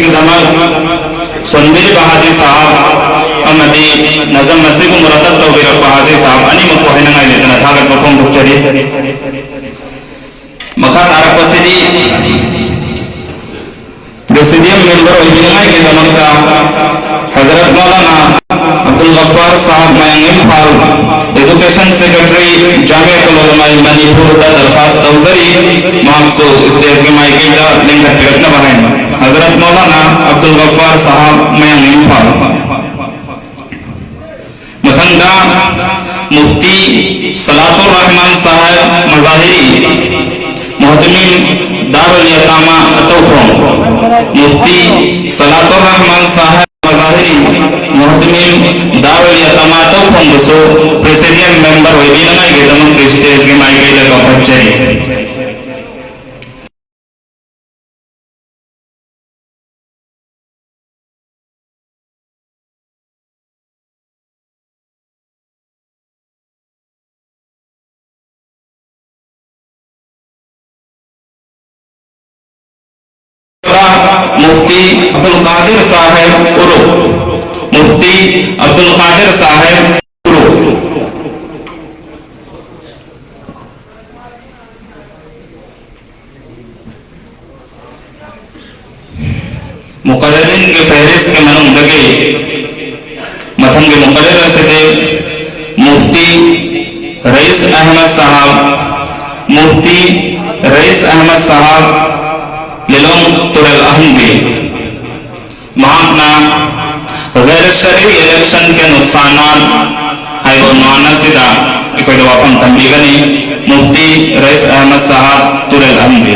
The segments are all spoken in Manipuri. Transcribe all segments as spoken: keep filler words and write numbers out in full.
ꯒꯤꯗꯃꯛ ꯁꯣꯟꯕꯤꯔꯤꯕ ꯍꯥꯖꯤ ꯁꯥꯍꯕ ꯑꯃꯗꯤ ꯅꯖꯝ ꯑꯁꯤꯕꯨ ꯃꯨꯔꯇꯕ ꯇꯧꯕꯤꯔꯛꯄ ꯍꯥꯖꯤ ꯁꯥꯍꯕ ꯑꯅꯤꯃꯛꯄꯨ ꯍꯥꯏꯅꯉꯥꯏ ꯂꯩꯇꯅ ꯊꯥꯒꯠꯄ ꯐꯣꯡꯗꯣꯛꯆꯔꯤ꯫ ꯃꯈꯥ ꯇꯥꯔꯛꯄꯁꯤꯗꯤ ꯄ꯭ꯔꯦꯁꯤꯗꯤꯌꯝ ꯃꯦꯝꯕꯔ ꯑꯣꯏꯕꯤꯅꯉꯥꯏꯒꯤꯗꯃꯛꯇ ꯍꯖꯔꯠ ꯃꯧꯂꯥꯅꯥ ꯑꯕꯗꯨꯜ ꯒꯐꯥꯔ ꯁꯥꯍꯕ ꯃꯌꯥꯡ ꯏꯝꯐꯥꯜ, ꯏꯗꯨꯀꯦꯁꯟ ꯁꯦꯀ꯭ꯔꯦꯇꯔꯤ, ꯖꯥꯃꯤꯌꯥꯇꯨꯜ ꯎꯂꯃꯥꯏ ꯃꯅꯤꯄꯨꯔꯗ ꯗꯔꯈꯥꯁ ꯇꯧꯖꯔꯤ꯫ ꯃꯍꯥꯛꯁꯨ ꯁ꯭ꯇꯦꯖꯀꯤ ꯃꯥꯏꯀꯩꯗ ꯂꯦꯡꯈꯠꯄꯤꯔꯛꯅꯕ ꯍꯥꯏꯅ ꯍꯖꯔꯠ ꯃꯧꯂꯥꯅꯥ ꯑꯕꯗꯨꯜ ꯒꯐꯥꯔ ꯁꯥꯍꯕ ꯃꯌꯥꯡ ꯏꯝꯐꯥꯜ꯫ ꯃꯊꯪꯗ ꯃꯨꯐꯇꯤ ꯁꯂꯥꯇꯨꯔ ꯔꯍꯃꯥꯟ ꯁꯥꯍꯦꯕ ꯃꯖꯥꯍꯤꯔꯤ, ꯃꯨꯍꯇꯃꯤꯝ ꯗꯥꯔꯨꯜ ꯌꯥꯇꯥꯃꯥ ꯇꯧꯈꯣꯡ꯫ ꯃꯨꯐꯇꯤ ꯁꯂꯥꯇꯨꯔ ꯔꯍꯃꯥꯟ ꯁꯥꯍꯦꯕ ꯃꯖꯥꯍꯤꯔꯤ, ꯃꯨꯍꯇꯃꯤꯝ ꯗꯥꯔꯨꯜ ꯌꯥꯇꯥꯃꯥ ꯇꯧꯈꯣꯡꯕꯨꯁꯨ ꯄ꯭ꯔꯦꯁꯤꯗꯤꯌꯝ ꯃꯦꯝꯕꯔ ꯑꯣꯏꯕꯤꯅꯉꯥꯏꯒꯤꯗꯃꯛ ꯁ꯭ꯇꯦꯖꯀꯤ ꯃꯥꯏꯀꯩꯗ ꯀꯧꯈꯠꯆꯔꯤ꯫ ꯃꯨꯐꯇꯤ ꯑꯕꯗꯨꯜ ꯀꯥꯗꯤꯔ ꯁꯥꯍꯦꯕ ꯎꯔꯨꯞ꯫ ꯃꯨꯐꯇꯤ ꯑꯕꯗꯨꯜ ꯀꯥꯗꯤꯔ ꯁꯥꯍꯦꯕ ꯎꯔꯨꯞ꯫ ꯃꯨꯀꯔꯔꯤꯟꯒꯤ ꯐꯦꯍꯔꯤꯁꯀꯤ ꯃꯅꯨꯡꯗꯒꯤ ꯃꯊꯪꯒꯤ ꯃꯨꯀꯔꯔꯤꯟ ꯑꯁꯤꯗꯤ ꯃꯨꯐꯇꯤ ꯔꯌꯤꯁ ꯑꯍꯃꯗ ꯁꯥꯍꯕ, ꯃꯨꯐꯇꯤ ꯔꯌꯤꯁ ꯑꯍꯃꯗ ꯁꯥꯍꯕ, ꯂꯤꯂꯣꯡ ꯇꯨꯔꯦꯜ ꯑꯍꯟꯕꯤ꯫ ꯃꯍꯥꯛꯅ ꯒꯩꯔ ꯁꯔꯏ ꯏꯂꯦꯛꯁꯟ ꯀꯦ ꯅꯨꯛꯁꯥꯅꯥꯠ ꯍꯥꯏꯕ ꯎꯟꯋꯥꯟ ꯑꯁꯤꯗ ꯑꯩꯈꯣꯏꯗ ꯋꯥꯐꯝ ꯊꯝꯕꯤꯒꯅꯤ꯫ ꯃꯨꯐꯇꯤ ꯔꯌꯤꯁ ꯑꯍꯃꯗ ꯁꯥꯍꯕ, ꯇꯨꯔꯦꯜ ꯑꯍꯟꯕꯤ꯫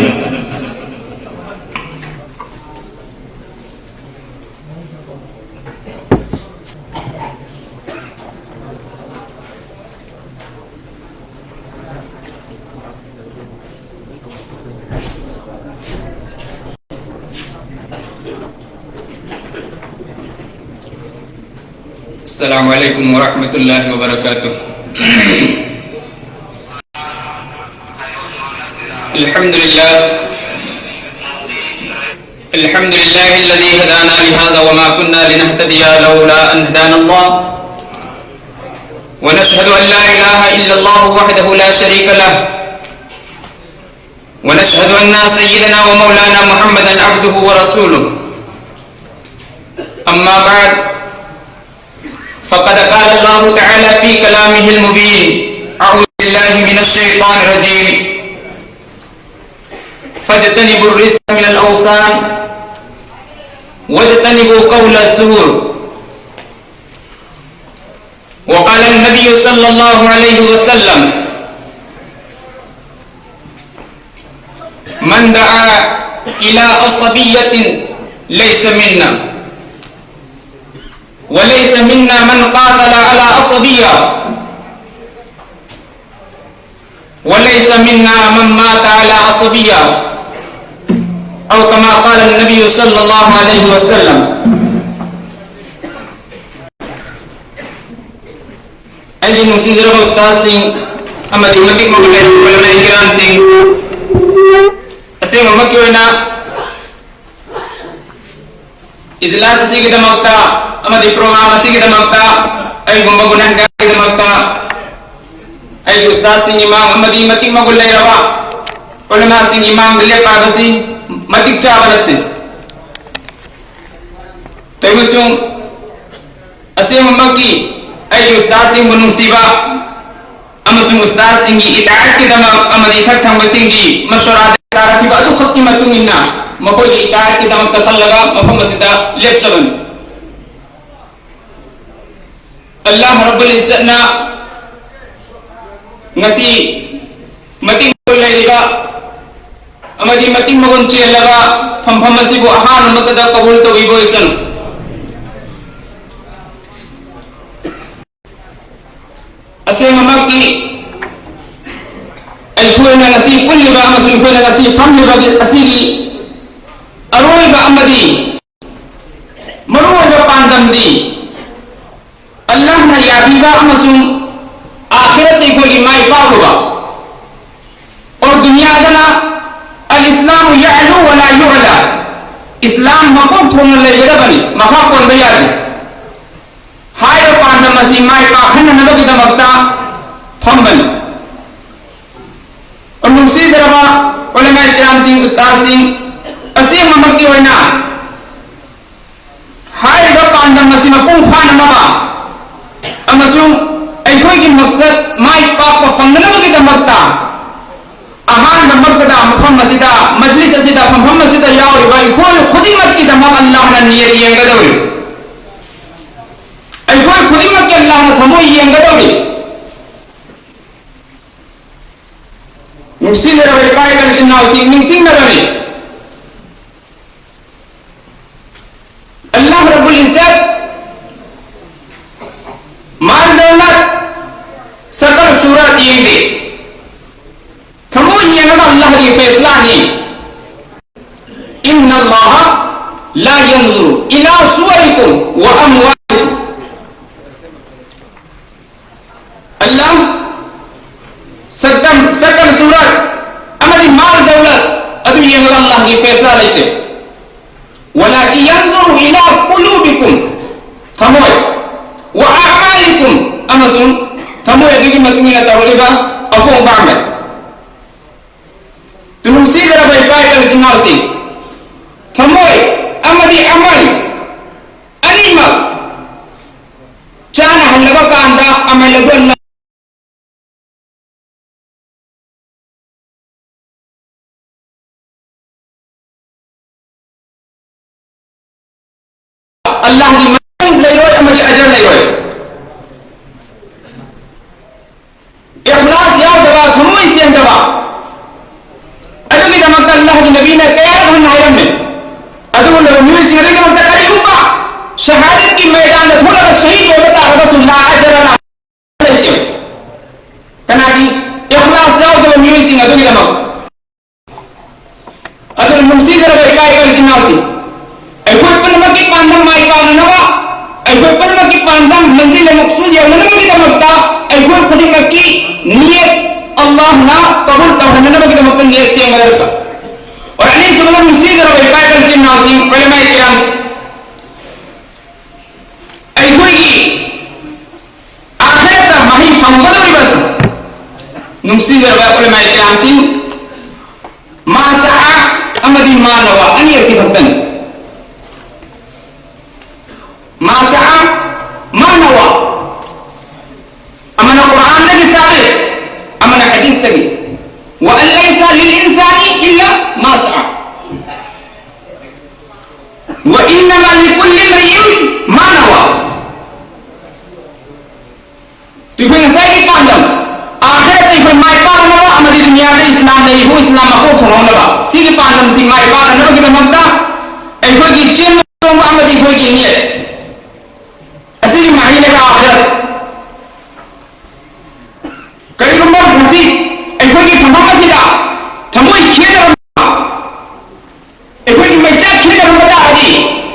السلام عليكم ورحمة الله وبركاته. الحمد لله. الحمد لله الذي هدانا لهذا وما كنا لنهتدي لولا أن هدانا الله. ونشهد أن لا إله إلا الله وحده لا شريك له. ونشهد أن سيدنا ومولانا محمدا عبده ورسوله. أما بعد، فقد قال الله تعالى في كلامه المبين: أعوذ بالله من الشيطان الرجيم. فاجتنبوا الرجس من الأوثان واجتنبوا قول الزور. وقال النبي صلى الله عليه وسلم: من دعا إلى عصبية ليس منا، وليس منا من قاتل على عصبية، وليس منا من مات على عصبية، أو كما قال النبي صلى الله عليه وسلم. ꯑꯩꯒꯤ ꯅꯨꯡꯁꯤꯖꯔꯕ ꯎꯁꯇꯥꯗꯁꯤꯡ ꯑꯃꯗꯤ ꯃꯇꯤꯛ ꯃꯒꯨꯟ ꯂꯩꯔꯕ ꯎꯂꯃꯥ ꯀꯤꯔꯥꯝꯁꯤꯡ, ꯑꯁꯦꯡꯕꯃꯛꯀꯤ ꯑꯣꯏꯅ ꯏꯖꯂꯥꯁ ꯑꯁꯤꯒꯤꯗꯃꯛꯇ ꯑꯃꯗꯤ ꯄ꯭ꯔꯣꯒ꯭ꯔꯥꯝ ꯑꯁꯤꯒꯤꯗꯃꯛꯇ ꯑꯩꯒꯨꯝꯕ ꯒꯨꯅꯍꯒꯥꯔꯒꯤꯗꯃꯛꯇ ꯑꯩꯒꯤ ꯎꯁꯇꯥꯗꯁꯤꯡꯒꯤ ꯃꯥꯡ ꯑꯃꯗꯤ ꯃꯇꯤꯛ ꯃꯒꯨꯟ ꯂꯩꯔꯕ ꯎꯂꯃꯥꯁꯤꯡꯒꯤ ꯃꯥꯡꯗ ꯂꯦꯞꯄ ꯍꯥꯏꯕꯁꯤ ꯃꯇꯤꯛ ꯆꯥꯕ ꯅꯠꯇꯦ꯫ ꯇꯧꯕꯁꯨ ꯑꯁꯦꯡꯕꯃꯛꯀꯤ ꯑꯩꯒꯤ ꯎꯁꯇꯥꯗꯁꯤꯡꯕꯨ ꯅꯨꯡꯁꯤꯕ ꯑꯃꯁꯨꯡ ꯎꯁꯇꯥꯗꯁꯤꯡꯒꯤ ꯏꯇꯥꯑꯠꯀꯤꯗꯃꯛ ꯑꯃꯗꯤ ꯏꯊꯛ ꯊꯪꯕꯁꯤꯡꯒꯤ ꯃꯁꯣꯔꯥꯗ ꯇꯥꯔꯛꯈꯤꯕ ꯑꯗꯨꯈꯛꯀꯤ ꯃꯇꯨꯡ ꯏꯟꯅ ꯃꯈꯣꯏꯒꯤ ꯏꯇꯥꯑꯠꯀꯤꯗꯃꯛꯇ ꯈꯜꯂꯒ ꯃꯐꯝ ꯑꯁꯤꯗ ꯂꯦꯞꯆꯕꯅꯤ꯫ ꯑꯜꯂꯥꯍ ꯔꯕꯨꯜ ꯏꯖ꯭ꯖꯠꯅ ꯉꯁꯤ ꯃꯇꯤꯛ ꯃꯒꯨꯟ ꯂꯩꯔꯤꯕ ꯑꯃꯗꯤ ꯃꯇꯤꯛ ꯃꯒꯨꯟ ꯆꯦꯜꯂꯕ ꯐꯝꯐꯝ ꯑꯁꯤꯕꯨ ꯑꯍꯥꯟꯕꯃꯛꯇꯗ ꯀꯕꯨꯜ ꯇꯧꯕꯤꯕ ꯑꯣꯏꯁꯅꯨ꯫ ꯑꯁꯦꯡꯕꯃꯛꯀꯤ ꯑꯩꯈꯣꯏꯅ ꯉꯁꯤ ꯄꯨꯜꯂꯤꯕ ꯑꯃꯁꯨꯡ ꯑꯩꯈꯣꯏꯅ ꯉꯁꯤ ꯐꯝꯂꯤꯕ ꯑꯁꯤꯒꯤ ꯑꯔꯣꯏꯕ ꯑꯃꯗꯤ ꯃꯔꯨꯑꯣꯏꯕ ꯄꯥꯟꯗꯝꯗꯤ ꯑꯜꯂꯥꯍꯅ ꯌꯥꯕꯤꯕ ꯑꯃꯁꯨꯡ ꯑꯥꯈꯤꯔꯠꯇ ꯑꯩꯈꯣꯏꯒꯤ ꯃꯥꯏ ꯄꯥꯛꯂꯨꯕ꯫ ꯑꯣ ꯗꯨꯅꯤꯌꯥꯗꯅ الإسلام يعلو ولا يعلى. ꯏꯁꯂꯥꯝ ꯃꯀꯣꯛ ꯊꯣꯡꯅ ꯂꯩꯒꯗꯕꯅꯤ, ꯃꯈꯥ ꯄꯣꯟꯕ ꯌꯥꯗꯦ꯫ ꯍꯥꯏꯔꯤꯕ ꯄꯥꯟꯗꯝ ꯑꯁꯤ ꯃꯥꯏ ꯄꯥꯛꯍꯟꯅꯅꯕꯒꯤꯗꯃꯛꯇ ꯐꯝꯕꯅꯤ꯫ ꯅꯨꯡꯁꯤꯖꯔꯕ ꯎꯂꯃꯥ ꯀꯤꯔꯥꯝꯁꯤꯡ, ꯎꯁꯇꯥꯗꯁꯤꯡ, ꯑꯁꯦꯡꯕꯃꯛꯀꯤ ꯑꯣꯏꯅ ꯍꯥꯏꯔꯤꯕ ꯄꯥꯟꯗꯝ ꯑꯁꯤ ꯃꯄꯨꯡ ꯐꯥꯅꯅꯕ ꯑꯃꯁꯨꯡ ꯑꯩꯈꯣꯏꯒꯤ ꯃꯛꯁꯠ ꯃꯥꯏ ꯄꯥꯛꯄ ꯐꯪꯅꯅꯕꯒꯤꯗꯃꯛꯇ ꯑꯍꯥꯟꯕꯃꯛꯇꯗ ꯃꯐꯝ ꯑꯁꯤꯗ, ꯃꯖꯂꯤꯁ ꯑꯁꯤꯗ, ꯐꯝꯐꯝ ꯑꯁꯤꯗ ꯌꯥꯎꯔꯤꯕ ꯑꯩꯈꯣꯏ ꯈꯨꯗꯤꯡꯃꯛꯀꯤꯗꯃꯛ ꯑꯜꯂꯥꯍꯅ ꯅꯤꯌꯠ ꯌꯦꯡꯒꯗꯧꯔꯤ꯫ ꯑꯩꯈꯣꯏ ꯈꯨꯗꯤꯡꯃꯛꯀꯤ ꯑꯜꯂꯥꯍꯅ ꯊꯃꯣꯏ ꯌꯦꯡꯒꯗꯧꯔꯤ꯫ ꯅꯨꯡꯁꯤꯅꯔꯕ ꯏꯄꯥ ꯏꯆꯤꯟ ꯏꯅꯥꯎꯁꯤꯡ, ꯅꯤꯡꯁꯤꯡꯅꯕꯅꯤ꯫ ꯑꯜꯂꯥꯍ ꯔꯕꯨꯜ ꯏꯖꯠ ꯃꯥꯜ ꯗꯧꯂꯠ ꯁꯀꯜ ꯁꯨꯔꯠ ꯌꯦꯡꯗꯦ꯫ ꯊꯃꯣꯏ ꯌꯦꯡꯉꯒ ꯑꯜꯂꯥꯍꯒꯤ ꯐꯦꯁꯂꯥꯅꯤ꯫ ꯏꯟꯅ ꯑꯜꯂꯥꯍ ꯂꯥ ꯌꯟꯖꯨꯔꯨ ꯏꯂꯥ ꯁꯨꯋꯥꯔꯤꯀꯨꯝ ꯋꯥ ꯑꯝꯋꯥꯂꯤꯀꯨꯝ꯫ ꯑꯜꯂꯥꯍ ꯁꯛꯇꯝ, ꯁꯛꯇꯝ ꯁꯨꯔꯠ ꯑꯃꯗꯤ ꯃꯥꯜ ꯗꯧꯂꯠ ꯑꯗꯨ ꯌꯦꯡꯉꯒ ꯑꯜꯂꯥꯍꯒꯤ ꯐꯦꯁꯂꯥ ꯂꯩꯇꯦ꯫ ꯋꯥꯂꯥꯀꯤꯟ ꯌꯟꯖꯨꯔꯨ ꯏꯂꯥ ꯀꯨꯂꯨꯕꯤꯀꯨꯝ, ꯊꯃꯣꯏ, ꯋꯥ ꯑꯃꯥꯂꯤꯀꯨꯝ, ꯑꯃꯁꯨꯡ ꯊꯃꯣꯏ ꯑꯗꯨꯒꯤ ꯃꯇꯨꯡ ꯏꯟꯅ ꯇꯧꯔꯤꯕ ꯑꯄꯣꯡꯕ ꯑꯃꯜ꯫ ꯅꯨꯡꯁꯤꯖꯔꯕ ꯏꯄꯥ ꯏꯆꯤꯟ ꯏꯅꯥꯎꯁꯤꯡ, ꯊꯃꯣꯏ ꯑꯃꯗꯤ ꯑꯃꯜ ꯑꯅꯤꯃꯛ ꯆꯥꯅꯍꯜꯂꯕ ꯀꯥꯟꯗ ꯑꯃꯜ ꯑꯗꯨ ꯑꯜꯂꯥꯍꯒꯤ ꯃꯇꯦꯡ ꯂꯩꯔꯣꯏ ꯑꯃꯗꯤ ꯑꯖꯔ ꯂꯩꯔꯣꯏ꯫ ꯏꯈ꯭ꯂꯥꯁ ꯌꯥꯎꯗꯕ, ꯊꯃꯣꯏ ꯁꯦꯡꯗꯕ, ꯑꯗꯨꯒꯤꯗꯃꯛꯇ ꯑꯜꯂꯥꯍꯒꯤ ꯅꯕꯤꯅ ꯀꯌꯥꯔꯛ ꯍꯟꯅ ꯍꯥꯏꯔꯝꯃꯤ꯫ ꯑꯗꯨꯒꯨꯝꯂꯕ ꯃꯤꯑꯣꯏꯁꯤꯡ ꯑꯗꯨꯒꯤꯗꯃꯛꯇ ꯀꯔꯤꯒꯨꯝꯕ ꯁꯍꯥꯗꯠꯀꯤ ꯃꯩꯗꯥꯟꯗ ꯊꯣꯛꯂꯒ ꯁꯍꯤꯗ ꯑꯣꯏꯕ ꯇꯥꯔꯒꯁꯨ ꯂꯥ ꯑꯖꯔ ꯂꯥ ꯂꯩꯇꯦ꯫ ꯀꯅꯥꯒꯤ? ꯏꯈ꯭ꯂꯥꯁ ꯌꯥꯎꯗꯕ ꯃꯤꯑꯣꯏꯁꯤꯡ ꯑꯗꯨꯒꯤꯗꯃꯛ꯫ ꯑꯗꯨꯅ ꯅꯨꯡꯁꯤꯖꯔꯕ ꯏꯄꯥ ꯏꯆꯤꯟ ꯏꯅꯥꯎꯁꯤꯡ, ꯑꯩꯈꯣꯏ ꯄꯨꯝꯅꯃꯛꯀꯤ ꯄꯥꯟꯗꯝ ꯃꯥꯏ ꯄꯥꯛꯅꯅꯕ, ꯑꯩꯈꯣꯏ ꯄꯨꯝꯅꯃꯛꯀꯤ ꯄꯥꯟꯗꯝ ꯃꯟꯖꯤꯜ ꯑꯃꯁꯨ ꯌꯧꯅꯅꯕꯒꯤꯗꯃꯛꯇ ꯑꯩꯈꯣꯏ ꯈꯨꯗꯤꯡꯃꯛꯀꯤ ꯅꯤꯌꯠ ꯑꯜꯂꯥꯍꯅ ꯀꯕꯨꯜ ꯇꯧꯍꯟꯅꯅꯕꯒꯤꯗꯃꯛꯇ ꯅꯤꯌꯠ ꯁꯦꯝꯒꯗꯕ꯫ ꯑꯣꯔ ꯑꯅꯤꯁꯨꯕꯗ ꯅꯨꯡꯁꯤꯖꯔꯕ ꯏꯄꯥ ꯏꯆꯤꯟ ꯏꯅꯥꯎ ꯎꯂꯦꯃꯥꯏ ꯀꯤꯔꯥꯝ, ꯑꯩꯈꯣꯏꯒꯤ ꯑꯥꯈꯤꯔꯠꯇ ꯃꯍꯩ ꯐꯪꯒꯗꯧꯔꯤꯕ ꯅꯨꯡꯁꯤꯖꯔꯕ ꯎꯂꯦꯃꯥꯏ ꯀꯤꯔꯥꯝꯁꯤꯡ, ꯃꯥ ꯁꯥ ꯑꯃꯗꯤ ꯃꯥ ꯅꯋꯥ ꯑꯅꯤ ꯑꯁꯤ ꯈꯛꯇꯅꯤ꯫ ꯃꯥ ꯁꯥ ꯃꯥ ꯅꯋꯥ꯫ ꯑꯃꯅ ꯀꯨꯔꯥꯟꯗꯒꯤ ꯁꯥꯕꯤꯠ, ꯑꯃꯅ ꯍꯗꯤꯁꯇꯒꯤ꯫ وأن ليس للإنسان إلا ما سعى. وإنما لكل امرئ ما نوى. ꯑꯩꯈꯣꯏ ꯉꯁꯥꯏꯒꯤ ꯄꯥꯟꯗꯝ, ꯑꯥꯈꯤꯔꯠꯇ ꯑꯩꯈꯣꯏ ꯃꯥꯏ ꯄꯥꯛꯅꯕ ꯑꯃꯗꯤ ꯗꯨꯅꯤꯌꯥꯗ ꯏꯁꯂꯥꯝ ꯂꯩꯔꯤꯕ ꯏꯁꯂꯥꯝ ꯃꯀꯣꯛ ꯊꯣꯡꯍꯧꯅꯕ, ꯁꯤꯒꯤ ꯄꯥꯟꯗꯝꯁꯤ ꯃꯥꯏ ꯄꯥꯛꯅꯅꯕꯒꯤꯗꯃꯛꯇ ꯑꯩꯈꯣꯏꯒꯤ ꯆꯦꯟ ꯆꯣꯡꯕ ꯑꯃꯗꯤ ꯑꯩꯈꯣꯏꯒꯤ ꯅꯤꯌꯠ ꯑꯁꯤꯒꯤ ꯃꯍꯩꯅꯦꯕ ꯑꯥꯈꯤꯔꯠ꯫ ꯀꯔꯤꯒꯨꯝꯕ ꯉꯁꯤ ꯑꯩꯈꯣꯏꯒꯤ ꯐꯝꯐꯝ ꯑꯁꯤꯗ ꯊꯃꯣꯏ ꯈꯦꯠꯅꯔꯝꯕ, ꯑꯩꯈꯣꯏꯒꯤ ꯃꯩꯆꯥꯛ ꯈꯦꯠꯅꯔꯝꯕ ꯇꯥꯔꯗꯤ,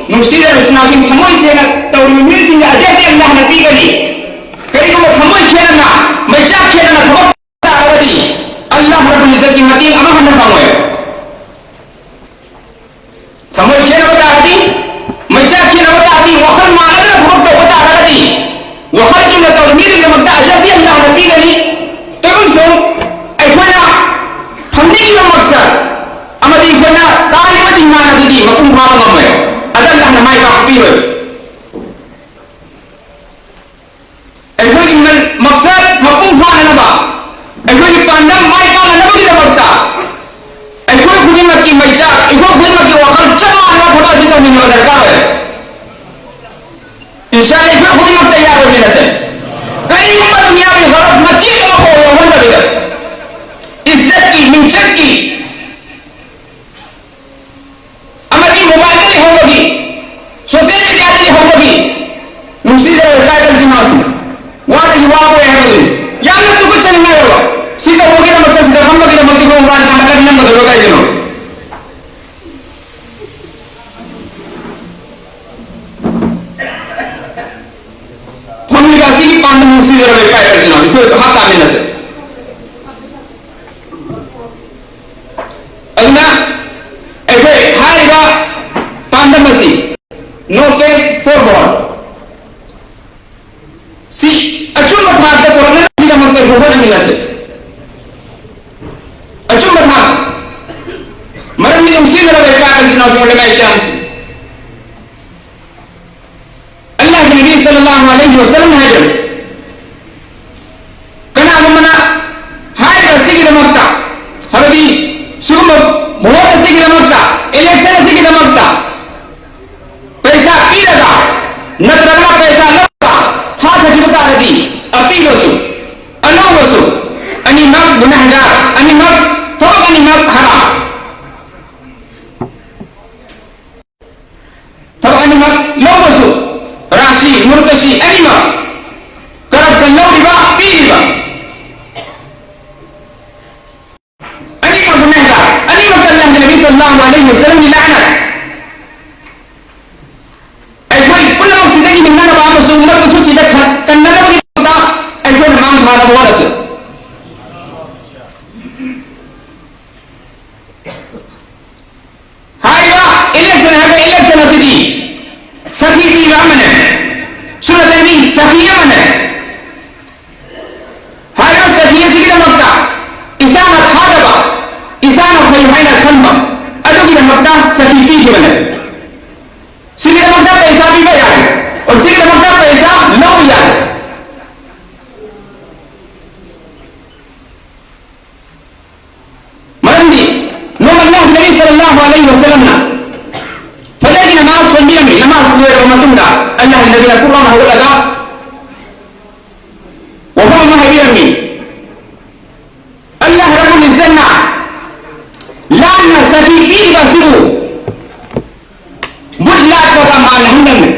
ꯅꯨꯡꯁꯤꯔꯕ ꯏꯆꯤꯟ ꯏꯅꯥꯎꯁꯤꯡ, ꯊꯃꯣꯏ ꯁꯦꯡꯅ ꯇꯧꯔꯤꯕ ꯃꯤꯑꯣꯏꯁꯤꯡꯒꯤ ꯑꯖꯔꯗꯤ ꯑꯜꯂꯥꯍꯅ ꯄꯤꯒꯅꯤ꯫ ꯀꯔꯤꯒꯨꯝꯕ ꯊꯃꯣꯏ ꯈꯦꯠꯅꯅ, ꯃꯩꯆꯥꯛ ꯈꯦꯠꯅꯅ ꯊꯕꯛ ꯇꯥꯔꯒꯗꯤ, ꯑꯜꯂꯥꯍ ꯔꯕꯨꯜ ꯏꯖꯠꯀꯤ ꯃꯇꯦꯡ ꯑꯃ ꯍꯟꯅ ꯐꯪꯉꯣꯏ꯫ ꯊꯃꯣꯏ ꯈꯦꯠꯅꯕ ꯇꯥꯔꯗꯤ, ꯃꯩꯆꯥꯛ ꯈꯦꯠꯅꯕ ꯇꯥꯔꯗꯤ, ꯋꯥꯈꯜ ꯃꯥꯟꯅꯗꯅ ꯊꯕꯛ ꯇꯧꯕ ꯇꯥꯔꯒꯗꯤ, ꯋꯥꯈꯜ ꯆꯨꯝꯅ ꯇꯧꯔꯤꯕ ꯃꯤꯗꯨꯒꯤꯗꯃꯛꯇ ꯑꯖꯔꯗꯤ ꯑꯜꯂꯥꯍꯅ ꯄꯤꯒꯅꯤ꯫ ꯇꯧꯕꯨꯁꯨ ꯑꯩꯈꯣꯏꯅ ꯐꯪꯅꯤꯡꯉꯤꯕ ꯃꯛꯁꯗ ꯑꯃꯗꯤ ꯑꯩꯈꯣꯏꯅ ꯇꯥꯔꯤꯕ ꯏꯃꯥꯟ ꯑꯗꯨꯗꯤ ꯃꯄꯨꯡ ꯐꯥꯕ ꯉꯝꯃꯣꯏ꯫ ꯑꯗ ꯑꯜꯂꯥꯍꯅ ꯃꯥꯏ ꯄꯥꯛꯄ ꯄꯤꯔꯣꯏ꯫ ꯑꯩꯈꯣꯏꯒꯤ ꯃ-, ꯃꯛꯁꯗ ꯃꯄꯨꯡ ꯐꯥꯅꯅꯕ, ꯑꯩꯈꯣꯏꯒꯤ ꯄꯥꯟꯗꯝ ꯃꯥꯏ ꯄꯥꯛꯅꯅꯕꯒꯤꯗꯃꯛꯇ ꯑꯩꯈꯣꯏ ꯈꯨꯗꯤꯡꯃꯛꯀꯤ ꯃꯩꯆꯥꯛ, ꯑꯩꯈꯣꯏ ꯈꯨꯗꯤꯡꯃꯛꯀꯤ ꯋꯥꯈꯜ ꯆꯞ ꯃꯥꯟꯅꯕ ꯊꯕꯛ ꯑꯁꯤ ꯇꯧꯃꯤꯟꯅꯕ ꯗꯔꯀꯥꯔ ꯑꯣꯏ꯫ ꯏꯟꯁꯥꯟ ꯑꯩꯈꯣꯏ ꯈꯨꯗꯤꯡꯃꯛꯇ ꯌꯥꯔꯣꯏ ꯃꯤꯅꯠꯁꯦ꯫ ꯀꯔꯤꯒꯨꯝꯕ ꯗꯨꯅꯤꯌꯥꯒꯤ ꯋꯥꯈꯜ ꯃꯆꯦꯠ ꯑꯃꯐꯥꯎ ꯌꯥꯎꯍꯟꯗꯕꯤꯗ, ꯏꯖꯠꯀꯤ, ꯃꯤꯡꯆꯠꯀꯤ, ꯑꯃꯗꯤ ꯃꯣꯕꯥꯏꯜꯗ ꯂꯩꯍꯧꯕꯒꯤ, ꯁꯣꯁꯤꯌꯦꯜ ꯃꯤꯗꯤꯌꯥꯗ ꯂꯩꯍꯧꯕꯒꯤ, ꯅꯨꯡꯁꯤꯖꯔꯕ ꯇ꯭ꯔꯥꯏꯕꯦꯜ ꯏꯆꯤꯟ ꯏꯅꯥꯎꯁꯤꯡ, ꯋꯥꯗꯒꯤ ꯋꯥꯕ ꯑꯣꯏ ꯍꯥꯏꯕꯗꯨꯅꯤ꯫ ꯌꯥꯝꯅ ꯇꯨꯀꯠꯆꯅꯤꯡꯉꯥꯏ ꯑꯣꯏꯕ꯫ ꯁꯤ ꯇꯧꯕꯒꯤꯗꯃꯛꯇ, ꯁꯤꯗ ꯐꯝꯕꯒꯤꯗꯃꯛꯇ ꯏꯕꯨꯡ ꯃꯥꯅ ꯀꯥꯟꯅꯒꯅꯤ ꯅꯝꯒꯗꯕ ꯀꯩꯒꯤꯅꯣ? ꯐꯝꯂꯤꯕ ꯑꯁꯤꯒꯤ ꯄꯥꯟꯗꯝ ꯅꯨꯡꯁꯤꯖꯔꯕ ꯏꯄꯥ ꯏꯄꯨꯁꯤꯡ, ꯑꯩꯈꯣꯏ ꯚꯥꯞ ꯇꯥꯃꯤꯟꯅꯁꯦ꯫ ꯑꯗꯨꯅ ꯑꯩꯈꯣꯏ ꯍꯥꯏꯔꯤꯕ No case for God. ꯁꯤ ꯑꯆꯨꯝꯕ ꯊꯥꯛꯇ ꯄꯨꯔꯛꯅꯕꯒꯤꯗꯃꯛꯇ ꯍꯣꯠꯅꯃꯤꯟꯅꯁꯦ꯫ ꯑꯆꯨꯝꯕ ꯊꯥꯛ꯫ ꯃꯔꯝꯗꯤ ꯅꯨꯡꯁꯤꯅꯔꯕ ꯏꯄꯥ ꯏꯆꯤꯟ ꯏꯅꯥꯎꯁꯤꯡ ꯎꯂꯃꯥ ꯏꯀꯔꯥꯝ, ꯑꯜꯂꯥꯍꯒꯤ ꯅꯕꯤ ꯁꯜꯂꯜꯂꯥꯍꯨ ꯑꯂꯩꯍꯤ ꯋꯁꯜꯂꯝ ꯍꯥꯏꯕ ꯀꯅꯥꯒꯨꯝꯕꯅ ꯍꯥꯏꯔꯤꯕ ꯑꯁꯤꯒꯤꯗꯃꯛꯇ, ꯍꯥꯏꯕꯗꯤ ꯁꯤꯒꯨꯝꯕ ꯚꯣꯠ ꯑꯁꯤꯒꯤꯗꯃꯛꯇ, ꯏꯂꯦꯛꯁꯟ ꯑꯁꯤꯒꯤꯗꯃꯛꯇ ꯄꯩꯁꯥ ꯄꯤꯔꯒ ꯅꯠꯇ꯭ꯔꯒꯅ ꯄꯩꯁꯥ ꯂꯧꯔꯒ ꯊꯥꯊꯈꯤꯕ ꯇꯥꯔꯗꯤ, ꯑꯄꯤꯕꯁꯨ ꯑꯅꯧꯕꯁꯨ ꯑꯅꯤꯃꯛ ꯒꯨꯅꯍꯒꯥꯔ, ꯑꯅꯤꯃꯛ, ꯊꯕꯛ ꯑꯅꯤꯃꯛ ꯍꯔꯥꯝ꯫ ꯊꯕꯛ ꯑꯅꯤꯃꯛ ꯂꯧꯕꯁꯨ, ꯔꯥꯁꯤ, ꯃꯨꯔꯇꯁꯤ ꯑꯅꯤꯃꯛ, ꯀꯔꯞꯁꯟ ꯂꯧꯔꯤꯕ, ꯄꯤꯔꯤꯕ, ꯑꯅꯤꯃꯛ ꯒꯨꯅꯍꯒꯥꯔ, ꯑꯅꯤꯃꯛꯇ ꯑꯜꯂꯥꯍꯒꯤ ꯅꯕꯤ ꯁꯜꯂꯜꯂꯥꯍꯨ ꯑꯂꯩꯍꯤ ꯋꯁꯜꯂꯝꯒꯤ ꯂꯥꯅꯠ꯫ ꯑꯩꯈꯣꯏ ꯄꯨꯝꯅꯃꯛꯁꯤꯗꯒꯤ ꯍꯤꯡꯅꯅꯕ ꯑꯃꯁꯨꯡ ꯃꯔꯛꯇꯁꯨ ꯁꯤꯗ ꯈ-, ꯀꯟꯅꯅꯕꯒꯤꯗꯃꯛꯇ ꯑꯩꯈꯣꯏꯅ ꯃꯥꯡ ꯊꯥꯅꯕ ꯍꯣꯠꯅꯁꯤ꯫ ꯍꯥꯏꯔꯤꯕ ꯏꯂꯦꯛꯁꯟ ꯍꯥꯏꯕ ꯏꯂꯦꯛꯁꯟ ꯑꯁꯤꯗꯤ ꯁꯈꯤ ꯄꯤꯕ ꯑꯃꯅꯦ, ꯁꯨꯅꯇꯒꯤ ꯁꯈꯤ ꯑꯃꯅꯦ꯫ ꯍꯥꯏꯔꯤꯕ ꯁꯈꯤ ꯑꯁꯤꯒꯤꯗꯃꯛꯇ ꯏꯁꯥꯅ ꯊꯥꯖꯕ, ꯏꯁꯥꯅ ꯐꯩ ꯍꯥꯏꯅ ꯈꯟꯕ ꯑꯗꯨꯒꯤꯗꯃꯛꯇ ꯁꯈꯤ ꯄꯤꯈꯤꯕꯅꯦ꯫ ꯁꯤꯒꯤꯗꯃꯛꯇ ꯄꯩꯁꯥ ꯄꯤꯕ ꯌꯥꯏ, ꯑꯣ, ꯁꯤꯒꯤꯗꯃꯛꯇ ꯄꯩꯁꯥ ꯂꯧꯕ ꯌꯥꯏ꯫ ꯃꯔꯝꯗꯤ ꯅꯣꯡꯃ ꯑꯜꯂꯥꯍ ꯅꯕꯤ ꯁꯜꯂꯜꯂꯥꯍꯨ ꯑꯂꯩꯍꯤ ꯋꯁꯜꯂꯝꯅ ꯐꯖꯔꯒꯤ ꯅꯃꯥꯖ ꯁꯣꯟꯕꯤꯔꯝꯃꯤ꯫ ꯅꯃꯥꯖ ꯂꯣꯏꯔꯕ ꯃꯇꯨꯡꯗ ꯑꯜꯂꯥꯍ ꯅꯕꯤꯅ ꯀꯨꯛ ꯂꯥꯎꯅ ꯍꯧꯒꯠꯂꯒ ꯋꯥꯐꯝ ꯑꯃ ꯍꯥꯏꯕꯤꯔꯝꯃꯤ꯫ ꯑꯜꯂꯥꯍ ꯔꯕꯨꯜ ꯏꯖ꯭ꯖꯠꯅ ꯂꯥꯟꯅ ꯁꯈꯤ ꯄꯤꯔꯤꯕ ꯑꯁꯤꯕꯨ ꯕꯨꯠ ꯂꯥꯠꯄꯒ ꯃꯥꯟꯅꯍꯟꯒꯅꯤ꯫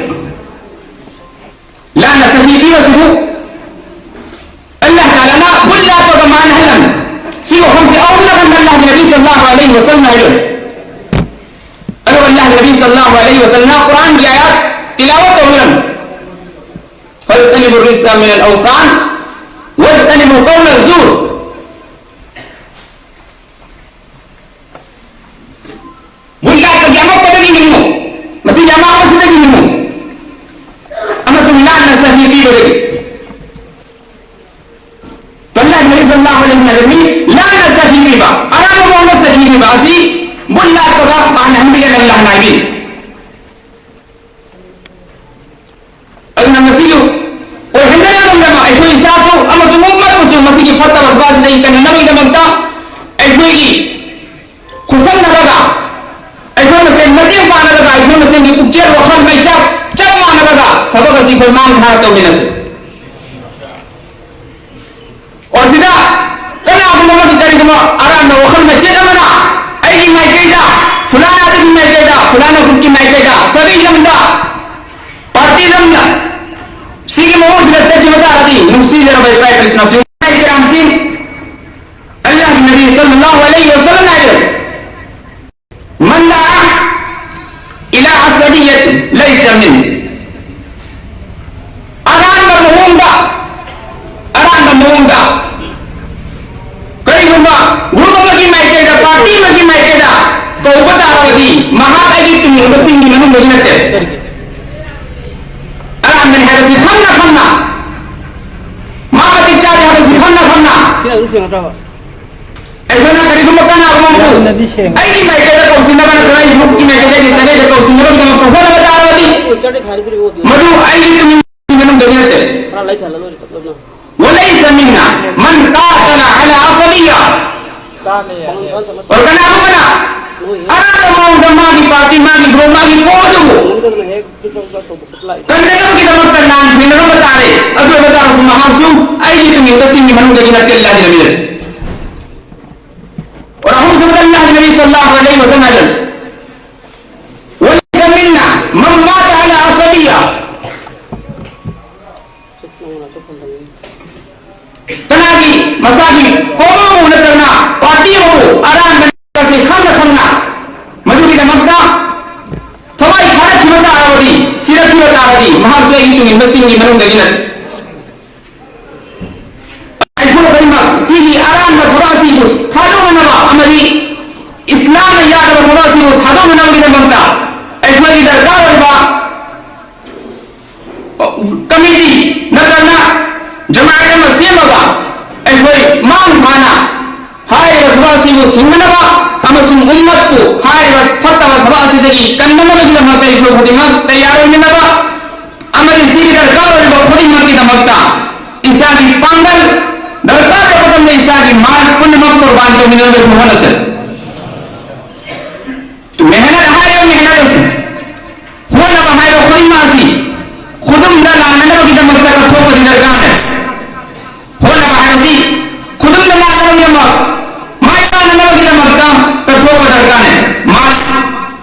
ꯂꯥꯟꯅ ꯁꯈꯤ ꯄꯤꯕꯁꯤꯕꯨ ꯑꯜꯂꯥꯍ ꯇꯥꯂꯥꯅ ꯕꯨꯠ ꯂꯥꯠꯄꯒ ꯃꯥꯟꯅꯍꯜꯂꯝꯃꯤ꯫ ꯁꯤ ꯋꯥꯐꯝꯁꯤ ꯑꯍꯨꯝꯂꯛ ꯍꯟꯅ ꯑꯜꯂꯥꯍꯒꯤ ꯅꯕꯤ ꯁꯜꯂꯜꯂꯥꯍꯨ ꯑꯂꯩꯍꯤ ꯋꯁꯜꯂꯝꯅ ꯍꯥꯏꯔꯝꯃꯤ꯫ ꯑꯗꯨꯒ ꯑꯜꯂꯥꯍꯒꯤ ꯅꯕꯤ ꯁꯜꯂꯜꯂꯥꯍꯨ ꯑꯂꯩꯍꯤ ꯋꯁꯜꯂꯝꯅ ꯀꯨꯔꯥꯟꯒꯤ ꯑꯥꯌꯥꯠ ꯇꯤꯂꯥꯋꯠ ꯇꯧꯗꯨꯅ، "فاجتنبوا الرجس من الأوثان واجتنبوا قول الزور." ꯕꯨꯠ ꯂꯥꯠꯄꯒꯤ ꯑꯃꯣꯠꯄꯗꯒꯤ ꯍꯤꯡꯉꯨ꯫ ꯃꯁꯤꯒꯤ ꯑꯃꯥꯡꯕꯁꯤꯗꯒꯤ ꯑꯗꯒꯤ ꯑꯜꯂꯥꯍ ꯅꯕꯤ ꯁꯜꯂꯜꯂꯥꯍꯨ ꯑꯂꯩꯍꯤ ꯋꯁꯜꯂꯝꯅ ꯃꯤ ꯂꯥꯟꯅ ꯆꯠꯈꯤꯕ, ꯑꯔꯥꯟꯕ ꯃꯑꯣꯡꯗ ꯆꯠꯈꯤꯕ ꯑꯁꯤ ꯃꯨꯠ ꯂꯥꯛꯄꯒ ꯃꯥꯅ ꯍꯟꯕꯤꯒꯅ ꯑꯜꯂꯥꯍꯅ ꯍꯥꯏꯕꯤ꯫ ꯑꯗꯨꯅ ꯃꯁꯤꯁꯨ ꯑꯣꯏꯍꯟꯗꯅꯕꯒꯤꯗꯃꯛ ꯑꯩꯈꯣꯏ ꯏꯁꯥꯁꯨ ꯑꯃꯁꯨꯡ ꯎꯝꯃꯠꯄꯨꯁꯨ ꯃꯁꯤꯒꯤ ꯐꯠꯇꯕ ꯊꯕꯛ ꯑꯁꯤꯗꯒꯤ ꯀꯟꯅꯅꯕꯒꯤꯗꯃꯛꯇ ꯑꯩꯈꯣꯏꯒꯤ ꯈꯨꯠꯁꯝꯅꯔꯒ, ꯑꯩꯈꯣꯏ ꯃꯁꯦꯟ ꯃꯇꯦꯡ ꯄꯥꯡꯅꯔꯒ, ꯑꯩꯈꯣꯏ ꯃꯁꯦꯟꯒꯤ ꯄꯨꯛꯆꯦꯜ ꯋꯥꯈꯜ ꯃꯩꯆꯥꯛ ꯆꯞ ꯃꯥꯟꯅꯔꯒ ꯊꯕꯛ ꯑꯁꯤ ꯑꯩꯈꯣꯏ ꯃꯥꯡ ꯊꯥꯔ ꯇꯧꯃꯤꯟꯅꯁꯤ꯫ ꯑꯣ ꯁꯤꯗ ꯀꯅꯥꯒꯨꯝꯕ ꯑꯃꯒꯤ ꯀꯔꯤꯒꯨꯝꯕ ꯑꯔꯥꯟꯕ ꯋꯥꯈꯜ ꯃꯩꯆꯦꯠ ꯑꯃꯅ ꯑꯩꯒꯤ ꯃꯥꯏꯀꯩꯗ, ꯐꯨꯂꯥꯅꯥ ꯑꯗꯨꯒꯤ ꯃꯥꯏꯀꯩꯗ, ꯐꯨꯂꯥꯅꯥ ꯒ꯭ꯔꯨꯞꯀꯤ ꯃꯥꯏꯀꯩꯗ, ꯁꯥꯒꯩ ꯂꯝꯗ, ꯄꯥꯔꯇꯤ ꯂꯝꯗ ꯁꯤꯒꯤ ꯃꯑꯣꯡꯁꯤꯗ ꯆꯠꯈꯤꯕ ꯇꯥꯔꯗꯤ, ꯅꯨꯡꯁꯤꯖꯔꯕ ꯏꯄꯥ ꯏꯄꯨ ꯏꯆꯤꯟ ꯏꯅꯥꯎꯁꯤꯡ, ꯑꯜꯂꯥꯍꯒꯤ ꯅꯕꯤ ꯁꯜꯂꯜꯂꯥꯍꯨ ꯑꯂꯩꯍꯤ ꯋꯁꯜꯂꯝ ꯍꯥꯏꯔꯦ, "ꯃꯟ ꯗꯑꯥ ꯏꯂꯥ ꯑꯁꯋꯗꯤꯌ꯭ꯌꯥꯇꯤꯟ ꯂꯩꯁ ꯃꯤꯟ"꯫ ꯑꯔꯥꯟꯕ ꯃꯑꯣꯡꯗ, ꯑꯔꯥꯟꯕ ꯃꯑꯣꯡꯗ ꯀꯔꯤꯒꯨꯝꯕ ꯒ꯭ꯔꯨꯞ ꯑꯃꯒꯤ ꯃꯥꯏꯀꯩꯗ, ꯄꯥꯔꯇꯤ ꯑꯃꯒꯤ ꯃꯥꯏꯀꯩꯗ ꯀꯧꯕ ꯇꯥꯔꯕꯗꯤ, ꯃꯍꯥꯛ ꯑꯩꯒꯤ ꯇꯨꯡꯏꯟꯕꯁꯤꯡꯒꯤ ꯃꯅꯨꯡꯗꯒꯤ ꯅꯠꯇꯦ꯫ ꯑꯔꯥꯟꯕꯅꯤ ꯍꯥꯏꯕꯁꯤ ꯈꯪꯅ ꯈꯪꯅ, ꯃꯥ ꯃꯇꯤꯛ ꯆꯥꯗꯦ ꯍꯥꯏꯕꯁꯤ ꯈꯪꯅ ꯈꯪꯅ, ꯁꯤꯅ ꯑꯗꯨꯝ ꯁꯦꯡꯅꯗ꯭ꯔꯕ? ꯑꯩꯈꯣꯏꯅ ꯀꯔꯤꯒꯨꯝꯕ ꯀꯅꯥꯒꯨꯝꯕ ꯑꯃꯕꯨ ꯌꯥꯝꯅꯗꯤ ꯁꯦꯡꯉꯤ꯫ ꯑꯩꯒꯤ ꯃꯥꯏꯀꯩꯗ ꯀꯧꯁꯤꯟꯅꯕ ꯅꯠꯇ꯭ꯔꯒ ꯑꯩꯒꯤ ꯒ꯭ꯔꯨꯞꯀꯤ ꯃꯥꯏꯀꯩꯗꯒꯤ ꯁꯥꯒꯩꯗ ꯀꯧꯁꯤꯟꯅꯕꯒꯤꯗꯃꯛꯇ ꯍꯣꯠꯅꯕ ꯇꯥꯔꯕꯗꯤ, ꯃꯗꯨ ꯑꯩꯒꯤ ꯇꯨꯡꯒꯤ ꯃꯅꯨꯡꯗꯒꯤ ꯅꯠꯇꯦ꯫ ꯈꯔ ꯂꯩꯊꯍꯜꯂ ꯂꯣꯏꯔꯦ ꯇꯞ ꯇꯞꯅ꯫ وليس منا من قاتل على عصبية꯫ ꯀꯥꯟꯅ ꯌꯥꯏ꯫ ꯑꯣ ꯀꯅꯥꯒꯨꯝꯕꯅ ꯑꯔꯥꯟꯕ ꯃꯑꯣꯡꯗ ꯃꯥꯒꯤ ꯄꯥꯔꯇꯤ, ꯃꯥꯒꯤ ꯒ꯭ꯔꯨꯞ, ꯃꯥꯒꯤ ꯀꯣꯝ ꯑꯗꯨꯕꯨ ꯀꯟꯅꯅꯕꯒꯤꯗꯃꯛꯇ ꯂꯥꯟ ꯊꯦꯡꯅꯔꯝꯕ ꯇꯥꯔꯦ꯫ ꯑꯗꯨ ꯑꯣꯏꯕ ꯇꯥꯔꯁꯨ ꯃꯍꯥꯛꯁꯨ ꯑꯩꯒꯤ ꯇꯨꯡꯏꯟꯕꯁꯤꯡꯒꯤ ꯃꯅꯨꯡꯗꯒꯤ ꯅꯠꯇꯦ, ꯑꯜꯂꯥꯍꯒꯤ ꯅꯕꯤꯅ꯫ ꯋꯥꯔꯍꯧꯖꯕꯗ ꯑꯜꯂꯥꯍꯒꯤ ꯅꯕꯤ ꯁꯜꯂꯜꯂꯥꯍꯨ ꯑꯂꯩꯍꯤ ꯋꯁꯜꯂꯝ ꯍꯥꯏꯔꯝꯃꯤ, "وليس منا من مات على عصبية"꯫ ꯀꯅꯥꯒꯤ ꯃꯁꯥꯒꯤ ꯀꯣꯝ ꯑꯃꯕꯨ ꯅꯠꯇ꯭ꯔꯒꯅ ꯄꯥꯔꯇꯤ ꯑꯃꯕꯨ ꯑꯔꯥꯟꯕ ꯈꯪꯅ ꯈꯪꯅ ꯃꯗꯨꯒꯤꯗꯃꯛꯇ ꯊꯋꯥꯏ ꯊꯥꯔꯛꯈꯤꯕ ꯇꯥꯔꯕꯗꯤ, ꯁꯤꯔꯛꯈꯤꯕ ꯇꯥꯔꯕꯗꯤ, ꯃꯍꯥꯛꯁꯨ ꯑꯩꯒꯤ ꯇꯨꯡꯏꯟꯕꯁꯤꯡꯒꯤ ꯃꯅꯨꯡꯗꯒꯤ ꯅꯠꯇꯦ꯫ ꯑꯩꯈꯣꯏ ꯈꯨꯗꯤꯡꯃꯛ ꯁꯤꯒꯤ ꯑꯔꯥꯟꯕ ꯊꯕꯛ ꯑꯁꯤꯕꯨ ꯊꯥꯗꯣꯛꯅꯅꯕ ꯑꯃꯗꯤ ꯏꯁꯂꯥꯝꯅ ꯌꯥꯗꯕ ꯊꯕꯛ ꯑꯁꯤꯕꯨ ꯊꯥꯗꯣꯛꯅꯅꯕꯒꯤꯗꯃꯛꯇ ꯑꯩꯈꯣꯏꯒꯤ ꯗꯔꯀꯥꯔ ꯑꯣꯏꯕ ꯀꯃꯤꯇꯤ ꯀꯟꯅꯅꯕꯒꯤꯗꯃꯛꯇ ꯑꯩꯈꯣꯏ ꯈꯨꯗꯤꯡꯃꯛ ꯇꯌꯥꯔ ꯑꯣꯏꯃꯤꯟꯅꯕ ꯑꯃꯗꯤ ꯁꯤꯒꯤ ꯗꯔꯀꯥꯔ ꯑꯣꯏꯔꯤꯕ ꯈꯨꯗꯤꯡꯃꯛꯀꯤꯗꯃꯛꯇ ꯏꯁꯥꯒꯤ ꯄꯥꯡꯒꯜ, ꯗꯔꯀꯥꯔ ꯑꯣꯏꯕ ꯃꯇꯝꯗ ꯏꯁꯥꯒꯤ ꯃꯥꯜ ꯄꯨꯝꯅꯃꯛ ꯀꯨꯔꯕꯥꯟ ꯇꯧꯃꯤꯟꯅꯅꯕ ꯍꯣꯠꯅꯁꯦ꯫ ꯃꯦꯍꯅꯠ ꯍꯥꯏꯔꯤꯕ ꯃꯦꯍꯅꯠ ꯑꯁꯤ, ꯍꯣꯠꯅꯕ ꯍꯥꯏꯕ ꯈꯨꯗꯤꯡꯃꯛ ꯑꯁꯤ ꯈꯨꯗꯨꯝꯗ ꯂꯥꯟꯅꯅꯕꯒꯤꯗꯃꯛꯇ ꯀꯠꯊꯣꯛꯄꯗꯤ ꯗꯔꯀꯥꯔ ꯇꯥꯏ꯫ ꯍꯣꯠꯅꯕ ꯍꯥꯏꯕꯁꯤ ꯈꯨꯗꯨꯝꯗ ꯂꯥꯟꯅꯕꯒꯤꯗꯃꯛ, ꯃꯥꯏ ꯄꯥꯛꯅꯅꯕꯒꯤꯗꯃꯛꯇ ꯀꯠꯊꯣꯛꯄ ꯗꯔꯀꯥꯔ ꯇꯥꯏ꯫ ꯃꯥ-,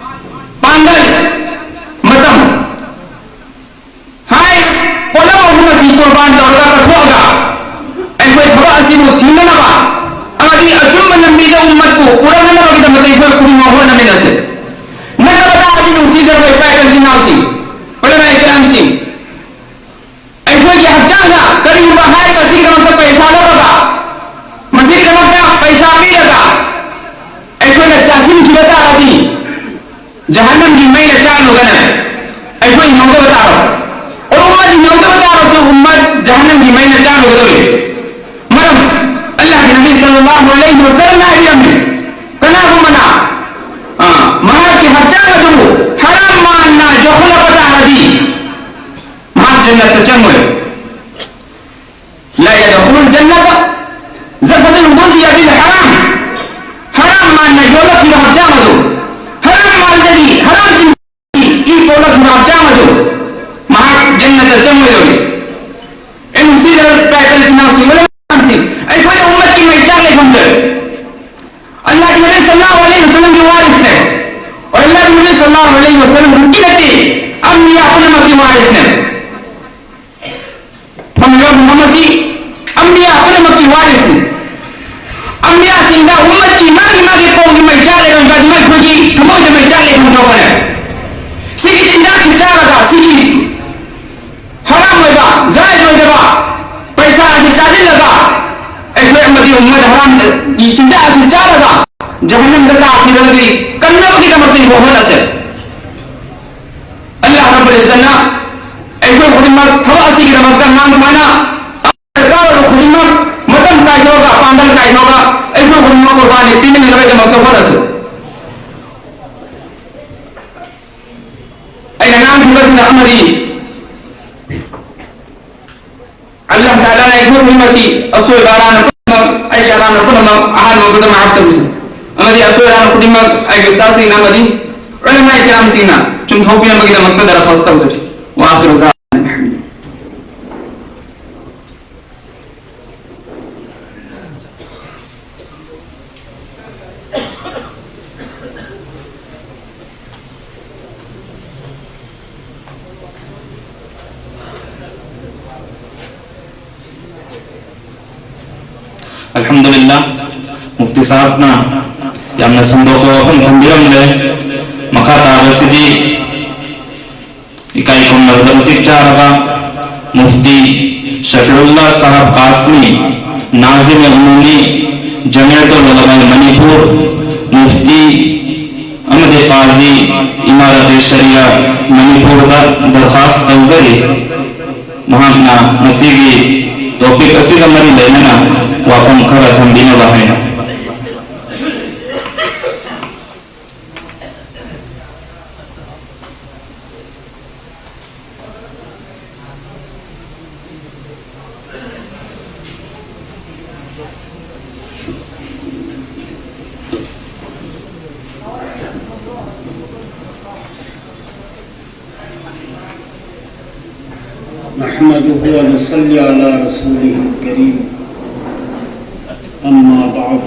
ꯄꯥꯡꯒꯜ, ꯃꯇꯝ, ꯍꯥꯏꯔꯤꯕ ꯄꯣꯠꯂꯝ ꯑꯍꯨꯝ ꯑꯁꯤ ꯀꯨꯔꯕꯥꯟ ꯇꯧꯔꯒ ꯀꯠꯊꯣꯛꯑꯒ ꯑꯩꯈꯣꯏ ꯊꯕꯛ ꯑꯁꯤꯕꯨ ꯊꯤꯡꯅꯅꯕ ꯑꯃꯗꯤ ꯑꯆꯨꯝꯕ ꯂꯝꯕꯤꯗ ꯎꯝꯃꯠꯄꯨ ꯄꯨꯔꯛꯅꯅꯕꯒꯤꯗꯃꯛꯇ ꯑꯩꯈꯣꯏ ꯈꯨꯗꯤꯡꯃꯛ ꯍꯣꯠꯅꯃꯤꯟꯅꯁꯦ꯫ ꯅꯠꯇꯕ ꯇꯥꯔꯗꯤ ꯅꯨꯡꯁꯤꯖꯔꯕ ꯏꯄꯥ ꯏꯆꯤꯟ ꯏꯅꯥꯎꯁꯤꯡ, ꯎꯂꯃꯥ ꯏꯀꯔꯥꯝꯁꯤꯡ, ꯑꯩꯈꯣꯏꯒꯤ ꯍꯛꯆꯥꯡꯅ ꯀꯔꯤꯒꯨꯝꯕ ꯍꯥꯏꯔꯤꯕ ꯑꯁꯤꯒꯤꯗꯃꯛꯇ ꯄꯩꯁꯥ ꯂꯧꯔꯒ, ꯃꯁꯤꯒꯤꯗꯃꯛꯇ ꯄꯩꯁꯥ ꯄꯤꯔꯒ ꯑꯩꯈꯣꯏꯅ ꯆꯥꯁꯤꯟꯈꯤꯕ ꯇꯥꯔꯗꯤ, ꯖꯍꯟꯅꯝꯒꯤ ꯃꯩꯅ ꯆꯥꯛꯂꯨꯒꯅꯤ꯫ ꯑꯩꯈꯣꯏ ꯍꯤꯡꯍꯧꯗꯕ ꯇꯥꯔꯕ, ꯎꯝꯃꯠ ꯍꯤꯡꯍꯧꯗꯕ ꯇꯥꯔꯕꯁꯨ, ꯎꯝꯃꯠ ꯖꯍꯟꯅꯝꯒꯤ ꯃꯩꯅ ꯆꯥꯛꯂꯨꯒꯗꯧꯔꯤ꯫ ꯃꯔꯝ, ꯑꯜꯂꯥꯍꯒꯤ ꯅꯕꯤ ꯁꯜꯂꯜꯂꯥꯍꯨ ꯑꯂꯩꯍꯤ ꯋꯁꯜꯂꯝꯅ ꯍꯥꯏꯕꯤꯔꯝꯃꯤ, ꯀꯅꯥꯒꯨꯝꯕꯅ, ꯑ, ꯃꯍꯥꯛꯀꯤ ꯍꯛꯆꯥꯡ ꯑꯗꯨꯕꯨ ꯍꯔꯥꯝ ꯃꯥꯟꯅ ꯌꯣꯛꯈꯠꯂꯛꯄ ꯇꯥꯔꯗꯤ, ꯃꯍꯥꯛ ꯖꯟꯅꯠꯇ ꯆꯪꯉꯣꯏ꯫ لا يدخل الجنة جسد غذي بالحرام. ꯍꯔꯥꯝ ꯃꯥꯟꯅ ꯌꯣꯛꯂꯛꯈꯤꯕ ꯍꯛꯆꯥꯡ ꯑꯗꯨ, ꯍꯔꯥꯝ ꯃꯥꯟꯗꯒꯤ ꯍꯔꯥꯝ ꯏ ꯄꯣꯛꯂꯛꯈꯤꯕ ꯍꯛꯆꯥꯡ ꯑꯗꯨ ꯃꯍꯥꯛ ꯖꯟꯅꯠꯇ ꯆꯪꯂꯣꯏꯗꯧꯔꯤ꯫ ꯑꯩ ꯅꯨꯡꯁꯤꯖꯔꯕ ꯏꯄꯥ ꯏꯆꯤꯟ ꯏꯅꯥꯎꯁꯤꯡ, ꯎꯂꯃꯥꯁꯤꯡ, ꯑꯩꯈꯣꯏꯅ ꯎꯝꯃꯠꯀꯤ ꯃꯩꯆꯥꯛ ꯂꯩꯐꯝꯗ ꯑꯜꯂꯥꯍꯒꯤ ꯅꯕꯤ ꯁꯜꯂꯜꯂꯥꯍꯨ ꯑꯂꯩꯍꯤ ꯋꯁꯜꯂꯝꯒꯤ ꯋꯥꯔꯤꯁꯅꯦ꯫ ꯑꯜꯂꯥꯍꯒꯤ ꯅꯕꯤ ꯁꯜꯂꯜꯂꯥꯍꯨ ꯑꯂꯩꯍꯤ ꯋꯁꯜꯂꯝ ꯈꯛꯀꯤ ꯅꯠꯇꯦ, ꯑꯝꯕꯤꯌꯥ ꯄꯨꯝꯅꯃꯛꯀꯤ ꯋꯥꯔꯤꯁꯅꯦ꯫ ꯐꯪꯂꯤꯕ ꯃꯐꯝ ꯑꯁꯤ ꯑꯝꯕꯤꯌꯥ ꯄꯨꯝꯅꯃꯛꯀꯤ ꯋꯥꯔꯤꯁꯅꯤ꯫ ꯑꯝꯕꯤꯌꯥꯁꯤꯡꯗ ꯎꯝꯃꯠꯀꯤ ꯃꯥꯒꯤ ꯃꯥꯒꯤ ꯀꯧꯒꯤ ꯃꯩꯆꯥꯛ ꯂꯩꯔꯝꯕ ꯑꯗꯨ ꯑꯩꯈꯣꯏꯒꯤ ꯊꯃꯣꯏꯗ ꯃꯩꯆꯥꯛ ꯂꯩꯐꯝ ꯊꯣꯛꯄꯅꯦ꯫ ꯁꯤꯒꯤ ꯆꯤꯟꯖꯥꯛꯁꯤ ꯆꯥꯔꯒ, ꯁꯤꯒꯤ ꯍꯔꯥꯝ ꯑꯣꯏꯕ, ꯖꯥꯏꯖ ꯑꯣꯏꯗꯕ ꯄꯩꯁꯥ ꯑꯁꯤ ꯆꯥꯁꯤꯜꯂꯒ, ꯑꯩꯈꯣꯏ ꯑꯃꯗꯤ ꯎꯝꯃꯠ ꯍꯔꯥꯝꯒꯤ ꯆꯤꯟꯖꯥꯛ ꯑꯁꯤ ꯆꯥꯔꯒ ꯖꯍꯟꯅꯝꯗ ꯇꯥꯈꯤꯕꯗꯒꯤ ꯀꯟꯅꯕꯒꯤꯗꯃꯛꯇ ꯏꯕꯣ ꯍꯣꯠꯅꯁꯦ꯫ ꯑꯜꯂꯥꯍ ꯔꯕꯨꯜ ꯏꯖ꯭ꯖꯠꯅ ꯑꯩꯈꯣꯏ ꯈꯨꯗꯤꯡꯃꯛ ꯊꯕꯛ ꯑꯁꯤꯒꯤꯗꯃꯛꯇ ꯉꯥꯡ ꯁꯨꯃꯥꯏꯅ ꯗꯔꯀꯥꯔ ꯑꯣꯏꯕ ꯈꯨꯗꯤꯡꯃꯛ ꯃꯇꯝ ꯀꯥꯏꯊꯣꯛꯑꯒ, ꯄꯥꯡꯒꯜ ꯀꯥꯏꯊꯣꯛꯑꯒ ꯑꯩꯈꯣꯏ ꯈꯨꯗꯤꯡꯃꯛ ꯀꯨꯔꯕꯥꯅꯤ ꯄꯤꯅꯅꯕꯒꯤꯗꯃꯛꯇ ꯍꯣꯠꯅꯁꯤ꯫ ꯑꯃꯗꯤ ꯑꯜꯂꯥꯍ ꯇꯥꯂꯥꯅ ꯑꯩꯈꯣꯏ ꯈꯨꯗꯤꯡꯃꯛꯀꯤ ꯑꯁꯣꯏꯕ ꯑꯔꯥꯟꯕ ꯄꯨꯝꯅꯃꯛ, ꯑꯩꯒꯤ ꯑꯔꯥꯟꯕ ꯄꯨꯝꯅꯃꯛ ꯑꯍꯥꯟꯕ ꯃꯛꯇꯗ ꯃꯥꯐ ꯇꯧꯕꯤꯁꯅꯨ꯫ ꯑꯃꯗꯤ ꯑꯁꯣꯏ ꯑꯔꯥꯟ ꯈꯨꯗꯤꯡꯃꯛ ꯑꯩꯒꯤ ꯎꯁꯇꯥꯗꯁꯤꯡꯅ ꯑꯃꯗꯤ ꯎꯂꯃꯥ ꯀꯤꯔꯥꯝꯁꯤꯡꯅ ꯆꯨꯝꯊꯣꯛꯄꯤꯔꯝꯕꯒꯤꯗꯃꯛꯇ ꯗꯔꯈꯥꯁ ꯇꯧꯖꯔꯤ꯫ ꯋꯥ ꯑꯈꯤꯔꯨ ꯗꯥꯋꯥꯅꯥ ꯑꯅꯤꯜ ꯍꯝꯗꯨꯂꯤꯜꯂꯥꯍ꯫ ꯑꯜꯍꯝꯗꯨꯂꯤꯜꯂꯥꯍ, ꯃꯨꯐꯇꯤ ꯁꯥꯍꯕꯅ ꯌꯥꯝꯅ ꯁꯟꯗꯣꯛꯄ ꯋꯥꯐꯝ ꯊꯝꯕꯤꯔꯝꯂꯦ꯫ ꯃꯈꯥ ꯇꯥꯕꯁꯤꯗꯤ ꯏꯀꯥꯏ ꯈꯨꯝꯅꯕꯗ ꯃꯇꯤꯛ ꯆꯥꯔꯕ ꯃꯨꯐꯇꯤ ꯁꯐꯤꯎꯜꯂꯥ ꯁꯥꯍꯕ ꯀꯥꯁꯃꯤ, ꯅꯥꯖꯤꯝ ꯎꯃꯨꯃꯤ, ꯖꯃꯤꯌꯠ ꯎꯂꯃꯥ ꯃꯅꯤꯄꯨꯔ, ꯃꯨꯐꯇꯤ ꯑꯃꯗꯤ ꯀꯥꯖꯤ ꯏꯃꯥꯔꯥꯠ ꯁꯔꯤꯌꯥ ꯃꯅꯤꯄꯨꯔꯗ ꯗꯔꯈꯥꯁ ꯇꯧꯖꯔꯤ꯫ ꯃꯍꯥꯛꯅ ꯉꯁꯤꯒꯤ ꯇꯣꯄꯤꯛ ꯑꯁꯤꯒ ꯃꯔꯤ ꯂꯩꯅꯅ ꯋꯥꯐꯝ ꯈꯔ ꯊꯝꯕꯤꯅꯕ ꯍꯥꯏꯅ꯫ نحمده ونصلي على رسوله الكريم. أما بعد،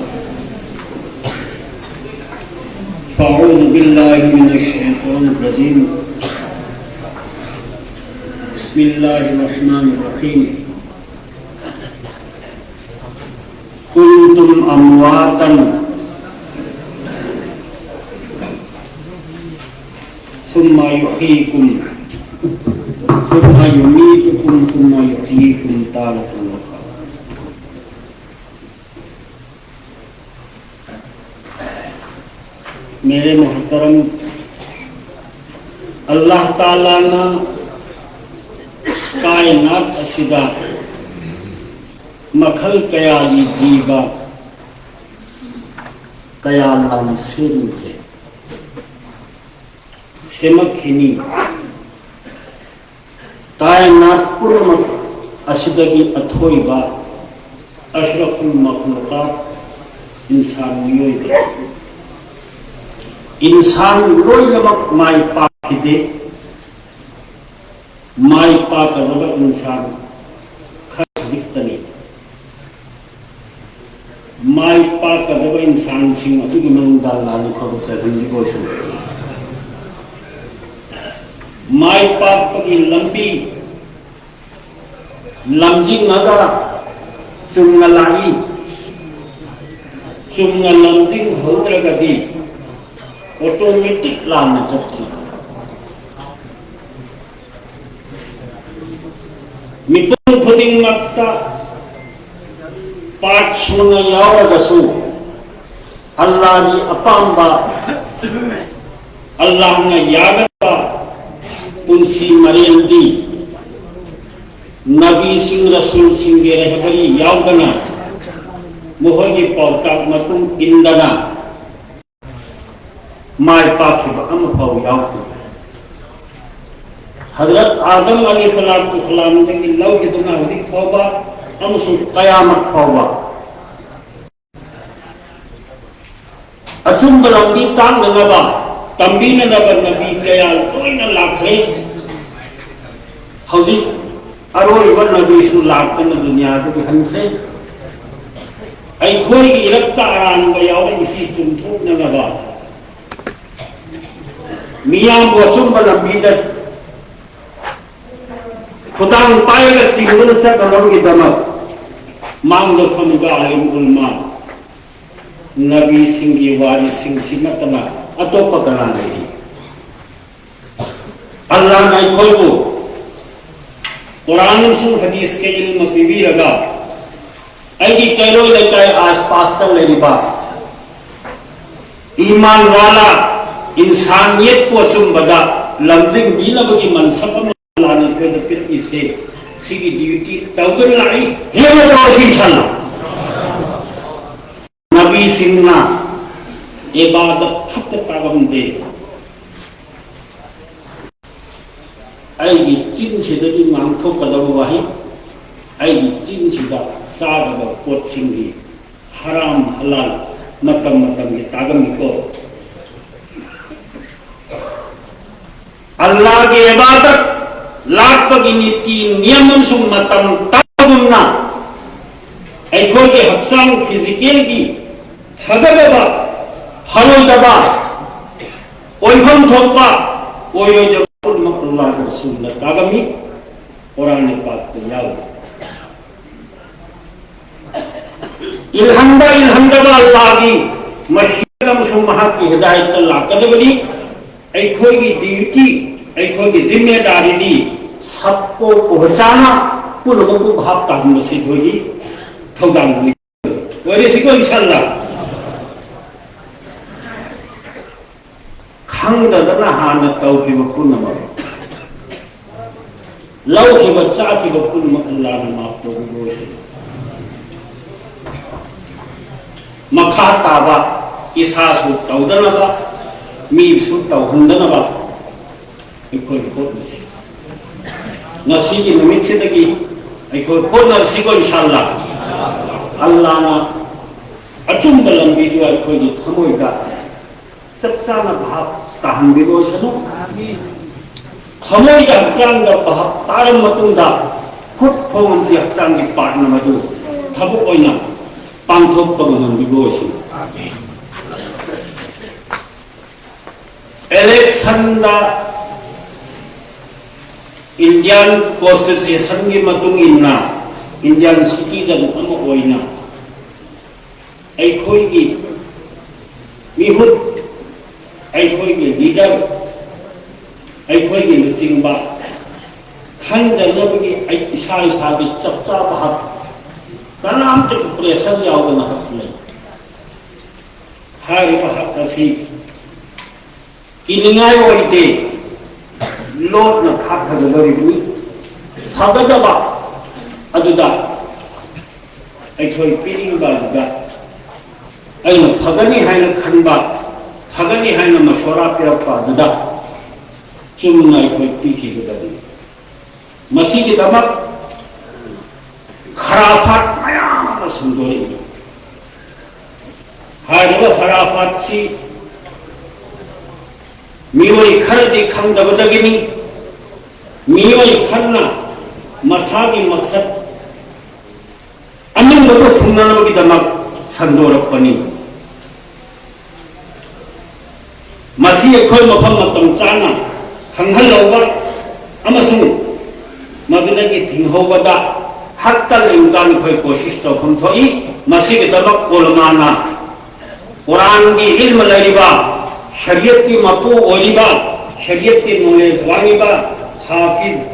فأعوذ بالله من الشيطان الرجيم. بسم الله الرحمن الرحيم. كنتم أمواتا ثم يحييكم ثم يميتكم ثم يحييكم تارة أخرى. मेरे मोहतरम, अल्लाह ताला ना कायनात असिदा ꯃꯈꯜ ꯀꯌꯥꯒꯤ ꯖꯤꯕ ꯀꯌꯥ ꯂꯥꯟ ꯁꯦꯝꯈ꯭ꯔꯦ, ꯁꯦꯝꯃꯛꯈꯤꯅꯤ꯫ ꯀꯥꯏꯅꯥꯠ ꯄꯨꯝꯅꯃꯛ ꯑꯁꯤꯗꯒꯤ ꯑꯊꯣꯏꯕ ꯑꯁ꯭ꯔꯐꯨꯜ ꯃꯈꯂꯨꯀꯥꯠ ꯏꯟꯁꯥꯟ ꯃꯤꯑꯣꯏꯕ꯫ ꯏꯟꯁꯥꯟ ꯂꯣꯏꯅꯃꯛ ꯃꯥꯏ ꯄꯥꯛꯈꯤꯗꯦ꯫ ꯃꯥꯏ ꯄꯥꯛꯀꯗꯕ ꯏꯟꯁꯥꯟ ꯈꯖꯤꯛꯇꯅꯤ꯫ ꯃꯥꯏ ꯄꯥꯛꯀꯗꯕ ꯏꯟꯁꯥꯟꯁꯤꯡ ꯑꯗꯨꯒꯤ ꯃꯅꯨꯡꯗ ꯑꯜꯂꯥꯍꯅ ꯈꯨꯔꯨꯝ ꯆꯥꯁꯤꯟꯕꯤꯕ ꯑꯣꯏꯁꯅꯨ꯫ ꯃꯥꯏ ꯄꯥꯛꯄꯒꯤ ꯂꯝꯕꯤ ꯂꯝꯖꯤꯡꯉꯒ ꯆꯨꯝꯅ ꯂꯥꯛꯏ꯫ ꯆꯨꯝꯅ ꯂꯝꯖꯤꯡꯍꯧꯗ꯭ꯔꯒꯗꯤ ꯑꯣꯇꯣꯃꯦꯇꯤꯛ ꯂꯥꯟꯅ ꯆꯠꯈꯤ꯫ ꯃꯤꯄꯨꯝ ꯈꯨꯗꯤꯡꯃꯛꯇ ꯄꯥꯔꯠ ꯁꯨꯅ ꯌꯥꯎꯔꯒꯁꯨ ꯑꯜꯂꯥꯍꯒꯤ ꯑꯄꯥꯝꯕ, ꯑꯜꯂꯥꯍꯅ ꯌꯥꯒꯗꯕ ꯄꯨꯟꯁꯤ ꯃꯔꯦꯜꯗꯤ ꯅꯕꯤꯁꯤꯡ, ꯔꯁꯨꯜꯁꯤꯡꯒꯤ ꯔꯦꯍꯕꯔꯤ ꯌꯥꯎꯗꯅ, ꯃꯈꯣꯏꯒꯤ ꯄꯥꯎꯇꯥꯛ ꯃꯇꯨꯡ ꯏꯟꯗꯅ ꯃꯥꯏ ꯄꯥꯛꯈꯤꯕ ꯑꯃꯐꯥꯎ ꯌꯥꯎꯗꯦ꯫ ꯍꯖꯔꯠ ꯑꯥꯗꯝ ꯑꯂꯤ ꯁꯂꯥꯇꯨ ꯁꯂꯥꯝꯗꯒꯤ ꯂꯧꯈꯤꯗꯨꯅ ꯍꯧꯖꯤꯛ ꯐꯥꯎꯕ ꯑꯃꯁꯨꯡ ꯀꯌꯥꯃꯠ ꯐꯥꯎꯕ ꯑꯆꯨꯝꯕ ꯂꯝꯕꯤ ꯇꯥꯛꯅꯅꯕ, ꯇꯝꯕꯤꯅꯅꯕ ꯅꯕꯤ ꯀꯌꯥ ꯂꯣꯏꯅ ꯂꯥꯛꯈ꯭ꯔꯦ꯫ ꯍꯧꯖꯤꯛ ꯑꯔꯣꯏꯕ ꯅꯕꯤꯁꯨ ꯂꯥꯛꯇꯅ ꯗꯨꯅꯤꯌꯥꯗꯒꯤ ꯍꯟꯈ꯭ꯔꯦ꯫ ꯑꯩꯈꯣꯏꯒꯤ ꯏꯔꯛꯇ ꯑꯔꯥꯟꯕ ꯌꯥꯎꯔꯛꯏꯁꯤ ꯆꯨꯝꯊꯣꯛꯅꯅꯕ ꯃꯤꯌꯥꯝꯕꯨ ꯑꯆꯨꯝꯕ ꯂꯝꯕꯤꯗ ꯈꯨꯗꯥꯡ ꯄꯥꯏꯔꯒ ꯆꯤꯡꯗꯨꯅ ꯆꯠꯅꯕꯒꯤꯗꯃꯛ ꯃꯥꯡꯗ ꯐꯝꯃꯤꯕ ꯑꯥꯂꯤꯝ ꯎꯂꯃꯥ, ꯅꯕꯤꯁꯤꯡꯒꯤ ꯋꯥꯔꯤꯁꯤꯡꯁꯤ ꯅꯠꯇꯅ ꯑꯇꯣꯞꯄ ꯀꯅꯥ ꯂꯩꯔꯤ? ꯑꯜꯂꯥꯍꯅ ꯑꯩꯈꯣꯏꯕꯨ ꯀꯨꯔꯥꯟ ꯑꯃꯁꯨꯡ ꯍꯗꯤꯁꯀ ꯏꯜꯃ ꯄꯤꯕꯤꯔꯒ ꯑꯩꯒꯤ ꯀꯩꯔꯣꯏ ꯂꯩꯀꯥꯏ ꯑꯥꯁꯄꯥꯁꯇ ꯂꯩꯔꯤꯕ ꯏꯃꯥꯟ ꯋꯥꯂꯥ, ꯏꯟꯁꯥꯅꯤꯌꯠꯄꯨ ꯑꯆꯨꯝꯕꯗ ꯂꯝꯖꯤꯡꯕꯤꯅꯕꯒꯤ ꯃꯟꯁꯕ ꯑꯃ ꯑꯜꯂꯥꯍꯅ ꯑꯩꯈꯣꯏꯗ ꯄꯤꯔꯛꯏꯁꯦ, ꯁꯤꯒꯤ ꯗ꯭ꯌꯨꯇꯤ ꯇꯧꯗꯨꯅ ꯂꯥꯛꯏ꯫ ꯍꯦꯟꯅ ꯇꯧꯔꯁꯤ ꯏꯟꯁꯥꯜꯂꯥꯍ꯫ ꯅꯕꯤꯁꯤꯡꯅ ꯏꯕꯥꯗꯠ ꯈꯛꯇ ꯇꯥꯛꯂꯝꯗꯦ꯫ ꯑꯩꯒꯤ ꯆꯤꯟꯁꯤꯗꯒꯤ ꯉꯥꯡꯊꯣꯛꯀꯗꯕ ꯋꯥꯍꯩ, ꯑꯩꯒꯤ ꯆꯤꯟꯁꯤꯗ ꯆꯥꯒꯗꯕ ꯄꯣꯠꯁꯤꯡꯒꯤ ꯍꯔꯥꯝ ꯍꯂꯥꯜ ꯃꯇꯝ ꯃꯇꯝꯒꯤ ꯇꯥꯒꯝꯃꯤꯀꯣ꯫ ꯑꯜꯂꯥꯒꯤ ꯏꯕꯥꯗꯠ ꯂꯥꯛꯄꯒꯤ ꯅꯤꯇꯤ ꯅꯤꯌꯝ ꯑꯃꯁꯨꯡ ꯃꯇꯝ ꯇꯥꯒꯨꯝꯅ ꯑꯩꯈꯣꯏꯒꯤ ꯍꯛꯆꯥꯡ ꯐꯤꯖꯤꯀꯦꯜꯒꯤ ꯐꯒꯗꯕ, ꯐꯔꯣꯏꯗꯕ, ꯑꯣꯏꯐꯝ ꯊꯣꯛꯄ, ꯑꯣꯏꯔꯣꯏꯗꯕ ꯄꯨꯝꯅꯃꯛ ꯑꯜꯂꯥꯍꯒꯤ ꯔꯁꯨꯜꯅ ꯇꯥꯒꯝꯃꯤ꯫ ꯀꯨꯔꯥꯟ ꯄꯥꯛꯇ ꯌꯥꯎꯔꯤ꯫ ꯏꯜꯍꯟꯕ ꯏꯜꯍꯟꯗꯕ ꯑꯜꯂꯥꯍꯒꯤ ꯃꯁꯤꯌꯠ ꯑꯃꯁꯨꯡ ꯃꯍꯥꯛꯀꯤ ꯍꯤꯗꯥꯌꯠꯇ ꯂꯥꯛꯀꯗꯕꯅꯤ꯫ ꯑꯩꯈꯣꯏꯒꯤ ꯗ꯭ꯌꯨꯇꯤ, ꯑꯩꯈꯣꯏꯒꯤ ꯖꯤꯝꯃꯦꯗꯥꯔꯤꯗꯤ ꯁꯕꯀꯣ ꯄꯣꯍꯆꯥꯅ, ꯄꯨꯝꯅꯃꯛꯄꯨ ꯚꯥꯞ ꯇꯥꯍꯟꯕꯁꯤ ꯑꯩꯈꯣꯏꯒꯤ ꯊꯧꯗꯥꯡꯅꯤ꯫ ꯑꯣꯏꯔꯁꯤꯀꯣ ꯏꯟꯁꯥꯜꯂꯥ꯫ ꯈꯪꯗꯗꯅ ꯍꯥꯟꯅ ꯇꯧꯈꯤꯕ ꯄꯨꯝꯅꯃꯛ, ꯂꯧꯈꯤꯕ ꯆꯥꯈꯤꯕ ꯄꯨꯝꯅꯃꯛ ꯑꯜꯂꯥꯍꯅ ꯃꯥꯐ ꯇꯧꯕꯤꯕ ꯑꯣꯏꯁꯅꯨ꯫ ꯃꯈꯥ ꯇꯥꯕ ꯏꯁꯥꯁꯨ ꯇꯧꯗꯅꯕ, ꯃꯤꯁꯨ ꯇꯧꯍꯟꯗꯅꯕ ꯑꯩꯈꯣꯏ ꯍꯣꯠꯅꯁꯤ꯫ ꯉꯁꯤꯒꯤ ꯅꯨꯃꯤꯠꯁꯤꯗꯒꯤ ꯑꯩꯈꯣꯏ ꯍꯣꯠꯅꯔꯁꯤꯀꯣ ꯏꯟꯁꯥꯜꯂꯥ꯫ ꯑꯜꯂꯥꯍꯅ ꯑꯆꯨꯝꯕ ꯂꯝꯕꯤꯗꯨ ꯑꯩꯈꯣꯏꯒꯤ ꯊꯃꯣꯏꯗ ꯆꯞ ꯆꯥꯅ ꯚꯥꯞ ꯇꯥꯍꯟꯕꯤꯕ ꯑꯣꯏꯁꯅꯨ꯫ ꯊꯃꯣꯏꯗ ꯍꯛꯆꯥꯡꯗ ꯚꯥꯞ ꯇꯥꯔꯕ ꯃꯇꯨꯡꯗ ꯈꯨꯠ ꯈꯣꯡ ꯑꯃꯗꯤ ꯍꯛꯆꯥꯡꯒꯤ ꯄꯥꯔꯠꯅ ꯃꯗꯨ ꯊꯕꯛ ꯑꯣꯏꯅ ꯄꯥꯡꯊꯣꯛꯄ ꯉꯝꯍꯟꯕꯤꯕ ꯑꯣꯏꯁꯅꯨ꯫ ꯏꯂꯦꯛꯁꯟꯗ ꯏꯟꯗꯤꯌꯥꯟ ꯀꯣꯟꯁꯇꯤꯇ꯭ꯌꯨꯁꯟꯒꯤ ꯃꯇꯨꯡ ꯏꯟꯅ ꯏꯟꯗꯤꯌꯥꯟ ꯁꯤꯇꯤꯖꯟ ꯑꯃ ꯑꯣꯏꯅ ꯑꯩꯈꯣꯏꯒꯤ ꯃꯤꯍꯨꯠ, ꯑꯩꯈꯣꯏꯒꯤ ꯂꯤꯗꯔ, ꯑꯩꯈꯣꯏꯒꯤ ꯂꯨꯆꯤꯡꯕ ꯈꯟꯖꯅꯕꯒꯤ ꯑꯩ ꯏꯁꯥ ꯏꯁꯥꯒꯤ ꯆꯞ ꯆꯥꯕ ꯍꯛ, ꯀꯅꯥꯝꯇꯒꯤ ꯄ꯭ꯔꯦꯁꯔ ꯌꯥꯎꯗꯅ ꯍꯛ ꯂꯩ꯫ ꯍꯥꯏꯔꯤꯕ ꯍꯛ ꯑꯁꯤ ꯀꯤꯅꯤꯡꯉꯥꯏ ꯑꯣꯏꯗꯦ, ꯂꯣꯠꯅ ꯈꯥꯛꯊꯒꯗꯧꯔꯤꯕꯅꯤ꯫ ꯐꯒꯗꯕ ꯑꯗꯨꯗ ꯑꯩꯈꯣꯏ ꯄꯤꯅꯤꯡꯕ ꯑꯗꯨꯗ ꯑꯩꯅ ꯐꯒꯅꯤ ꯍꯥꯏꯅ ꯈꯟꯕ, ꯐꯒꯅꯤ ꯍꯥꯏꯅ ꯃꯁꯣꯔꯥ ꯄꯤꯔꯛꯄ ꯑꯗꯨꯗ ꯆꯨꯝꯅ ꯑꯩꯈꯣꯏ ꯄꯤꯈꯤꯒꯗꯕꯅꯤ꯫ ꯃꯁꯤꯒꯤꯗꯃꯛ ꯈꯔꯥꯐꯥꯠ ꯃꯌꯥꯝ ꯑꯃ ꯁꯟꯗꯣꯔꯛꯏ꯫ ꯍꯥꯏꯔꯤꯕ ꯈꯔꯥꯐꯥꯠꯁꯤ ꯃꯤꯑꯣꯏ ꯈꯔꯗꯤ ꯈꯪꯗꯕꯗꯒꯤꯅꯤ, ꯃꯤꯑꯣꯏ ꯈꯔꯅ ꯃꯁꯥꯒꯤ ꯃꯛꯁꯠ ꯑꯅꯤꯡꯕꯗꯨ ꯊꯨꯡꯅꯅꯕꯒꯤꯗꯃꯛ ꯁꯟꯗꯣꯔꯛꯄꯅꯤ꯫ ꯃꯁꯤ ꯑꯩꯈꯣꯏ ꯃꯐꯝ ꯃꯇꯝ ꯆꯥꯅ ꯈꯪꯍꯜꯍꯧꯕ ꯑꯃꯁꯨꯡ ꯃꯗꯨꯗꯒꯤ ꯊꯤꯡꯍꯧꯕꯗ ꯍꯛꯇ ꯂꯩꯕ ꯑꯩꯈꯣꯏ ꯀꯣꯁꯤꯁ ꯇꯧꯐꯝ ꯊꯣꯛꯏ꯫ ꯃꯁꯤꯒꯤꯗꯃꯛ ꯎꯂꯃꯥꯅ, ꯀꯨꯔꯥꯟꯒꯤ ꯏꯜꯃ ꯂꯩꯔꯤꯕ, ꯁꯔꯤꯌꯠꯀꯤ ꯃꯄꯨ ꯑꯣꯏꯔꯤꯕ, ꯁꯔꯤꯌꯠꯀꯤ ꯅꯣꯂꯦꯖ ꯋꯥꯡꯂꯤꯕ ꯍꯥꯐꯤꯖ,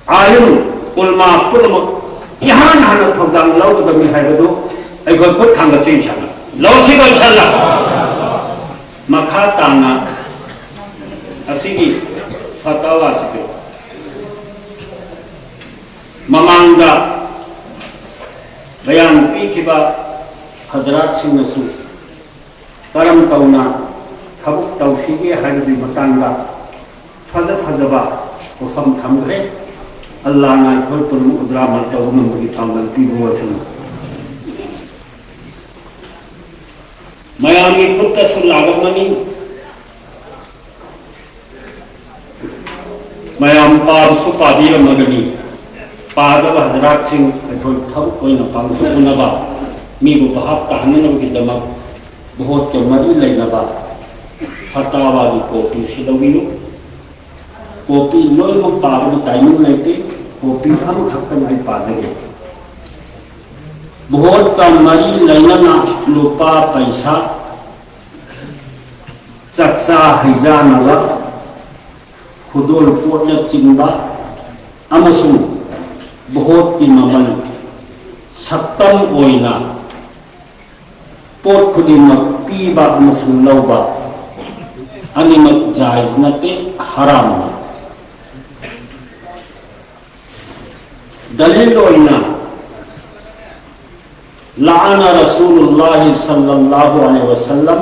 ꯑꯥꯂꯤꯝ, ꯎꯂꯃꯥ ꯄꯨꯝꯅꯃꯛ ꯏꯍꯥꯟ ꯍꯥꯟꯅ ꯊꯧꯗꯥꯡ ꯂꯧꯒꯗꯕꯅꯤ ꯍꯥꯏꯕꯗꯨ ꯑꯩꯈꯣꯏ ꯈꯨꯠ ꯊꯥꯡꯒꯠꯆꯔꯤ꯫ ꯏꯟꯁꯥꯜꯂꯥ꯫ ꯂꯧꯁꯤꯀꯣ, ꯏꯟꯁꯥꯜꯂꯥ꯫ ꯃꯈꯥ ꯇꯥꯅ ꯑꯁꯤꯒꯤ ꯐꯇꯋꯥꯁꯤꯗꯤ ꯃꯃꯥꯡꯗ ꯕꯌꯥꯟ ꯄꯤꯈꯤꯕ ꯍꯖꯔꯥꯠꯁꯤꯡꯅꯁꯨ ꯀꯔꯝ ꯇꯧꯅ ꯊꯕꯛ ꯇꯧꯁꯤꯒꯦ ꯍꯥꯏꯕꯒꯤ ꯃꯇꯥꯡꯗ ꯐꯖ ꯐꯖꯕ ꯋꯥꯐꯝ ꯊꯝꯈ꯭ꯔꯦ꯫ ꯑꯜꯂꯥꯍꯅ ꯑꯩꯈꯣꯏ ꯄꯨꯝꯅꯃꯛ ꯎꯗ꯭ꯔꯥꯃꯜ ꯇꯧꯕ ꯉꯝꯕꯒꯤ ꯊꯧꯅꯥ ꯄꯤꯕ ꯑꯣꯏꯁꯅꯨ꯫ ꯃꯌꯥꯝꯒꯤ ꯈꯨꯠꯇꯁꯨ ꯂꯥꯛꯂꯝꯃꯅꯤ꯫ ꯃꯌꯥꯝ ꯄꯥꯕꯁꯨ ꯄꯥꯕꯤꯔꯝꯃꯒꯅꯤ꯫ ꯄꯥꯗꯕ ꯍꯖꯔꯥꯠꯁꯤꯡ ꯑꯩꯈꯣꯏ ꯊꯕꯛ ꯑꯣꯏꯅ ꯄꯥꯡꯊꯣꯛꯅꯅꯕ, ꯃꯤꯕꯨ ꯚꯥꯞ ꯇꯥꯍꯟꯅꯅꯕꯒꯤꯗꯃꯛ ꯚꯣꯠꯀ ꯃꯔꯤ ꯂꯩꯅꯕ ꯐꯇꯥꯋꯥꯒꯤ ꯀꯣꯄꯤꯁꯤ ꯂꯧꯕꯤꯌꯨ꯫ ꯀꯣꯄꯤ ꯂꯣꯏꯅꯃꯛ ꯄꯥꯕꯒꯤ ꯇꯥꯏꯃꯤꯡ ꯂꯩꯇꯦ꯫ ꯀꯣꯄꯤ ꯑꯃꯈꯛꯇꯪ ꯑꯩ ꯄꯥꯖꯒꯦ꯫ ꯚꯣꯠꯀ ꯃꯔꯤ ꯂꯩꯅꯅ ꯂꯨꯄꯥ ꯄꯩꯁꯥ, ꯆꯥꯛꯆꯥ ꯍꯩꯖꯥꯅꯕ, ꯈꯨꯗꯣꯜ ꯄꯣꯠꯅꯆꯤꯡꯕ ꯑꯃꯁꯨꯡ ꯚꯣꯠꯀꯤ ꯃꯃꯜ ꯁꯛꯇꯝ ꯑꯣꯏꯅ ꯄꯣꯠ ꯈꯨꯗꯤꯡꯃꯛ ꯄꯤꯕ ꯑꯃꯁꯨꯡ ꯂꯧꯕ ꯑꯅꯤꯃꯛ ꯖꯥꯏꯖ ꯅꯠꯇꯦ, ꯍꯔꯥꯝꯅꯤ꯫ ꯗꯂꯤꯜ ꯑꯣꯏꯅ, لعن رسول الله صلى الله عليه وسلم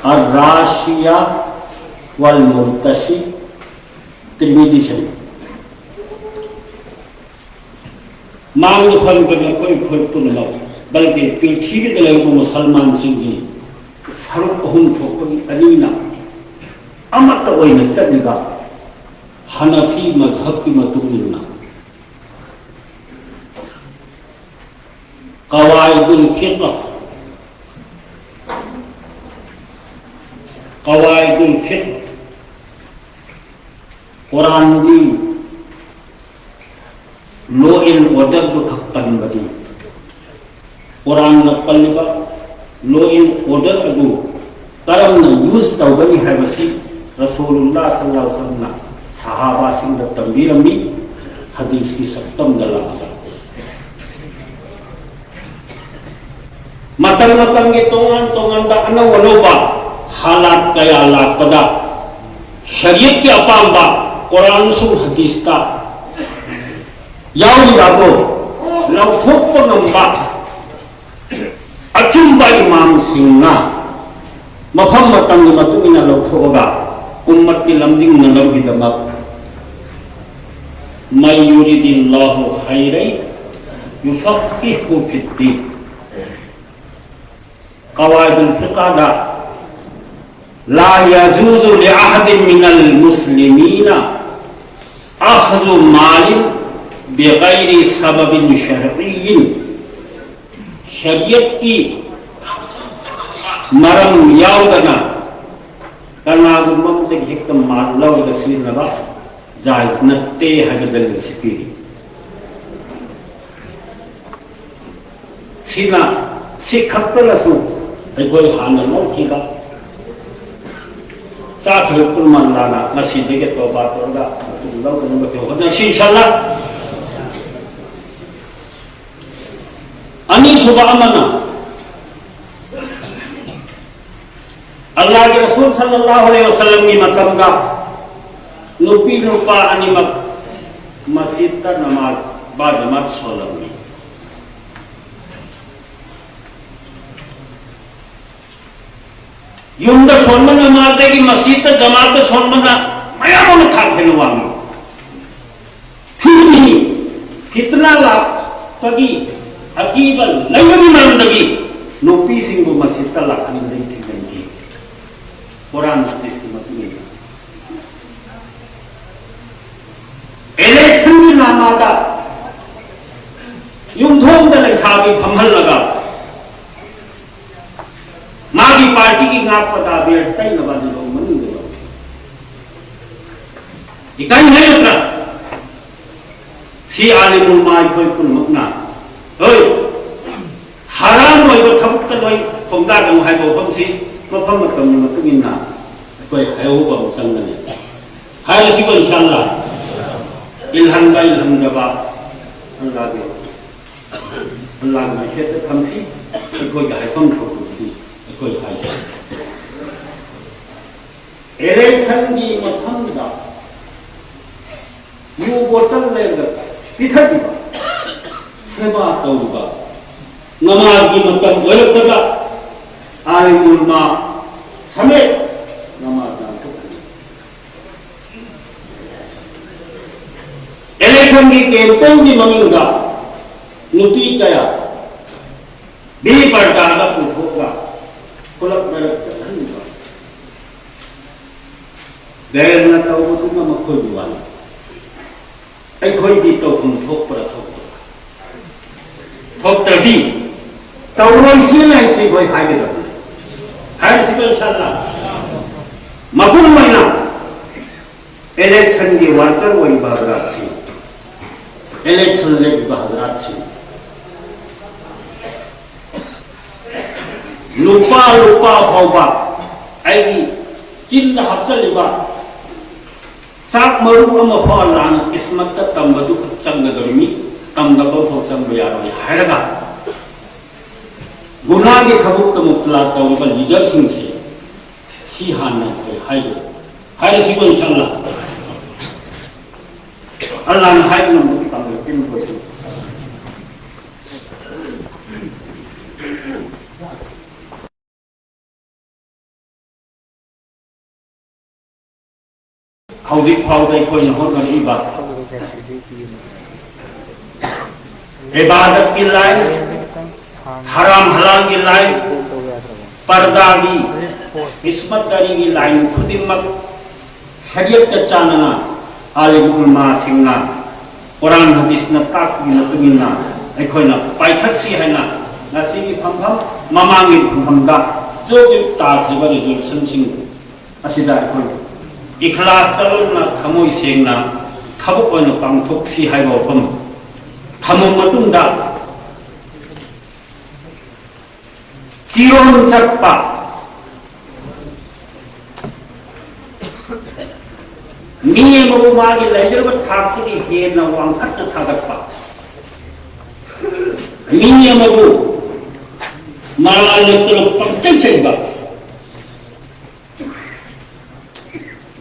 الراشي ꯋꯥꯜ ꯃꯨꯔꯇꯁꯤ ꯇ꯭ꯔꯤꯃꯤꯗꯤꯁꯟ ꯃꯥꯡꯗ ꯍꯣꯟꯕ ꯅꯈꯣꯏ ꯑꯩꯈꯣꯏ ꯄꯨꯝꯅꯃꯛ, ꯕꯜꯀꯤ ꯄ꯭ꯔꯤꯊꯤꯕꯤꯗ ꯂꯩꯔꯤꯕ ꯃꯨꯁꯜꯃꯥꯟꯁꯤꯡꯒꯤ ꯁꯔꯨꯛ ꯑꯍꯨꯝ ꯊꯣꯛꯄꯒꯤ ꯑꯅꯤꯅ ꯑꯃꯠꯇ ꯑꯣꯏꯅ ꯆꯠꯂꯤꯕ ꯍꯅꯐꯤ ꯃꯖꯍꯕꯀꯤ ꯃꯇꯨꯡ ꯏꯟꯅ ꯀꯋꯥꯏꯗꯨꯜ ꯐꯤꯛꯍ, ꯀꯋꯥꯏꯗꯨꯜ ꯐꯤꯛꯍ, ꯀꯨꯔꯥꯟꯒꯤ law and order ꯗꯨ ꯈꯛ ꯄꯟꯕꯗꯤ, ꯀꯨꯔꯥꯟꯅ ꯄꯜꯂꯤꯕ law and order ꯑꯗꯨ ꯀꯔꯝꯅ use ꯇꯧꯒꯅꯤ ꯍꯥꯏꯕꯁꯤ ꯔꯁꯨꯂꯨꯜꯂꯥꯍ ꯁꯜꯂꯜꯂꯥꯍꯨ ꯑꯂꯩꯍꯤ ꯋꯁꯜꯂꯝꯅ ꯁꯍꯥꯕꯥꯁꯤꯡꯗ ꯇꯝꯕꯤꯔꯝꯃꯤ꯫ ꯍꯗꯤꯁꯀꯤ ꯁꯛꯇꯝꯗ ꯂꯥꯛꯑꯒ ꯃꯇꯝ ꯃꯇꯝꯒꯤ ꯇꯣꯉꯥꯟ ꯇꯣꯉꯥꯟꯕ ꯑꯅꯧ ꯑꯅꯧꯕ ꯍꯥꯂꯥꯠ ꯀꯌꯥ ꯂꯥꯛꯄꯗ ꯁꯔꯤꯌꯠꯀꯤ ꯑꯄꯥꯝꯕ ꯀꯨꯔꯥꯟ ꯑꯃꯁꯨꯡ ꯍꯗꯤꯁꯇ ꯌꯥꯎꯔꯤꯕ ꯑꯗꯨ ꯂꯧꯊꯣꯛꯄ ꯉꯝꯕ ꯑꯆꯨꯝꯕ ꯏꯃꯥꯝꯁꯤꯡꯅ ꯃꯐꯝ ꯃꯇꯝꯒꯤ ꯃꯇꯨꯡ ꯏꯟꯅ ꯂꯧꯊꯣꯛꯑꯒ ꯎꯝꯃꯠꯀꯤ ꯂꯝꯖꯤꯡꯅꯅꯕꯒꯤꯗꯃꯛ من يرد الله خيرا يفقهه في الدين. ꯀꯋꯥꯏꯗꯨꯜ ꯐꯤꯛꯍꯗ لا يجوز لأحد من المسلمين أخذ مال بغير سبب شرعي. ꯁꯔꯤꯌꯠꯀꯤ ꯃꯔꯝ ꯌꯥꯎꯗꯅ ꯀꯅꯥꯒꯨꯝꯕ ꯑꯃꯗꯒꯤ ꯍꯦꯛꯇ ꯃꯥꯜ ꯂꯧꯔꯒ ꯁꯤꯖꯤꯟꯅꯕ ꯖꯥꯏꯖ ꯅꯠꯇꯦ ꯍꯥꯏꯕ ꯗꯂꯤꯜ ꯑꯁꯤ ꯄꯤꯔꯤ꯫ ꯁꯤꯅ, ꯁꯤ ꯈꯛꯇꯅꯁꯨ ꯑꯩꯈꯣꯏ ꯍꯥꯟꯅ ꯂꯧꯈꯤꯕ ꯆꯥꯈꯤꯕ ꯄꯨꯝꯅꯃꯛ ꯂꯥꯟꯅ ꯉꯁꯤꯗꯒꯤ ꯇꯧꯕ ꯇꯧꯔꯒ ꯃꯇꯨꯡ ꯂꯧꯗꯅꯕ ꯍꯣꯠꯅꯁꯤ ꯏꯟꯁꯥꯜꯂꯥ꯫ ꯑꯅꯤꯁꯨꯕ ꯑꯃꯅ ꯑꯜꯂꯥꯍꯒꯤ ꯔꯁꯨꯜ ꯁꯜꯂꯜꯂꯥꯍꯨ ꯑꯂꯩꯍꯤ ꯋꯁꯜꯂꯝꯒꯤ ꯃꯇꯝꯗ ꯅꯨꯄꯤ ꯅꯨꯄꯥ ꯑꯅꯤꯃꯛ ꯃꯁꯖꯤꯗꯇ ꯅꯃꯥꯖ ꯕꯥ ꯖꯃꯥꯠ ꯁꯣꯜꯂꯝꯃꯤ꯫ ꯌꯨꯝꯗ ꯁꯣꯟꯕꯅ ꯃꯥꯗꯒꯤ ꯃꯁꯖꯤꯗꯇ ꯖꯃꯥꯠꯇ ꯁꯣꯟꯕꯅ ꯃꯌꯥꯝ ꯑꯃ ꯊꯥꯛ ꯍꯦꯟꯅ ꯋꯥꯡꯉꯤ꯫ ꯐꯤꯠꯅ ꯂꯥꯛꯄꯒꯤ ꯑꯀꯤꯕ ꯂꯩꯕꯒꯤ ꯃꯔꯝꯗꯒꯤ ꯅꯨꯄꯤꯁꯤꯡꯕꯨ ꯃꯁꯖꯤꯗꯇ ꯂꯥꯛꯍꯟꯕꯗꯒꯤ ꯊꯤꯡꯖꯤꯟꯈꯤ꯫ ꯀꯨꯔꯥꯟ ꯍꯗꯤꯁꯀꯤ ꯃꯇꯨꯡ ꯏꯟꯅ ꯏꯂꯦꯛꯁꯟꯒꯤ ꯅꯥꯃꯥꯗ ꯌꯨꯝꯊꯣꯡꯗ ꯂꯩꯁꯥꯕꯤ ꯐꯝꯍꯜꯂꯒ ꯃꯥꯒꯤ ꯄꯥꯔꯇꯤꯒꯤ ꯉꯥꯛꯄꯗ ꯕꯦꯜ ꯇꯩꯅꯕ ꯑꯗꯨ ꯂꯧ ꯃꯅꯨꯡꯗ ꯂꯧ꯫ ꯏꯀꯥꯏ ꯍꯥꯏꯒꯗ꯭ꯔꯥ? ꯁꯤ ꯑꯥꯂꯤꯃꯨꯜꯃꯥ ꯑꯩꯈꯣꯏ ꯄꯨꯝꯅꯃꯛꯅ ꯍꯣꯏ ꯍꯔꯥꯝ ꯑꯣꯏꯕ ꯊꯕꯛꯇ ꯂꯣꯏ ꯈꯣꯡꯗꯥꯒꯅꯨ ꯍꯥꯏꯕ ꯋꯥꯐꯝꯁꯤ ꯃꯐꯝ ꯃꯇꯝꯒꯤ ꯃꯇꯨꯡ ꯏꯟꯅ ꯑꯩꯈꯣꯏ ꯍꯥꯏꯍꯧꯕ ꯑꯃ ꯆꯪꯒꯅꯤ꯫ ꯍꯥꯏꯔꯤꯁꯤꯕꯨ ꯏꯟꯁꯥꯜꯂꯥ ꯏꯜꯍꯟꯕ ꯏꯜꯍꯟꯗꯕ ꯑꯜꯂꯥꯒꯤ ꯑꯜꯂꯥꯒꯤ ꯃꯥꯏꯀꯩꯗ ꯊꯝꯁꯤ꯫ ꯑꯩꯈꯣꯏꯒꯤ ꯍꯥꯏꯐꯝ ꯊꯣꯛꯄꯗꯨꯗꯤ ꯑꯩꯈꯣꯏ ꯍꯥꯏꯁꯤ꯫ ꯏꯂꯦꯛꯁꯟꯒꯤ ꯃꯐꯝꯗ ꯌꯨ ꯕꯣꯇꯜ ꯂꯩꯔꯒ ꯄꯤꯊꯛꯂꯤꯕ, ꯁꯦꯕꯥ ꯇꯧꯔꯤꯕ, ꯅꯃꯥꯖꯒꯤ ꯃꯇꯝ ꯑꯣꯏꯔꯛꯄꯗ ꯑꯥꯂꯤꯃꯨꯜꯃꯥ ꯁꯃꯦꯠ ꯅꯃꯥꯖ ꯂꯥꯡꯊꯣꯛꯍꯜꯂꯤ꯫ ꯏꯂꯦꯛꯁꯟꯒꯤ ꯀꯦꯝꯄꯦꯟꯒꯤ ꯃꯅꯨꯡꯗ ꯅꯨꯄꯤ ꯀꯌꯥ ꯕꯤ ꯄꯔꯗꯥꯗ ꯄꯨꯊꯣꯛꯂꯒ ꯈꯨꯂꯛ ꯃꯔꯛ ꯆꯠꯍꯟꯕ ꯒꯩꯔꯅ ꯇꯧꯕꯗꯨꯅ ꯃꯈꯣꯏꯒꯤ ꯋꯥꯅꯤ꯫ ꯑꯩꯈꯣꯏꯗꯤ ꯇꯧꯐꯝ ꯊꯣꯛꯄ꯭ꯔꯥ ꯊꯣꯛꯇꯕ꯭ꯔꯥ? ꯊꯣꯛꯇ꯭ꯔꯗꯤ ꯇꯧꯔꯣꯏꯁꯤ ꯍꯥꯏꯁꯤ ꯑꯩꯈꯣꯏ ꯍꯥꯏꯒꯗꯕꯅꯤ꯫ ꯍꯥꯏꯔꯤꯁꯤꯗ ꯏꯁꯥꯗ ꯃꯄꯨꯡ ꯑꯣꯏꯅ ꯏꯂꯦꯛꯁꯟꯒꯤ ꯋꯥꯔꯀꯔ ꯑꯣꯏꯔꯤꯕ ꯍꯖꯔꯥꯠꯁꯤꯡ, ꯏꯂꯦꯛꯁꯟ ꯂꯦꯞꯄꯤꯕ ꯍꯖꯔꯥꯠꯁꯤꯡ, ꯂꯨꯄꯥ ꯂꯨꯄꯥ ꯐꯥꯎꯕ ꯑꯩꯒꯤ ꯆꯤꯟꯗ ꯍꯥꯞꯆꯜꯂꯤꯕ ꯆꯥꯛ ꯃꯔꯨ ꯑꯃ ꯐꯥꯎ ꯂꯥꯟꯅ ꯀꯤꯁꯃꯠꯇ ꯇꯝꯕꯗꯨ ꯈꯛ ꯆꯪꯒꯗꯧꯔꯤꯃꯤ, ꯇꯝꯗꯕ ꯐꯥꯎ ꯆꯪꯕ ꯌꯥꯔꯣꯏ ꯍꯥꯏꯔꯒ ꯒꯨꯅꯥꯒꯤ ꯊꯕꯛꯇ ꯃꯨꯛꯇꯂꯥ ꯇꯧꯔꯤꯕ ꯂꯤꯗꯔꯁꯤꯡꯁꯤ ꯁꯤ ꯍꯥꯟꯅ ꯑꯩꯈꯣꯏ ꯍꯥꯏꯗꯣꯏ꯫ ꯍꯥꯏꯔꯤꯁꯤꯕꯨ ꯏꯟꯁꯥꯜꯂꯥ ꯑꯜꯂꯥꯅ ꯍꯥꯏꯕ ꯉꯝꯕꯒꯤ ꯄꯥꯡꯒꯜ ꯄꯤꯅꯕꯁꯨ ꯍꯧꯖꯤꯛ ꯐꯥꯎꯗ ꯑꯩꯈꯣꯏꯅ ꯍꯣꯠꯅꯔꯛꯏꯕ ꯏꯕꯥꯗꯠꯀꯤ ꯂꯥꯏꯟ, ꯍꯔꯥꯝ ꯍꯂꯥꯜꯒꯤ ꯂꯥꯏꯟ, ꯄꯔꯗꯥꯒꯤ, ꯏꯁꯃꯠ ꯀꯔꯤꯒꯤ ꯂꯥꯏꯟ ꯈꯨꯗꯤꯡꯃꯛ ꯁꯔꯤꯌꯠꯀ ꯆꯥꯟꯅꯅ ꯑꯥꯂꯤꯝ ꯎꯂꯃꯥꯁꯤꯡꯅ ꯀꯨꯔꯥꯟ ꯍꯗꯤꯁꯅ ꯇꯥꯛꯄꯒꯤ ꯃꯇꯨꯡ ꯏꯟꯅ ꯑꯩꯈꯣꯏꯅ ꯄꯥꯏꯈꯠꯁꯤ ꯍꯥꯏꯅ ꯉꯁꯤꯒꯤ ꯐꯝꯐꯝ, ꯃꯃꯥꯡꯒꯤ ꯐꯝꯐꯝꯗ ꯍꯧꯖꯤꯛ ꯇꯥꯈꯤꯕ ꯔꯤꯖꯣꯂꯨꯁꯟꯁꯤꯡ ꯑꯁꯤꯗ ꯑꯩꯈꯣꯏ ꯏꯈꯂꯥꯁꯇ ꯂꯣꯏꯅ ꯊꯃꯣꯏ ꯁꯦꯡꯅ ꯊꯕꯛ ꯑꯣꯏꯅ ꯄꯥꯡꯊꯣꯛꯁꯤ ꯍꯥꯏꯕ ꯋꯥꯐꯝ ꯊꯝꯃ ꯃꯇꯨꯡꯗ, ꯆꯤꯔꯣꯟ ꯆꯠꯄ, ꯃꯤ ꯑꯃꯕꯨ ꯃꯥꯒꯤ ꯂꯩꯖꯔꯕ ꯊꯥꯛꯇꯒꯤ ꯍꯦꯟꯅ ꯋꯥꯡꯈꯠꯅ ꯊꯥꯒꯠꯄ, ꯃꯤ ꯑꯃꯕꯨ ꯃꯔꯥꯜ ꯂꯩꯇꯅ ꯄꯪꯆꯩ ꯆꯩꯕ,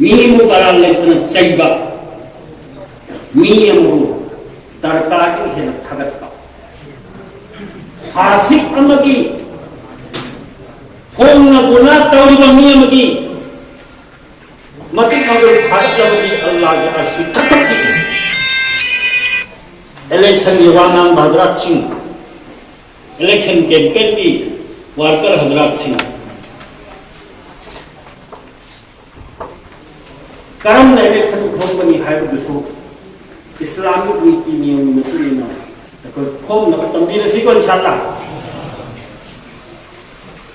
ꯃꯤꯕꯨ ꯃꯔꯥꯜ ꯂꯩꯇꯅ ꯆꯩꯕ, ꯃꯤ ꯑꯃꯕꯨ ꯗꯔꯀꯥꯔꯗꯒꯤ ꯍꯦꯟꯅ ꯊꯥꯒꯠꯄ, ꯐꯥꯁꯤꯛ ꯑꯃꯒꯤ ꯐꯣꯡꯅ ꯒꯨꯅꯥ ꯇꯧꯔꯤꯕ ꯃꯤ ꯑꯃꯒꯤ ꯃꯇꯤꯛ ꯃꯒꯨꯟ ꯊꯥꯒꯠꯂꯕꯗꯤ ꯑꯜꯂꯥꯍꯒꯤ ꯑꯔꯁꯤ ꯀꯛꯊꯠꯈꯤ꯫ ꯏꯂꯦꯛꯁꯟꯒꯤ ꯋꯥ ꯉꯥꯡꯕ ꯍꯖꯔꯥꯠꯁꯤꯡ, ꯏꯂꯦꯛꯁꯟ ꯀꯦꯝꯄꯦꯟꯒꯤ ꯋꯥꯔꯀꯔ ꯍꯖꯔꯥꯠꯁꯤꯡ, ꯀꯔꯝꯅ ꯏꯂꯦꯛꯁꯟ ꯈꯣꯝꯒꯅꯤ ꯍꯥꯏꯕꯗꯨꯁꯨ ꯏꯁꯂꯥꯃꯤꯛ ꯅꯤꯇꯤ ꯅꯤꯌꯣꯝꯒꯤ ꯃꯇꯨꯡ ꯏꯟꯅ ꯑꯩꯈꯣꯏ ꯈꯣꯝꯅꯕ ꯇꯝꯕꯤꯔꯁꯤꯀꯣ, ꯏꯟꯁꯥꯜꯂꯥ꯫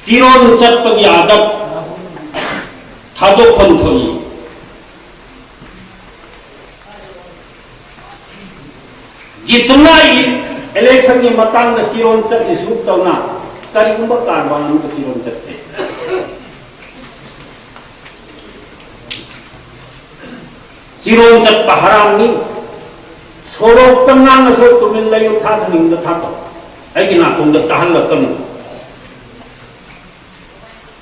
ꯆꯤꯔꯣꯟ ꯆꯠꯄꯒꯤ ꯑꯥꯗꯠ ꯊꯥꯗꯣꯛꯐꯝ ꯊꯣꯛꯏ꯫ ꯖꯤꯇꯅꯥꯒꯤ ꯏꯂꯦꯛꯁꯟꯒꯤ ꯃꯇꯥꯡꯗ ꯆꯤꯔꯣꯟ ꯆꯠꯂꯤ ꯁꯨꯛ ꯇꯧꯅ ꯀꯔꯤꯒꯨꯝꯕ ꯀꯥꯔꯕꯥꯔ ꯑꯃꯗ ꯆꯤꯔꯣꯟ ꯆꯠꯇꯦ꯫ ꯆꯤꯔꯣꯟ ꯆꯠꯄ ꯍꯔꯥꯝꯅꯤ꯫ ꯁꯣꯔꯣꯛꯇ ꯉꯥꯡꯉꯁꯨ ꯇꯨꯃꯤꯟ ꯂꯩꯌꯨ, ꯊꯥꯊꯅꯤꯡꯕ ꯊꯥꯊꯧ꯫ ꯑꯩꯒꯤ ꯅꯥꯀꯣꯡꯗ ꯇꯥꯍꯜꯂꯛꯀꯅꯨ꯫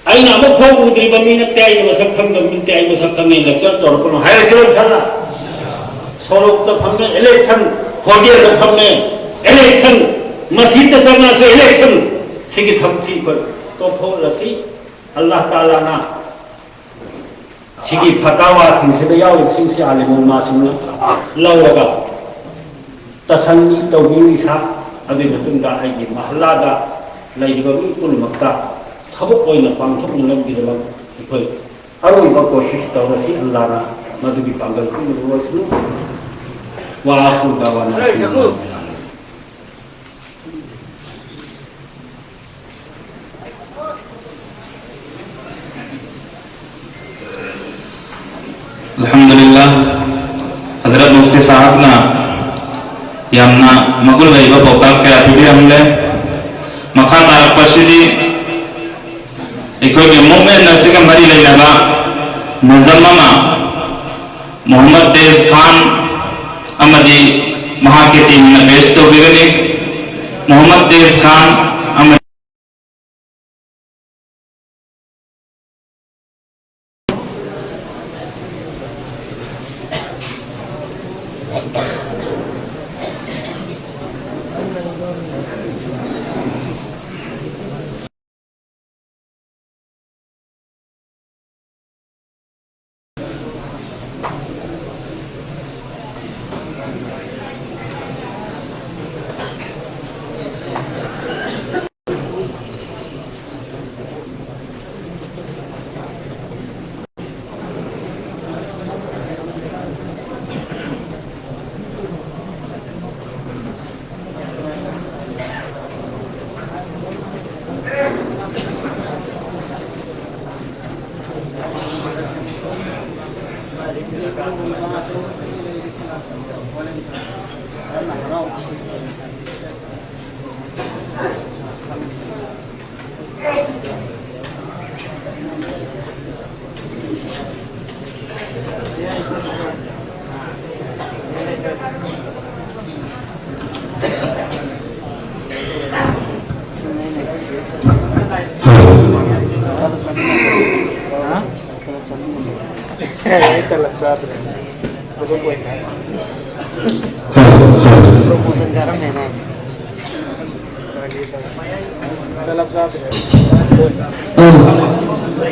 ꯑꯩꯅ ꯑꯃꯨꯛ ꯐꯥꯎ ꯎꯗ꯭ꯔꯤꯕ ꯃꯤ ꯅꯠꯇꯦ, ꯑꯩꯅ ꯃꯁꯛ ꯈꯪꯗꯕ ꯃꯤ ꯅꯠꯇꯦ, ꯑꯩ ꯃꯁꯛ ꯈꯪꯉꯦ, ꯂꯦꯛꯆꯔ ꯇꯧꯔꯛꯀꯅꯨ ꯍꯥꯏꯔꯁꯤꯔꯣ ꯁꯥꯔꯅ? ꯁꯣꯔꯣꯛꯇ ꯐꯝꯃꯦ, ꯏꯂꯦꯛꯁꯟ ꯍꯣꯇꯦꯜꯗ ꯐꯝꯃꯦ, ꯏꯂꯦꯛꯁꯟ ꯃꯁꯤꯗ ꯆꯪꯉꯁꯨ ꯏꯂꯦꯛꯁꯟ, ꯁꯤꯒꯤ ꯊꯕꯛꯁꯤ ꯑꯩꯈꯣꯏ ꯇꯣꯛꯊꯣꯛꯂꯁꯤ꯫ ꯑꯜꯂꯥꯍ ꯇꯥꯂꯥꯅ ꯁꯤꯒꯤ ꯐꯇꯥꯋꯥꯁꯤꯡꯁꯤꯗ ꯌꯥꯎꯔꯤꯕꯁꯤꯡꯁꯤ ꯑꯥꯂꯤꯝ ꯎꯂꯃꯥꯁꯤꯡꯅ ꯂꯧꯔꯒ ꯇꯁꯟꯅꯤ ꯇꯧꯕꯤꯔꯤꯁꯥ, ꯑꯗꯨꯒꯤ ꯃꯇꯨꯡꯗ ꯑꯩꯒꯤ ꯃꯍꯜꯂꯥꯗ ꯂꯩꯔꯤꯕ ꯃꯤ ꯄꯨꯝꯅꯃꯛꯇ ꯊꯕꯛ ꯑꯣꯏꯅ ꯄꯥꯡꯊꯣꯛꯅꯅꯕꯒꯤꯗꯃꯛ ꯑꯩꯈꯣꯏ ꯑꯔꯣꯏꯕ ꯀꯣꯁꯤꯁ ꯇꯧꯔꯁꯤ꯫ ꯑꯜꯂꯥꯅ ꯃꯗꯨꯒꯤ ꯄꯥꯡꯒꯜ ꯄꯤꯅꯕ ꯑꯣꯏꯁꯅꯨ꯫ ꯋꯥ ꯑꯥꯈꯤꯔꯨ ꯗꯥꯋꯥꯅꯥ ꯑꯅꯤꯜ ꯍꯝꯗꯨꯂꯤꯜꯂꯥꯍꯤ꯫ ꯑꯜꯍꯝꯗꯨꯂꯤꯜꯂꯥꯍ, ꯍꯖꯔꯠ ꯃꯨꯐꯇꯤ ꯁꯥꯍꯕꯅ ꯌꯥꯝꯅ ꯃꯒꯨꯟ ꯂꯩꯕ ꯄꯥꯎꯇꯥꯛ ꯀꯌꯥ ꯄꯤꯕꯤꯔꯝꯂꯦ꯫ ꯃꯈꯥ ꯇꯥꯔꯛꯄꯁꯤꯗꯤ ꯑꯩꯈꯣꯏꯒꯤ ꯃꯨꯚꯃꯦꯟ ꯑꯁꯤꯒ ꯃꯔꯤ ꯂꯩꯅꯕ ꯅꯖꯝ ꯑꯃ ꯃꯣꯍꯝꯃꯗ ꯗꯦꯖ ꯈꯥꯟ ꯑꯃꯗꯤ ꯃꯍꯥꯛꯀꯤ ꯇꯤꯝꯅ ꯄꯦꯁ ꯇꯧꯕꯤꯒꯅꯤ꯫ ꯃꯣꯍꯝꯃꯗ ꯗꯦꯖ ꯈꯥꯟ ꯑꯃꯗꯤ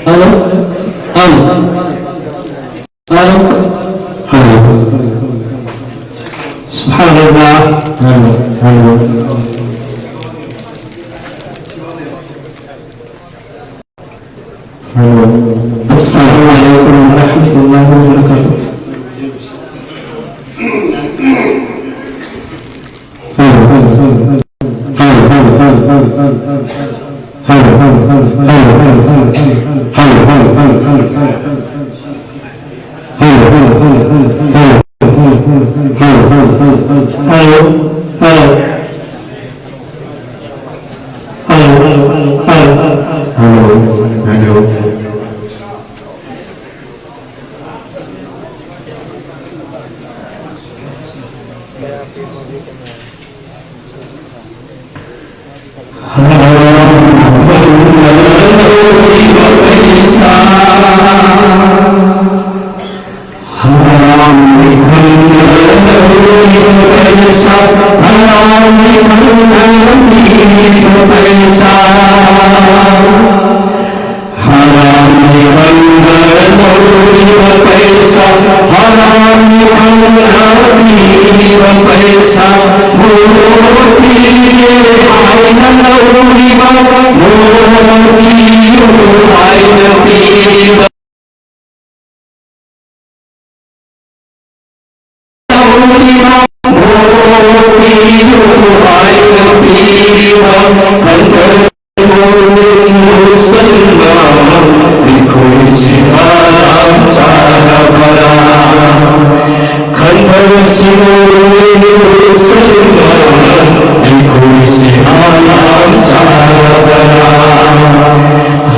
Hello. Hello. Hello. Hello. Hello. Subhanallah. Hello. Hello. Hello. Assalamu alaikum wa rahmatullahi wa barakatuh. Hello. Hello. ꯍꯔꯥꯝꯒꯤ ꯈꯪꯗ ꯂꯧꯔꯤꯕ ꯄꯩꯁꯥ, ꯍꯔꯥꯝꯒꯤ ꯈꯪꯗ ꯄꯤꯔꯤꯕ ꯄꯩꯁꯥ, ꯚꯣꯠ ꯄꯤꯒꯦ ꯍꯥꯏꯅ ꯂꯧꯔꯤꯕ, ꯚꯣꯠ ꯄꯤꯌꯨ ꯍꯥꯏꯅ ꯄꯤꯔꯤꯕ꯫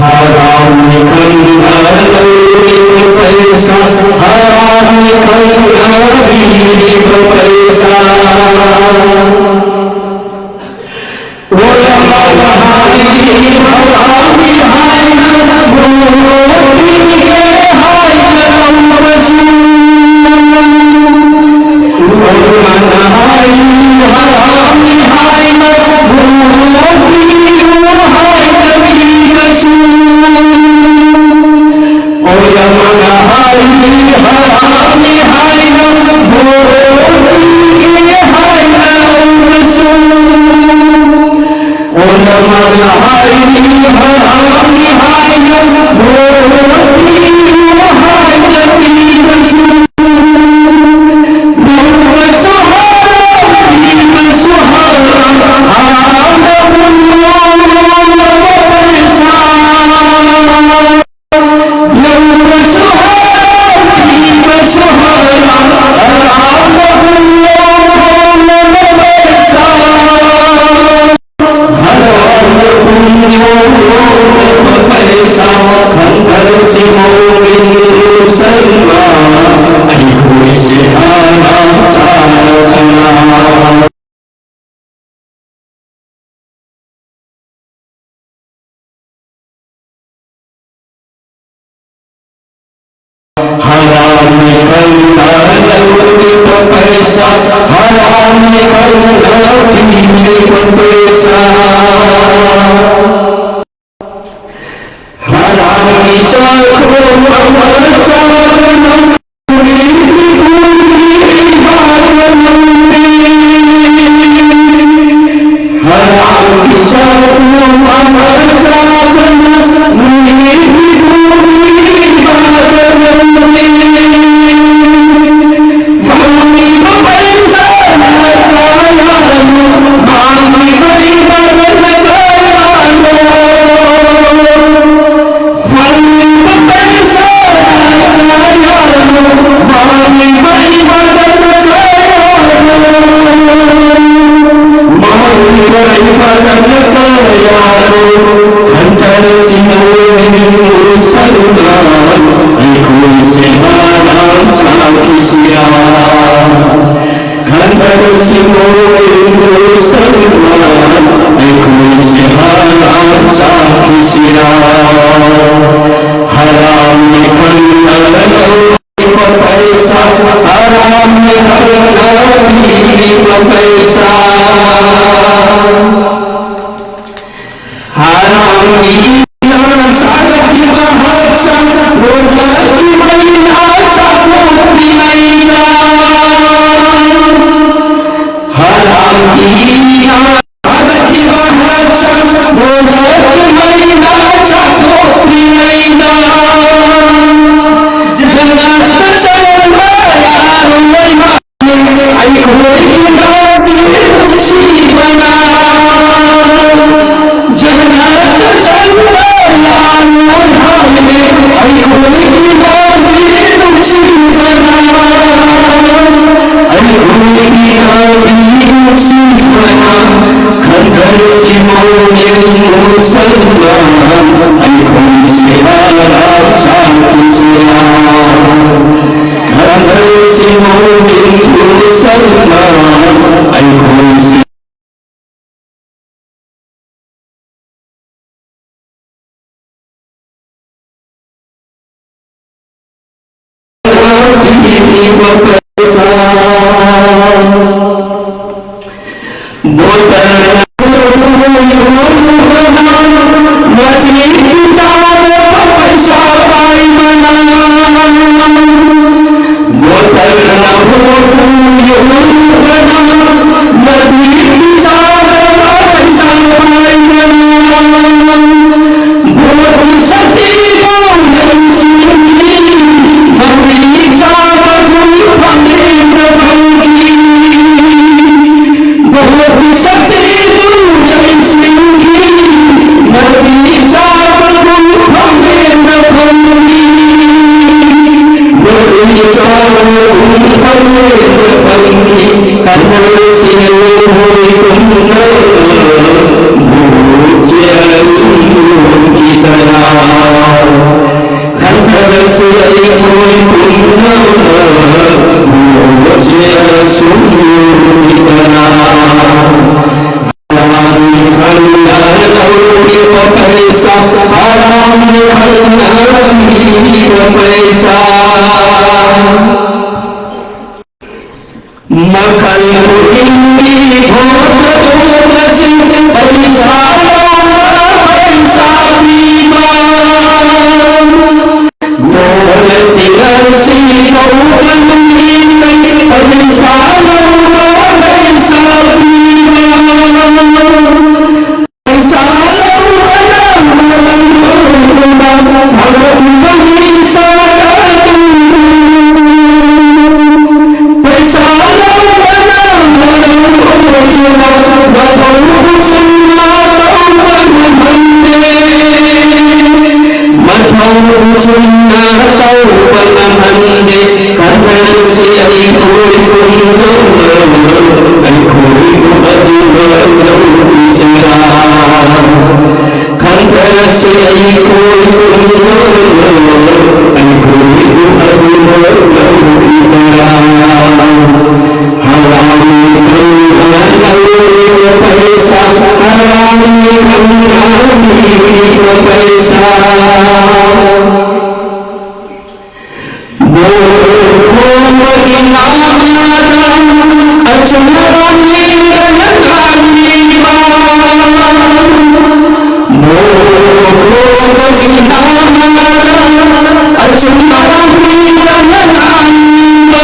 ꯍꯔꯥꯝꯒꯤ ꯈꯪꯅ ꯂꯧꯔꯤꯕ ꯄꯩꯁꯥ, ꯍꯔꯥꯝꯒꯤ ꯈꯪꯅ ꯄꯤꯔꯤꯕ ꯄꯩꯁꯥ꯫ ꯎꯂꯃꯥꯅ ꯍꯥꯏꯔꯤ ꯍꯔꯥꯝꯅꯤ ꯍꯥꯏꯅ ꯃꯣꯠꯄꯤꯒꯦ ꯍꯥꯏꯅ ꯂꯧꯕꯁꯨ꯫ ꯎꯂꯃꯥꯅ ꯍꯥꯏꯔꯤ ꯍꯔꯥꯝꯅꯤ ꯍꯥꯏꯅ ꯃꯣꯠꯄꯤꯒꯦ ꯍꯥꯏꯅ ꯄꯤꯕꯁꯨ꯫ ꯎꯂꯃꯥꯅ ꯍꯥꯏꯔꯤ ꯍꯔꯥꯝꯅꯤ ꯍꯥꯏꯅ ꯚꯣꯠ ꯄꯤꯒꯦ ꯍꯥꯏꯅ ꯂꯧꯔꯁꯨ, ꯑꯣꯟꯅ ꯃꯥꯅ ꯍꯥꯏꯔꯤ ꯍꯔꯥꯝꯅꯤ ꯍꯥꯏꯅ ꯚꯣꯠ ꯄꯤꯒꯦ ꯍꯥꯏꯅ ꯄꯤꯔꯁꯨ, ꯂꯧꯔꯁꯨ ꯍꯔꯥꯝ, ꯄꯤꯔꯁꯨ ꯍꯔꯥꯝ, ꯍꯔꯥꯝꯗ ꯍꯨꯟꯗꯣꯛꯂꯕ ꯄꯩꯁꯥ꯫ ꯍꯔꯥꯝꯅꯤ ꯈꯪꯅ ꯂꯧꯔꯤꯕ ꯄꯩꯁꯥ, ꯍꯔꯥꯝꯅꯤ ꯈꯪꯅ ꯄꯤꯔꯤꯕ ꯄꯩꯁꯥ꯫ ꯍꯔꯥꯝꯒꯤ ꯆꯥꯛꯈꯨꯝ ꯑꯃ ꯆꯥꯕꯅ ꯈꯟꯊꯔꯁꯤ ꯃꯣꯏꯕꯨ ꯁꯛꯅ ꯑꯩꯈꯣꯏꯁꯦ ꯍꯔꯥꯎ ꯆꯥꯈꯤꯁꯤꯔꯥ? ꯍꯔꯥꯝꯅꯤ ꯈꯪꯅ ꯂꯧꯔꯤꯕ ꯄꯩꯁꯥ, ꯍꯔꯥꯝꯅꯤ ꯈꯪꯅ ꯄꯤꯔꯤꯕ ꯄꯩꯁꯥ꯫ ꯍꯔꯥꯝꯒꯤ ꯏꯅꯥ ꯁꯥꯈꯤꯕ ꯍꯛꯆꯥꯡ ꯔꯣꯖꯥꯒꯤ ꯃꯩꯅ ꯃꯈꯜ ꯈꯨꯗꯤꯡꯒꯤ ꯊꯣꯛꯄ ꯈꯟꯊꯔꯁꯤ ꯑꯩꯈꯣꯏ ꯄꯨꯝꯅꯃꯛ, ꯑꯩꯈꯣꯏꯕꯨ ꯑꯗꯨꯃꯛ ꯂꯧꯕꯤꯖꯔꯥ꯫ ꯈꯟꯊꯔꯁꯤ ꯑꯩꯈꯣꯏ ꯄꯨꯝꯅꯃꯛ, ꯑꯩꯈꯣꯏꯕꯨ ꯑꯗꯨꯃꯛ ꯂꯧꯕꯤꯖꯔꯥ꯫ ꯍꯔꯥꯎꯅ ꯂꯧꯔꯤꯕ ꯄꯩꯁꯥ, ꯍꯔꯥꯎꯅ ꯄꯤꯔꯤꯕ ꯄꯩꯁꯥ꯫ ꯃꯣꯈꯣꯡꯕꯒꯤ ꯅꯥꯃꯗ ꯑꯆꯨꯝꯕ ꯃꯤꯗꯅ ꯊꯥꯕꯤꯕ꯫ ꯃꯣꯈꯣꯡꯕꯒꯤ ꯅꯥꯃꯗ ꯑꯆꯨꯝꯕ ꯃꯤꯗꯅ ꯊꯥꯕꯤꯕ꯫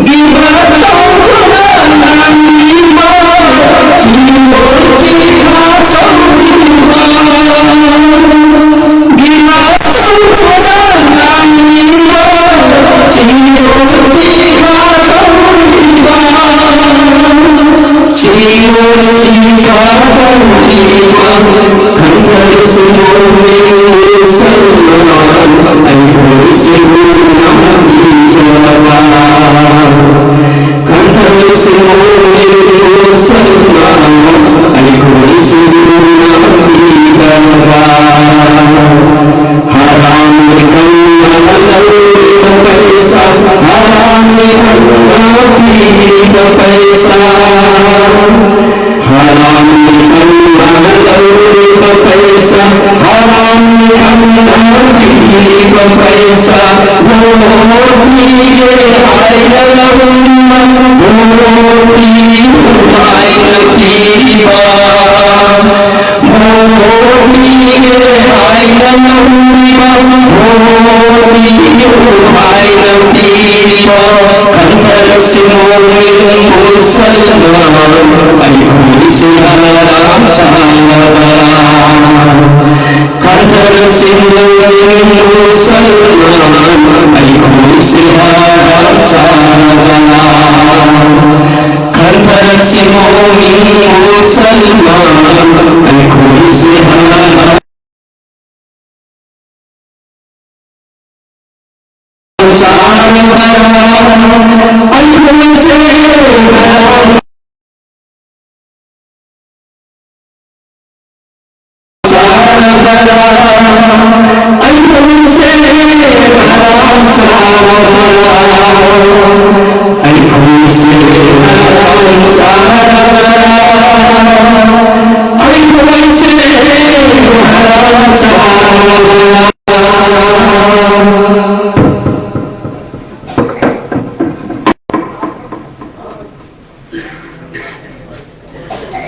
ꯒꯤꯕ ꯇꯧꯕꯅ ꯊꯥꯕꯤꯕ꯫ ꯊꯤꯑꯣ ꯊꯤꯕ ꯇꯧꯔꯤꯕ꯫ ꯈꯟꯊꯔꯁꯤ ꯃꯣꯃꯤꯟ ꯃꯨꯁꯜꯃꯥꯟ, ꯑꯩꯈꯣꯏ ꯁꯤꯡꯅ ꯄꯤꯗꯕ꯫ ꯍꯔꯥꯝ ꯈꯪꯅ ꯂꯧꯔꯤꯕ ꯄꯩꯁꯥ, ꯍꯔꯥꯝ ꯈꯪꯅ ꯄꯤꯔꯤꯕ ꯄꯩꯁꯥ꯫ ꯍꯔꯥꯝ ꯈꯪꯅ ꯂꯧꯔꯤꯕ ꯄꯩꯁꯥ, ꯍꯔꯥꯝ ꯈꯪꯅ ꯄꯤꯔꯤꯕ ꯄꯩꯁꯥ꯫ ꯃꯣꯗꯤꯒꯤ ꯍꯥꯏꯅ ꯂꯧꯔꯤꯕ, ꯃꯣꯗꯤ ꯍꯥꯏꯅ ꯄꯤꯔꯤꯕ꯫ ꯃꯣꯗꯤꯒꯤ ꯍꯥꯏꯅ ꯂꯧꯔꯤꯕ, ꯃꯣꯗꯤ ꯍꯥꯏꯅ ꯄꯤꯔꯤꯕ꯫ ꯈꯟꯊꯔꯁꯤ ꯃꯣꯃꯤꯟ ꯃꯨꯁꯜꯃꯥꯟ, ꯑꯩꯈꯣꯏꯁꯦ ꯍꯔꯥꯝ ꯆꯥꯔꯕ꯫ ꯈꯟꯊꯔꯁꯤ ꯃꯣꯃꯤꯟ ꯃꯨꯁꯜꯃꯥꯟ, ꯑꯩꯈꯣꯏꯁꯦ ꯍꯔꯥꯝ ꯆꯥꯔꯕ꯫ ꯈꯟꯊꯔꯁꯤ ꯃꯣꯃꯤꯟ ꯃꯨꯁꯜꯃꯥꯟ, ꯑꯩꯈꯣꯏꯁꯦ ꯍꯔꯥꯝ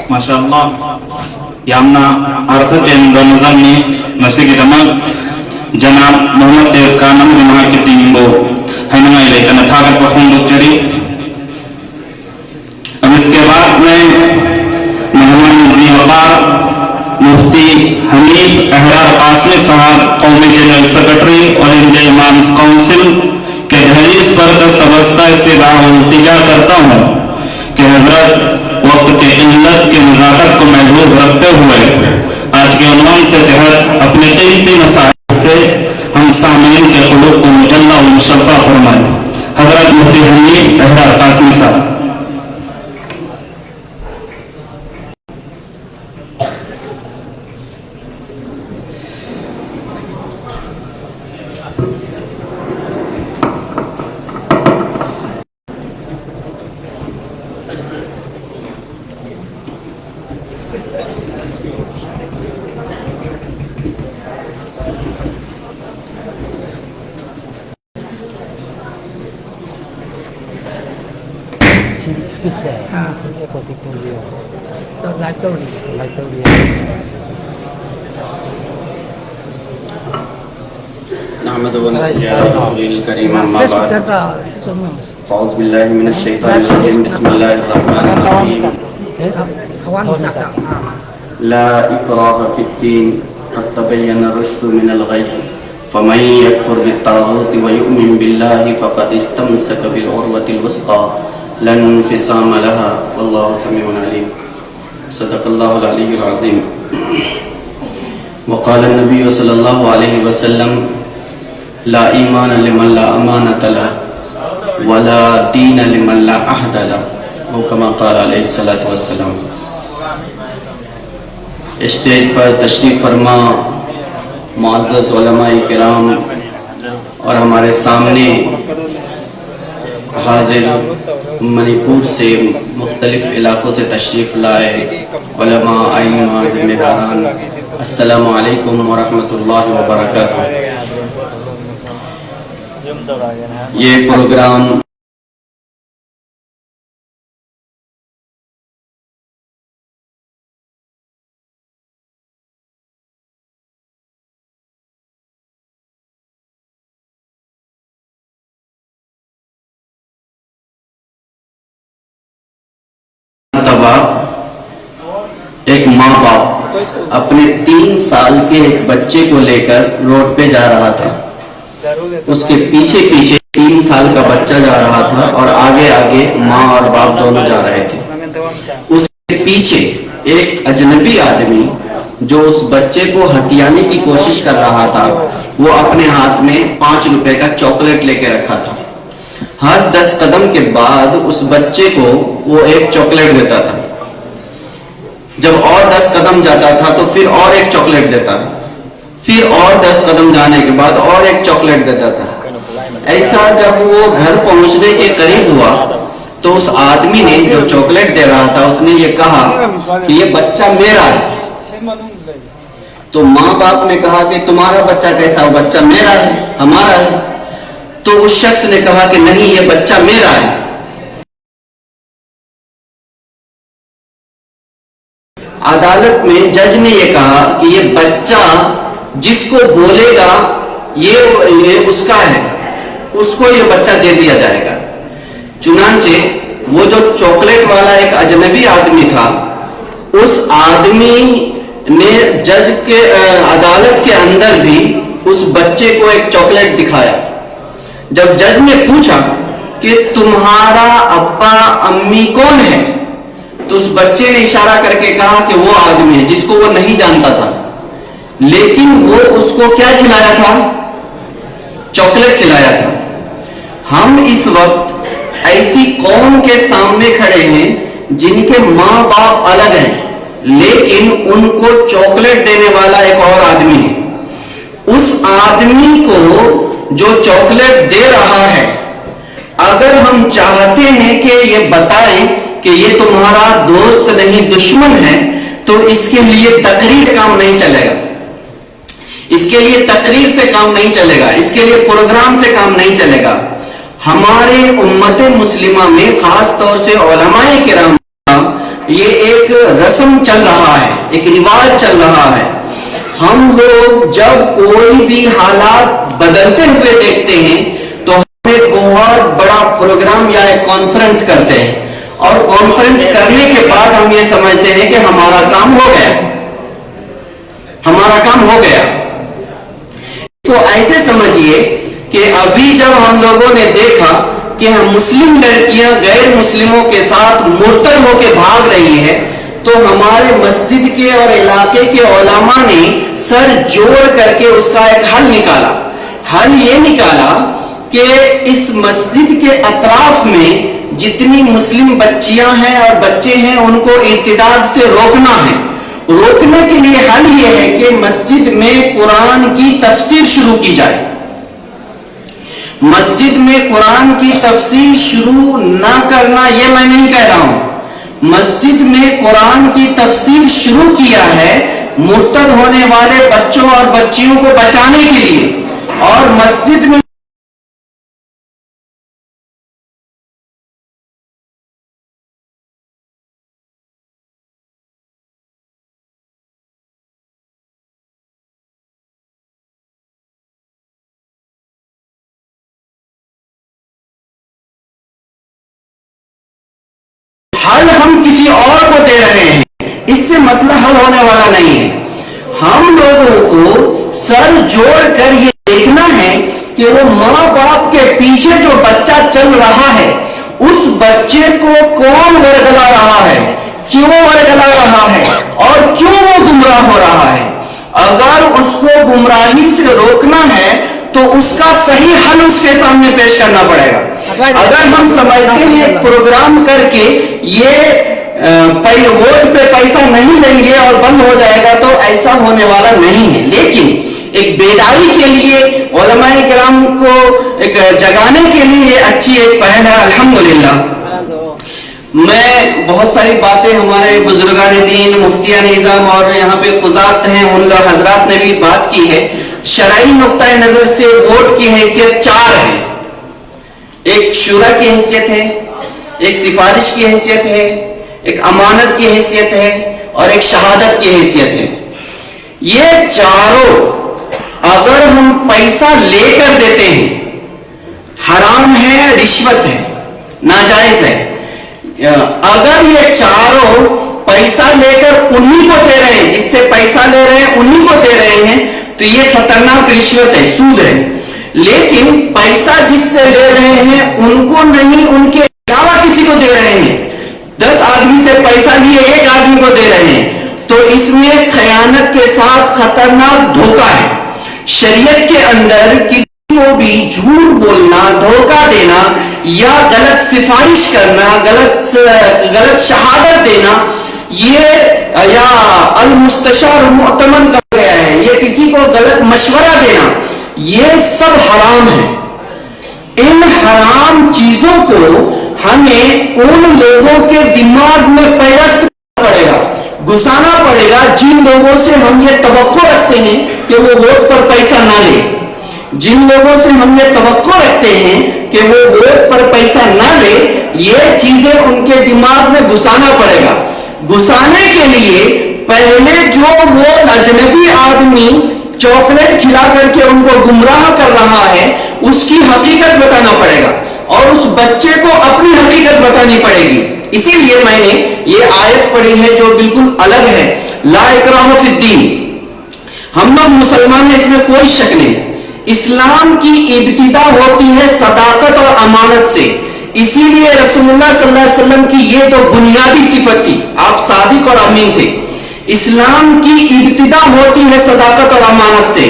ꯃꯥꯁꯥ ꯑꯜꯂꯥꯍ꯫ ꯌꯥꯝꯅ ꯑꯔꯊ ꯆꯦꯟꯕ ꯅꯖꯝꯅꯤ꯫ ꯃꯁꯤꯒꯤꯗꯃꯛ ꯖꯅꯥꯕ ꯃꯨꯍꯝꯃꯗ ꯇꯦꯖ ꯈꯥꯟ ꯑꯃꯗꯤ ꯃꯍꯥꯛꯀꯤ ꯇꯤꯝꯕꯨ ꯍꯥꯏꯅꯤꯡꯉꯥꯏ ꯂꯩꯇꯅ ꯊꯥꯒꯠꯄ ꯐꯣꯡꯗꯣꯛꯆꯔꯤ꯫ अब इसके बाद मैं मोहम्मद नजीम वकार, मुफ्ती हमीद अहरार कासिमी साहब, कौमी general secretary, all India imams council के दहलीज पर दस्त अबस्ता से दावा इल्तिजा करता हूँ कि हजरत वक्त के इल्लत के नज़ाकत को महफूज रखते हुए आज के उन्वान से तहत अपने कीमती मसाइल से हम सामीन के कुलूब को मुजल्ला व मुशर्रफ फरमाएं। हजरत मुफ्ती हमीद अहरार कासिमी साहब। ꯁꯤ ꯁ꯭ꯄꯤꯆꯁꯦ ꯑꯥ꯫ ꯑꯦꯀꯣꯔꯗꯤꯡ ꯇꯧꯕꯤꯌꯣ꯫ ꯇꯧ-, ꯂꯥꯏꯚ ꯇꯧꯔꯤ꯫ ꯂꯥꯏꯚ ꯇꯧꯔꯤ꯫ نحمده ونصلي على رسوله الكريم، أما بعد. ꯐꯦꯁꯕꯨꯛꯇ ꯅꯠꯇ꯭ꯔꯣ? ꯆꯨꯝꯃꯦ꯫ فأعوذ بالله من الشيطان الرجيم. بسم الله الرحمن الرحيم. ꯑꯦ? ꯊꯋꯥꯟꯃꯤꯆꯥꯛꯇ꯫ ꯑꯥ꯫ لا إكراه في الدين، قد تبين الرشد من الغي، فمن يكفر بالطاغوت ويؤمن بالله فقد استمسك بالعروة الوثقى لا انفصام لها، والله سميع عليم. صدق الله العلي العظيم. وقال النبي صلى الله عليه وسلم: لا ایمان لمن لا امانت له ولا دین لمن لا عہد له، او کما قال علیہ الصلوۃ والسلام۔ اسٹیج پر تشریف فرما معزز علماء کرام اور ہمارے سامنے حاضر منی پور سے مختلف علاقوں سے تشریف لائے علماء، ائمہ، ذمہ داران، السلام علیکم ورحمۃ اللہ وبرکاتہ۔ یہ پروگرام مرتبہ ایک ماں باپ اپنے تین سال کے ایک بچے کو لیکر روڈ پہ جا رہا تھا۔ اس کے پیچھے پیچھے تین سال کا بچہ جا رہا تھا اور آگے آگے ماں اور باپ دونوں جا رہے تھے۔ اس کے پیچھے ایک اجنبی آدمی جو اس بچے کو ہتیانے کی کوشش کر رہا تھا، وہ اپنے ہاتھ میں پانچ روپے کا چاکلیٹ لے کے رکھا تھا۔ ہر دس قدم کے بعد اس بچے کو وہ ایک چاکلیٹ دیتا تھا۔ جب اور دس قدم جاتا تھا تو پھر اور ایک چاکلیٹ دیتا تھا، پھر اور دس قدم جانے کے بعد اور ایک چاکلیٹ دیتا تھا۔ ایسا جب وہ گھر پہنچنے کے قریب ہوا تو اس آدمی نے جو چاکلیٹ دے رہا تھا، اس نے یہ کہا کہ یہ بچہ میرا ہے۔ تو ماں باپ نے کہا کہ تمہارا بچہ کیسا ہو؟ بچہ میرا ہے، ہمارا ہے۔ تو اس شخص نے کہا کہ نہیں، یہ بچہ میرا ہے۔ عدالت میں جج نے یہ کہا کہ یہ بچہ جس کو بولے گا، یہ، یہ اس کا ہے، اس کو یہ بچہ دے دیا جائے گا۔ چنانچہ وہ جو چاکلیٹ والا ایک اجنبی آدمی تھا، اس آدمی نے جج کے، آ، عدالت کے اندر بھی اس بچے کو ایک چاکلیٹ دکھایا۔ جب جج نے پوچھا کہ تمہارا ابا امی کون ہے، تو اس بچے نے اشارہ کر کے کہا کہ وہ آدمی ہے جس کو وہ نہیں جانتا تھا، لیکن وہ اس کو کیا کھلایا تھا؟ चॉकलेट खिलाया था। हम इस वक्त ऐसी कौम के सामने खड़े हैं जिनके माँ बाप अलग हैं, लेकिन उनको चॉकलेट देने वाला एक और आदमी है। उस आदमी को जो चॉकलेट दे रहा है, अगर हम चाहते हैं कि ये बताएं कि ये तुम्हारा दोस्त नहीं, दुश्मन है, तो इसके लिए तकरीर से काम नहीं चलेगा। इसके लिए तकरीर से काम नहीं चलेगा, इसके लिए प्रोग्राम से काम नहीं चलेगा। हमारे उम्मत मुस्लिमा में, खास तौर से उलमाए किराम, ये एक रस्म चल रहा है, एक रिवाज चल रहा है। हम लोग जब कोई भी हालात बदलते हुए देखते हैं, तो हम एक बहुत बड़ा प्रोग्राम या एक कॉन्फ्रेंस करते हैं, और कॉन्फ्रेंस करने के बाद हम ये समझते हैं कि हमारा काम हो गया, हमारा काम हो गया। तो ऐसे समझिए कि अभी जब हम लोगों ने देखा कि हम, मुस्लिम लड़कियां गैर मुस्लिमों के साथ मुर्तद होके भाग रही है, तो हमारे मस्जिद के और इलाके के उलमा ने सर जोड़ करके उसका एक हल निकाला। हल ये निकाला कि इस मस्जिद के अतराफ में जितनी मुस्लिम बच्चियां हैं और बच्चे हैं, उनको इर्तिदाद से रोकना है। रोकने के लिए हल ये है कि मस्जिद में कुरान की तफसीर शुरू की जाए। मस्जिद में कुरान की तफसीर शुरू ना करना, ये मैं नहीं कह रहा हूं। मस्जिद में कुरान की तफसीर शुरू किया है मुर्तद होने वाले बच्चों और बच्चियों को बचाने के लिए। और मस्जिद में हल हम किसी और को दे रहे हैं, इससे मसला हल होने वाला नहीं है। हम लोगों को सर जोड़कर ये देखना है कि वो माँ बाप के पीछे जो बच्चा चल रहा है, उस बच्चे को कौन वरगला रहा है, क्यों वरगला रहा है और क्यों वो गुमराह हो रहा है। अगर उसको गुमराही से रोकना है, तो उसका सही हल उसके सामने पेश करना पड़ेगा। अगर हम समझते हैं प्रोग्राम करके ये, अ, पै-, वोट पे पैसा नहीं देंगे और बंद हो जाएगा, तो ऐसा होने वाला नहीं है। लेकिन एक बेदारी के लिए, उलमाए किराम को एक जगाने के लिए ये अच्छी एक पहल है, अल्हम्दुलिल्लाह। मैं बहुत सारी बातें हमारे बुजुर्गान दीन, मुफ्तियान निज़ाम और यहाँ पे कुजात हैं, उन लोग हजरात ने भी बात की है। शरई नुक्ता नज़र से वोट की हैसियत चार है। एक शुरा की हैसियत है, एक सिफारिश की हैसियत है, एक अमानत की हैसियत है और एक शहादत की हैसियत है। ये चारों अगर हम पैसा लेकर देते हैं, हराम है, रिश्वत है, नाजायज है। अगर ये चारों पैसा लेकर उन्हीं को दे रहे हैं, जिससे पैसा ले रहे हैं उन्हीं को दे रहे हैं, तो ये खतरनाक रिश्वत है, सूद है। लेकिन पैसा जिससे ले रहे हैं उनको नहीं, उनके अलावा किसी को दे रहे हैं, दस आदमी से पैसा लिए एक आदमी को दे रहे हैं, तो इसमें खयानत के साथ खतरनाक धोखा है। शरीयत के अंदर किसी को भी झूठ बोलना, धोखा देना या गलत सिफारिश करना, गलत गलत शहादत देना, ये या अल मुस्तशार मुअतमन कहा गया है, ये किसी को गलत मशवरा देना, ये सब हराम है। इन हराम चीजों को हमें उन लोगों के दिमाग में पैदा करना पड़ेगा, घुसाना पड़ेगा, जिन लोगों से हम ये तवक्को रखते हैं कि वो वोट पर पैसा ना ले, जिन लोगों से हम ये तवक्को रखते हैं कि वो वोट पर पैसा ना ले, ये चीजें उनके दिमाग में घुसाना पड़ेगा। घुसाने के लिए पहले जो वो अजनबी आदमी चॉकलेट खिला करके उनको गुमराह कर रहा है, उसकी हकीकत बताना पड़ेगा और उस बच्चे को अपनी हकीकत बतानी पड़ेगी। इसीलिए मैंने ये आयत पढ़ी है जो बिल्कुल अलग है, ला इकराह फिद्दीन। हम लोग मुसलमान हैं, इसमें कोई शक नहीं। इस्लाम की इब्तिदा होती है सदाकत और अमानत से। इसीलिए रसूलुल्लाह सल्लल्लाहु अलैहि वसल्लम की ये तो बुनियादी सिफत थी, आप सादिक और अमीन थे। इस्लाम की इब्तिदा होती है सदाकत और अमानत से।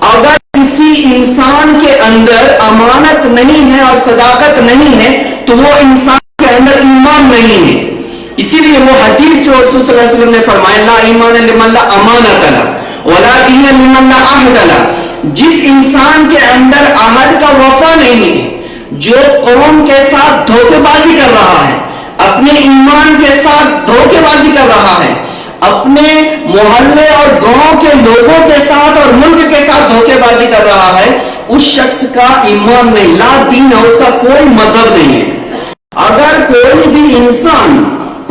अगर किसी इंसान के अंदर अमानत नहीं है और सदाकत नहीं है, तो वो इंसान के अंदर ईमान नहीं है। इसीलिए वो हदीस जो रसूल सल्लल्लाहु अलैहि वसल्लम ने फरमाया, "ला ईमान लिमन ला अमानत ला, वला दीन लिमन ला अहद ला।" जिस इंसान के अंदर अहद का वफा नहीं है, जो कौम के साथ धोखेबाजी कर रहा है, अपने ईमान के साथ धोखेबाजी कर रहा है, अपने मोहल्ले और गांव के लोगों के साथ और मुल्क के साथ धोखेबाजी कर रहा है, उस शख्स का ईमान नहीं, ला दीन है, उसका कोई मजहब नहीं है। अगर कोई भी इंसान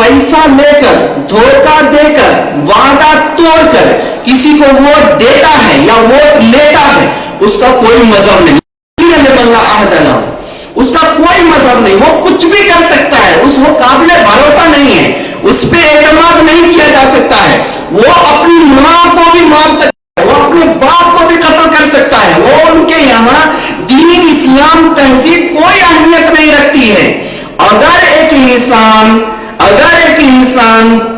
पैसा लेकर, धोखा देकर, वादा तोड़कर किसी को वोट देता है या वोट लेता है, उसका कोई मजहब नहीं। अल्लाह अहद ला, उसका कोई मजहब नहीं, वो कुछ भी कर सकता है, उस वो काबिल भरोसा नहीं है, उस पे एतमाद नहीं किया जा सकता है। वो अपनी माँ को भी मार सकता है, वो अपने बाप को भी कत्ल कर सकता है। वो उनके यहाँ दीन, इस्लाम, तहजीब कोई अहमियत नहीं रखती है। अगर एक इंसान, अगर एक इंसान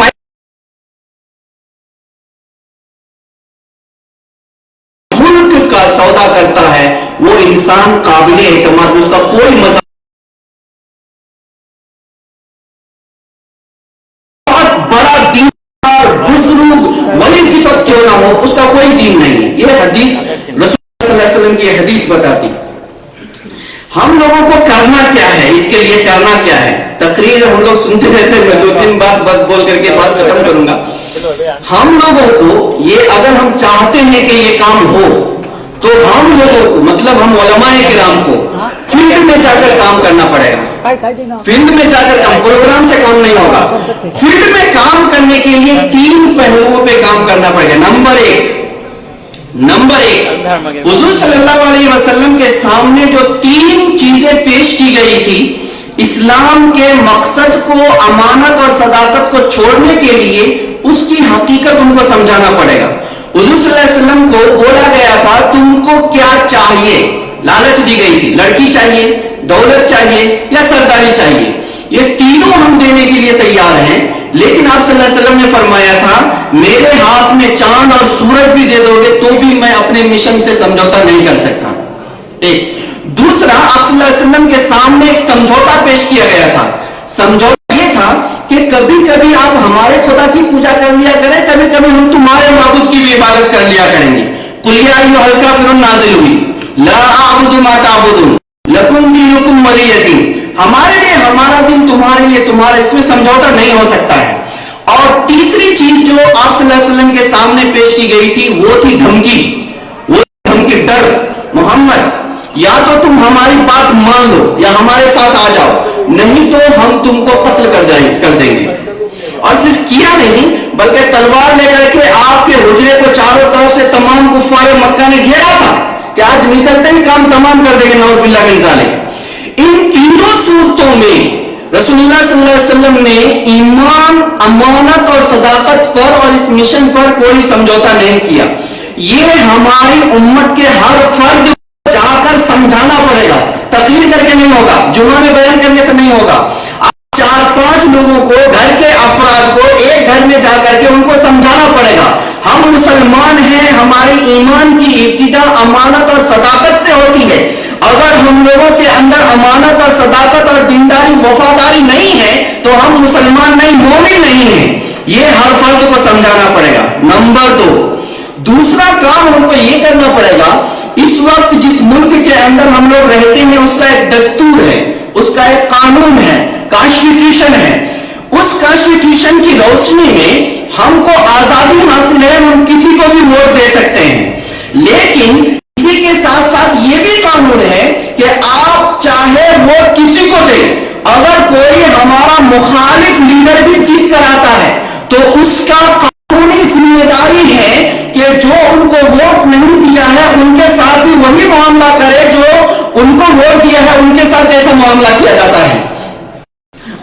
मुल्क का सौदा करता है, वो इंसान काबिल एतमाद, उसका कोई मजहब। बहुत बड़ा दीनदार, बुजुर्ग, वली सिफत क्यों ना हो, उसका कोई दीन नहीं है। ये हदीस रसूल सल्लल्लाहु अलैहि वसल्लम की हदीस बताती। हम लोगों को करना क्या है, इसके लिए करना क्या है? तकरीर हम लोग सुनते रहते हैं, मैं दो तीन बात बस बोल करके बात खत्म करूंगा। हम लोगों को ये, अगर हम चाहते हैं कि ये काम हो, तो हम लोगों को, मतलब हम उलमाए किराम को फील्ड में जाकर काम करना पड़ेगा। फील्ड में जाकर काम, प्रोग्राम से काम नहीं होगा। फील्ड में काम करने के लिए तीन पहलुओं पे काम करना पड़ेगा। नंबर एक, नंबर एक, हुजूर सल्लल्लाहु अलैहि वसल्लम के सामने जो तीन चीजें पेश की गई थी, इस्लाम के मकसद को, अमानत और सदाकत को छोड़ने के लिए, उसकी हकीकत उनको समझाना पड़ेगा। हुजूर सल्लल्लाहु अलैहि वसल्लम को बोला गया था, "तुमको क्या चाहिए?" लालच दी गई थी, लड़की चाहिए, दौलत चाहिए या सरदारी चाहिए, ये तीनों हम देने के लिए तैयार हैं। लेकिन आप सल्लल्लाहु अलैहि वसल्लम ने फरमाया था, मेरे हाथ में चांद और सूरज भी दे दोगे तो भी मैं अपने मिशन से समझौता नहीं कर सकता। एक। दूसरा, आप सल्लल्लाहु अलैहि वसल्लम के सामने एक समझौता पेश किया गया था। समझौता ये था कि कभी कभी आप हमारे खुदा की पूजा कर लिया करें, कभी कभी हम तुम्हारे माबूद की भी इबादत कर लिया करेंगे। कुल या अय्युहल काफिरून नाजिल हुई, ला आबुदु मा ताबुदून, लकुम दीनुकुम वलिय दीन। हमारे लिए हमारा दिन, तुम्हारे लिए तुम्हारा, इसमें समझौता नहीं हो सकता है। और तीसरी चीज जो आप सल्लल्लाहु अलैहि वसल्लम के सामने पेश की गई थी, वो थी धमकी। वो धमकी, डर, मोहम्मद, या तो तुम हमारी बात मान लो या हमारे साथ आ जाओ, नहीं तो हम तुमको कत्ल कर जाएंगे, कर देंगे। और सिर्फ किया नहीं, बल्कि तलवार लेकर के आपके हुजरे को चारों तरफ से तमाम कुफार मक्का ने घेरा था कि आज निकलते ही काम तमाम कर देंगे, नौजुबिल्ला मिन जालिक। इन तीनों सूरतों में रसूलुल्लाह सल्लल्लाहु अलैहि वसल्लम ने ईमान, अमानत और सदाकत पर और इस मिशन पर कोई समझौता नहीं किया। ये हमारी उम्मत के हर फर्द को जाकर समझाना पड़ेगा। तकरीर करके नहीं होगा, जुम्मा में बयान करने से नहीं होगा। आप चार पांच लोगों को, घर के अफराद को एक घर में जाकर के उनको समझाना पड़ेगा। हम मुसलमान हैं, हमारे ईमान की इब्तिदा अमानत और सदाकत से होती है। अगर हम लोगों के अंदर अमानत और सदाकत और दीनदारी, वफादारी नहीं है, तो हम मुसलमान नहीं, मोमिन नहीं है। ये हर फर्द को समझाना पड़ेगा। नंबर दो, दूसरा काम हमको ये करना पड़ेगा, इस वक्त जिस मुल्क के अंदर हम लोग रहते हैं, उसका एक दस्तूर है, उसका एक कानून है, कॉन्स्टिट्यूशन है। उस कॉन्स्टिट्यूशन की रोशनी में हमको आजादी हासिल है, हम किसी को भी वोट दे सकते हैं। लेकिन इसी के साथ साथ ये भी कानून है कि आप चाहे वोट किसी को दें, अगर कोई हमारा मुखालिफ लीडर भी जीत कर आता है, तो उसका कानूनी जिम्मेदारी है कि जो उनको वोट नहीं दिया है, उनके साथ भी वही मामला करे, जो उनको वोट दिया है, उनके साथ जैसा मामला किया जाता है।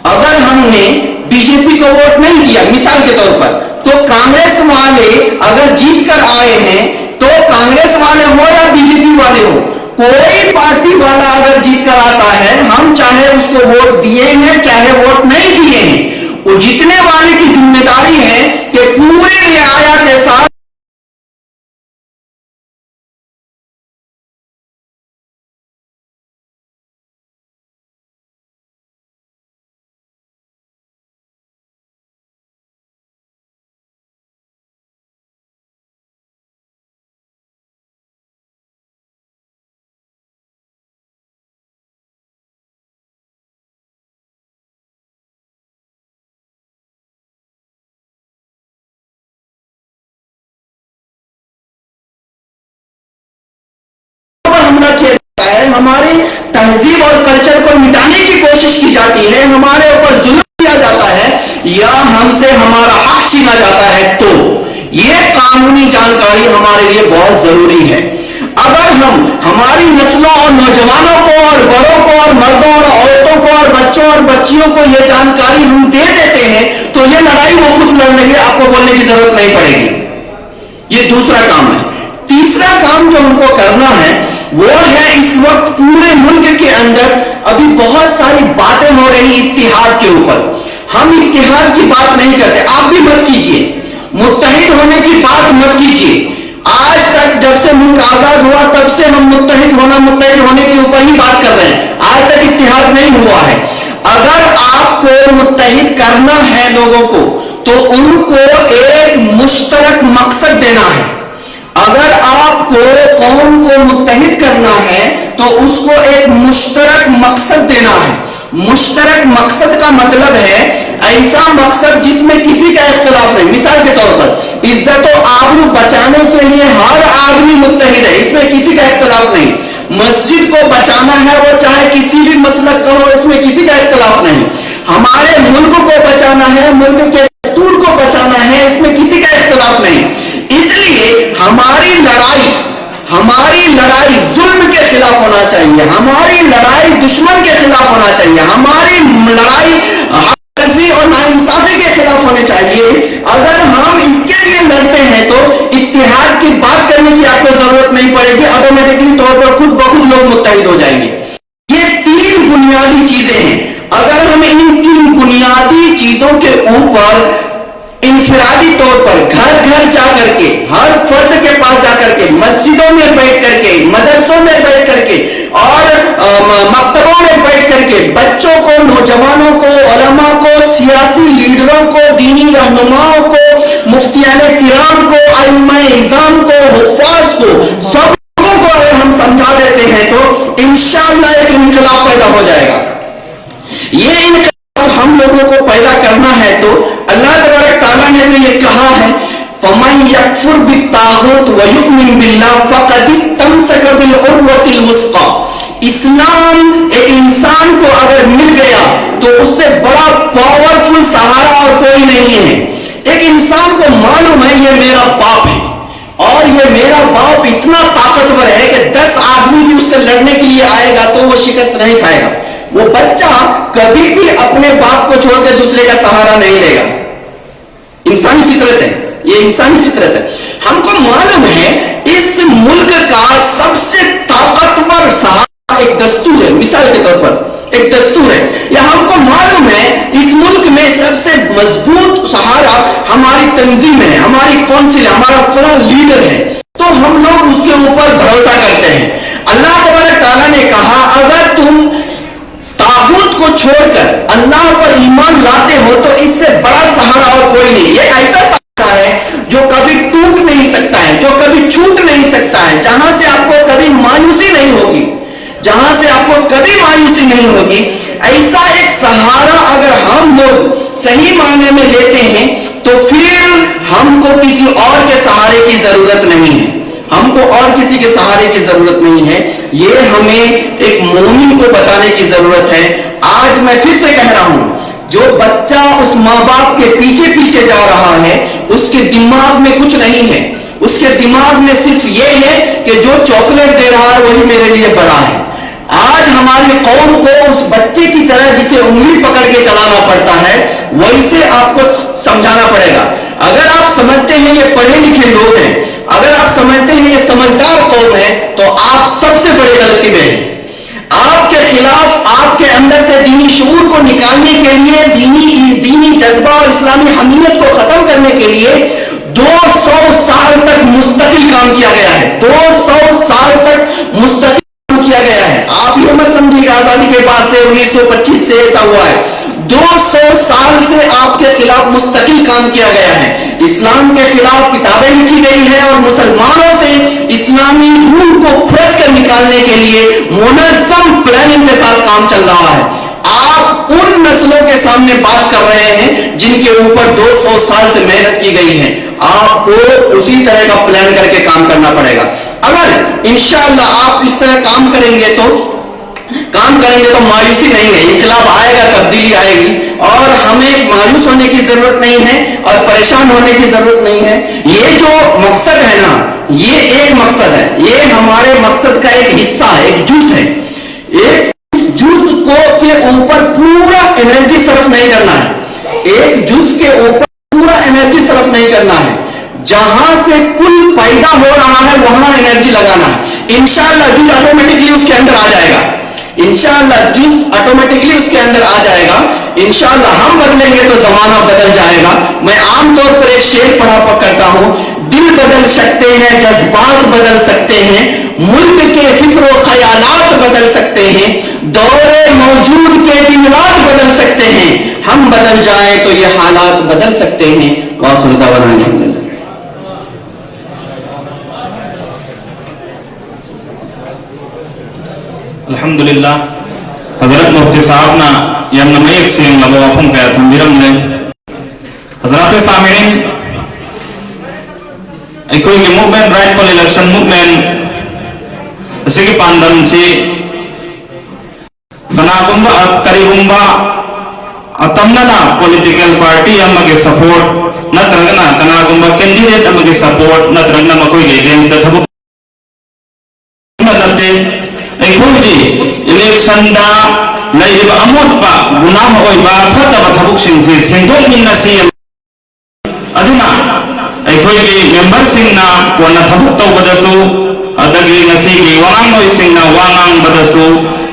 अगर हमने बीजेपी को वोट नहीं दिया, मिसाल के तौर पर, तो कांग्रेस वाले अगर जीत कर आए हैं, तो कांग्रेस वाले हो या बीजेपी वाले हो, कोई पार्टी वाला अगर जीत कर आता है, हम चाहे उसको वोट दिए हैं, चाहे वोट नहीं दिए हैं, वो जीतने वाले की जिम्मेदारी है कि पूरे तहजीब और कल्चर को मिटाने की कोशिश की जाती है, हमारे ऊपर जुल्म किया जाता है या हमसे हमारा हक छीना जाता है, तो ये कानूनी जानकारी हमारे लिए बहुत जरूरी है। अगर हम हमारी नस्लों और नौजवानों को और बड़ों को और मर्दों और औरतों को और बच्चों और बच्चियों को ये जानकारी हम दे देते हैं, तो ये लड़ाई वो खुद लड़ लेंगे, आपको बोलने की जरूरत नहीं पड़ेगी। ये दूसरा काम है। तीसरा काम जो हमको करना है, वो है इस वक्त पूरे मुल्क के अंदर अभी बहुत सारी बातें हो रही इत्तेहाद के ऊपर। हम इत्तेहाद की बात नहीं करते, आप भी मत कीजिए, मुत्तहिद होने की बात मत कीजिए। आज तक जब से मुल्क आजाद हुआ, तब से हम मुत्तहिद होना, मुत्तहिद होने के ऊपर ही बात कर रहे हैं, आज तक इत्तेहाद नहीं हुआ है। अगर आपको मुत्तहिद करना है लोगों को, तो उनको एक मुश्तरक मकसद देना है। अगर आपको कौम को मुत्तहिद करना है, तो उसको एक मुश्तरक मकसद देना है। मुश्तरक मकसद का मतलब है ऐसा मकसद जिसमें किसी का इख्तलाफ नहीं। मिसाल के तौर पर, इज्जत व आबरू बचाने के लिए हर आदमी मुत्तहिद है, इसमें किसी का इख्तलाफ नहीं। मस्जिद को बचाना है, वो चाहे किसी भी मसलक का हो, इसमें किसी का इख्तलाफ नहीं। हमारे मुल्क को बचाना है, मुल्क के दस्तूर को बचाना है, इसमें किसी का इख्तलाफ नहीं। इसलिए हमारी लड़ाई, हमारी लड़ाई जुल्म के खिलाफ होना चाहिए, हमारी लड़ाई दुश्मन के खिलाफ होना चाहिए, हमारी लड़ाई हकफी और नाइंसाफी के खिलाफ होनी चाहिए। अगर हम इसके लिए लड़ते हैं, तो इत्तेहाद की बात करने की आपको जरूरत नहीं पड़ेगी, ऑटोमेटिकली तौर पर खुद ब खुद लोग मुत्तहिद हो जाएंगे। ये तीन बुनियादी चीजें हैं। अगर हम इन तीन बुनियादी चीजों के ऊपर इनफिरादी तौर पर घर घर जा करके, हर फर्द के पास जा करके, मस्जिदों में बैठ करके, मदरसों में बैठ करके और अ, म- मकतबों में बैठ करके बच्चों को, नौजवानों को, उलमा को, सियासी लीडरों को, दीनी रहनुमाओं को, मुफ्तियान किराम को, अइम्मा इज़ाम को, हुफ्फाज को, सब लोगों को अगर हम समझा देते हैं, तो इंशाअल्लाह एक इनकलाब पैदा हो जाएगा। ये इनकलाब हम लोगों को पैदा करना है, तो अल्लाह तबारक ताला ने तो ये कहा है, "फमन यकफुर बित्तागूत व युमिन बिल्लाह फकद इस्तमसक बिल उर्वतिल वुस्का।" इस्लाम एक इंसान को अगर मिल गया तो उससे बड़ा पावरफुल सहारा और कोई नहीं है। एक इंसान को मालूम है ये मेरा बाप है और ये मेरा बाप इतना ताकतवर है कि दस आदमी भी उससे लड़ने के लिए आएगा तो वो शिकस्त नहीं खाएगा। वो बच्चा कभी भी अपने बाप को छोड़कर दूसरे का सहारा नहीं लेगा। इंसानी फितरत है, ये इंसानी फितरत है। हमको मालूम है इस मुल्क का सबसे ताकतवर सहारा एक दस्तूर है। मिसाल के तौर पर एक दस्तूर है, या हमको मालूम है इस मुल्क में सबसे मजबूत सहारा हमारी तंजीम है, हमारी काउंसिल है, हमारा फलां लीडर है, तो हम लोग उसके ऊपर भरोसा करते हैं। अल्लाह तबारक ताला ने कहा, अगर तुम तागूत को छोड़कर अल्लाह पर ईमान लाते हो तो इससे बड़ा सहारा और कोई नहीं। ये ऐसा सहारा है जो कभी टूट नहीं सकता है, जो कभी छूट नहीं सकता है, जहां से आपको कभी मायूसी नहीं होगी, जहां से आपको कभी मायूसी नहीं होगी। ऐसा एक सहारा अगर हम लोग सही मायने में लेते हैं तो फिर हमको किसी और के सहारे की जरूरत नहीं है, हमको और किसी के सहारे की जरूरत नहीं है। ये हमें एक मोमिन को बताने की जरूरत है। आज मैं फिर से कह रहा हूं, जो बच्चा उस माँ बाप के पीछे पीछे जा रहा है, उसके दिमाग में कुछ नहीं है, उसके दिमाग में सिर्फ ये है कि जो चॉकलेट दे रहा है वही मेरे लिए बड़ा है। आज हमारी कौम को उस बच्चे की तरह जिसे उंगली पकड़ के चलाना पड़ता है, वैसे आपको समझाना पड़ेगा। अगर आप समझते हैं ये पढ़े लिखे लोग हैं, अगर आप समझते हैं ये समझदार कौम है, तो आप सबसे बड़े गलती में हैं। आपके खिलाफ, आपके अंदर से दीनी शऊर को निकालने के लिए, दीनी दीनी जज्बा और इस्लामी हमीयत को खत्म करने के लिए दो सौ साल तक मुस्तकिल काम किया गया है। दो सौ साल तक मुस्तकिल काम किया गया है। आप ये मत समझिए कि आजादी के बाद से, उन्नीस सौ पच्चीस से ऐसा हुआ है। दो सौ साल से आपके खिलाफ मुस्तकिल काम किया गया है। इस्लाम के खिलाफ किताबें लिखी गई है और मुसलमानों से इस्लामी रूह को खुरच कर निकालने के लिए मुनज्जम प्लानिंग के साथ काम चल रहा है। आप उन नस्लों के सामने बात कर रहे हैं जिनके ऊपर दो सौ साल से मेहनत की गई है। आपको उसी तरह का प्लान करके काम करना पड़ेगा। अगर इंशाअल्लाह आप इस तरह काम करेंगे तो काम करेंगे तो मायूसी नहीं है, इनकलाब आएगा, तब्दीली आएगी। और हमें मायूस होने की जरूरत नहीं है और परेशान होने की जरूरत नहीं है। ये जो मकसद है ना, ये एक मकसद है, ये हमारे मकसद का एक हिस्सा है, एक जुज है। एक जुज को के ऊपर पूरा एनर्जी सर्फ नहीं करना है, एक जुज के ऊपर पूरा एनर्जी सर्फ नहीं करना है। जहां से कुल पैदा हो रहा है, वहां एनर्जी लगाना है। इंशाल्लाह जुज ऑटोमेटिकली उसके अंदर आ जाएगा। इंशाल्लाह जुज ऑटोमेटिकली उसके अंदर आ जाएगा। इंशाल्लाह हम बदलेंगे तो जमाना बदल जाएगा। मैं आमतौर पर एक शेर पढ़ा प- करता हूं, दिल बदल सकते हैं, जज्बात बदल सकते हैं, मुल्क के फिक्र ख्यालात बदल सकते हैं, दौरे मौजूद के दिन रात बदल सकते हैं। हम बदल जाए तो ये हालात बदल सकते हैं। वाखिर दावाना Anil हम्दुलिल्लाह। Alhamdulillah, Hazrat Mufti Sahab na ꯌꯥꯝꯅ ꯃꯌꯦꯛ ꯁꯦꯡꯂꯕ ꯋꯥꯐꯝ ꯀꯌꯥ ꯊꯝꯕꯤꯔꯝꯂꯦ꯫ Hazrat Samirin, ꯑꯩꯈꯣꯏꯒꯤ movement, rightful election movement ꯑꯁꯤꯒꯤ ꯄꯥꯟꯗꯝꯁꯤ ꯀꯅꯥꯒꯨꯝꯕ, ꯀꯔꯤꯒꯨꯝꯕ ꯑꯇꯝꯅꯅ political party ꯑꯃꯒꯤ support ꯅꯠꯇ꯭ꯔꯒꯅ ꯀꯅꯥꯒꯨꯝꯕ candidate ꯑꯃꯒꯤ support ꯅꯠꯇ꯭ꯔꯒꯅ ꯃꯈꯣꯏꯒꯤ against ꯊꯕꯛ ꯅꯠꯇꯦ꯫ ꯑꯩꯈꯣꯏꯗꯤ election ꯗ ꯂꯩꯔꯤꯕ ꯑꯃꯣꯠꯄ, ꯒꯨꯅꯥꯍ ꯑꯣꯏꯕ, ꯐꯠꯇꯕ ꯊꯕꯛꯁꯤꯡꯁꯤ ꯁꯦꯡꯗꯣꯛꯃꯤꯟꯅꯁꯤ꯫ ꯑꯗꯨꯅ ꯑꯩꯈꯣꯏꯒꯤ member ꯁꯤꯡꯅ ꯀꯣꯟꯅ ꯊꯕꯛ ꯇꯧꯕꯗꯁꯨ, ꯑꯗꯒꯤ ꯉꯁꯤꯒꯤ ꯋꯥꯉꯥꯡꯂꯣꯏꯁꯤꯡꯅ ꯋꯥ ꯉꯥꯡꯕꯗꯁꯨ,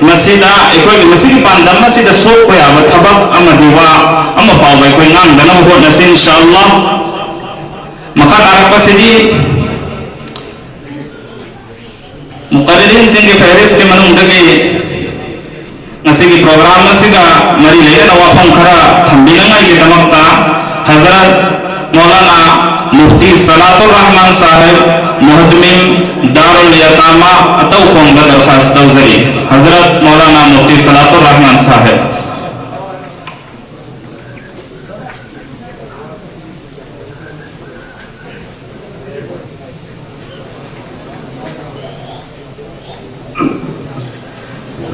ꯃꯁꯤꯗ ꯑꯩꯈꯣꯏꯒꯤ ꯃꯁꯤꯒꯤ ꯄꯥꯟꯗꯝ ꯑꯁꯤꯗ ꯁꯣꯛꯄ ꯌꯥꯕ ꯊꯕꯛ ꯑꯃꯗꯤ ꯋꯥ ꯑꯃ ꯐꯥꯎꯕ ꯑꯩꯈꯣꯏ ꯉꯥꯡꯗꯅꯕ ꯍꯣꯠꯅꯁꯤ, ꯏꯟꯁꯥ ꯑꯜꯂꯥꯍ꯫ ꯃꯈꯥ ꯇꯥꯔꯛꯄꯁꯤꯗꯤ ꯃꯨꯀꯔꯔꯤꯟꯁꯤꯡꯒꯤ ꯐꯦꯍꯔꯤꯁꯀꯤ ꯃꯅꯨꯡꯗꯒꯤ ꯉꯁꯤꯒꯤ program ꯑꯁꯤꯒ ꯃꯔꯤ ꯂꯩꯅꯅ ꯋꯥꯐꯝ ꯈꯔ ꯊꯝꯕꯤꯅꯉꯥꯏꯒꯤꯗꯃꯛꯇ ꯍꯖꯔꯠ ꯃꯧꯂꯥꯅꯥ ꯃꯨꯐꯇꯤ ꯁꯂꯥꯇꯨꯔ ꯔꯍꯃꯥꯟ ꯁꯥꯍꯦꯕ, ꯃꯨꯍꯇꯃꯤꯝ ꯗꯥꯔꯨꯜ ꯌꯥꯇꯥꯃꯥ, ꯑꯇꯧ ꯈꯣꯡꯗ ꯗꯔꯈꯥꯁ ꯇꯧꯖꯔꯤ꯫ ꯍꯖꯔꯠ ꯃꯧꯂꯥꯅꯥ ꯃꯨꯐꯇꯤ ꯁꯂꯥꯇꯨꯔ ꯔꯍꯃꯥꯟ ꯁꯥꯍꯦꯕ꯫ بسم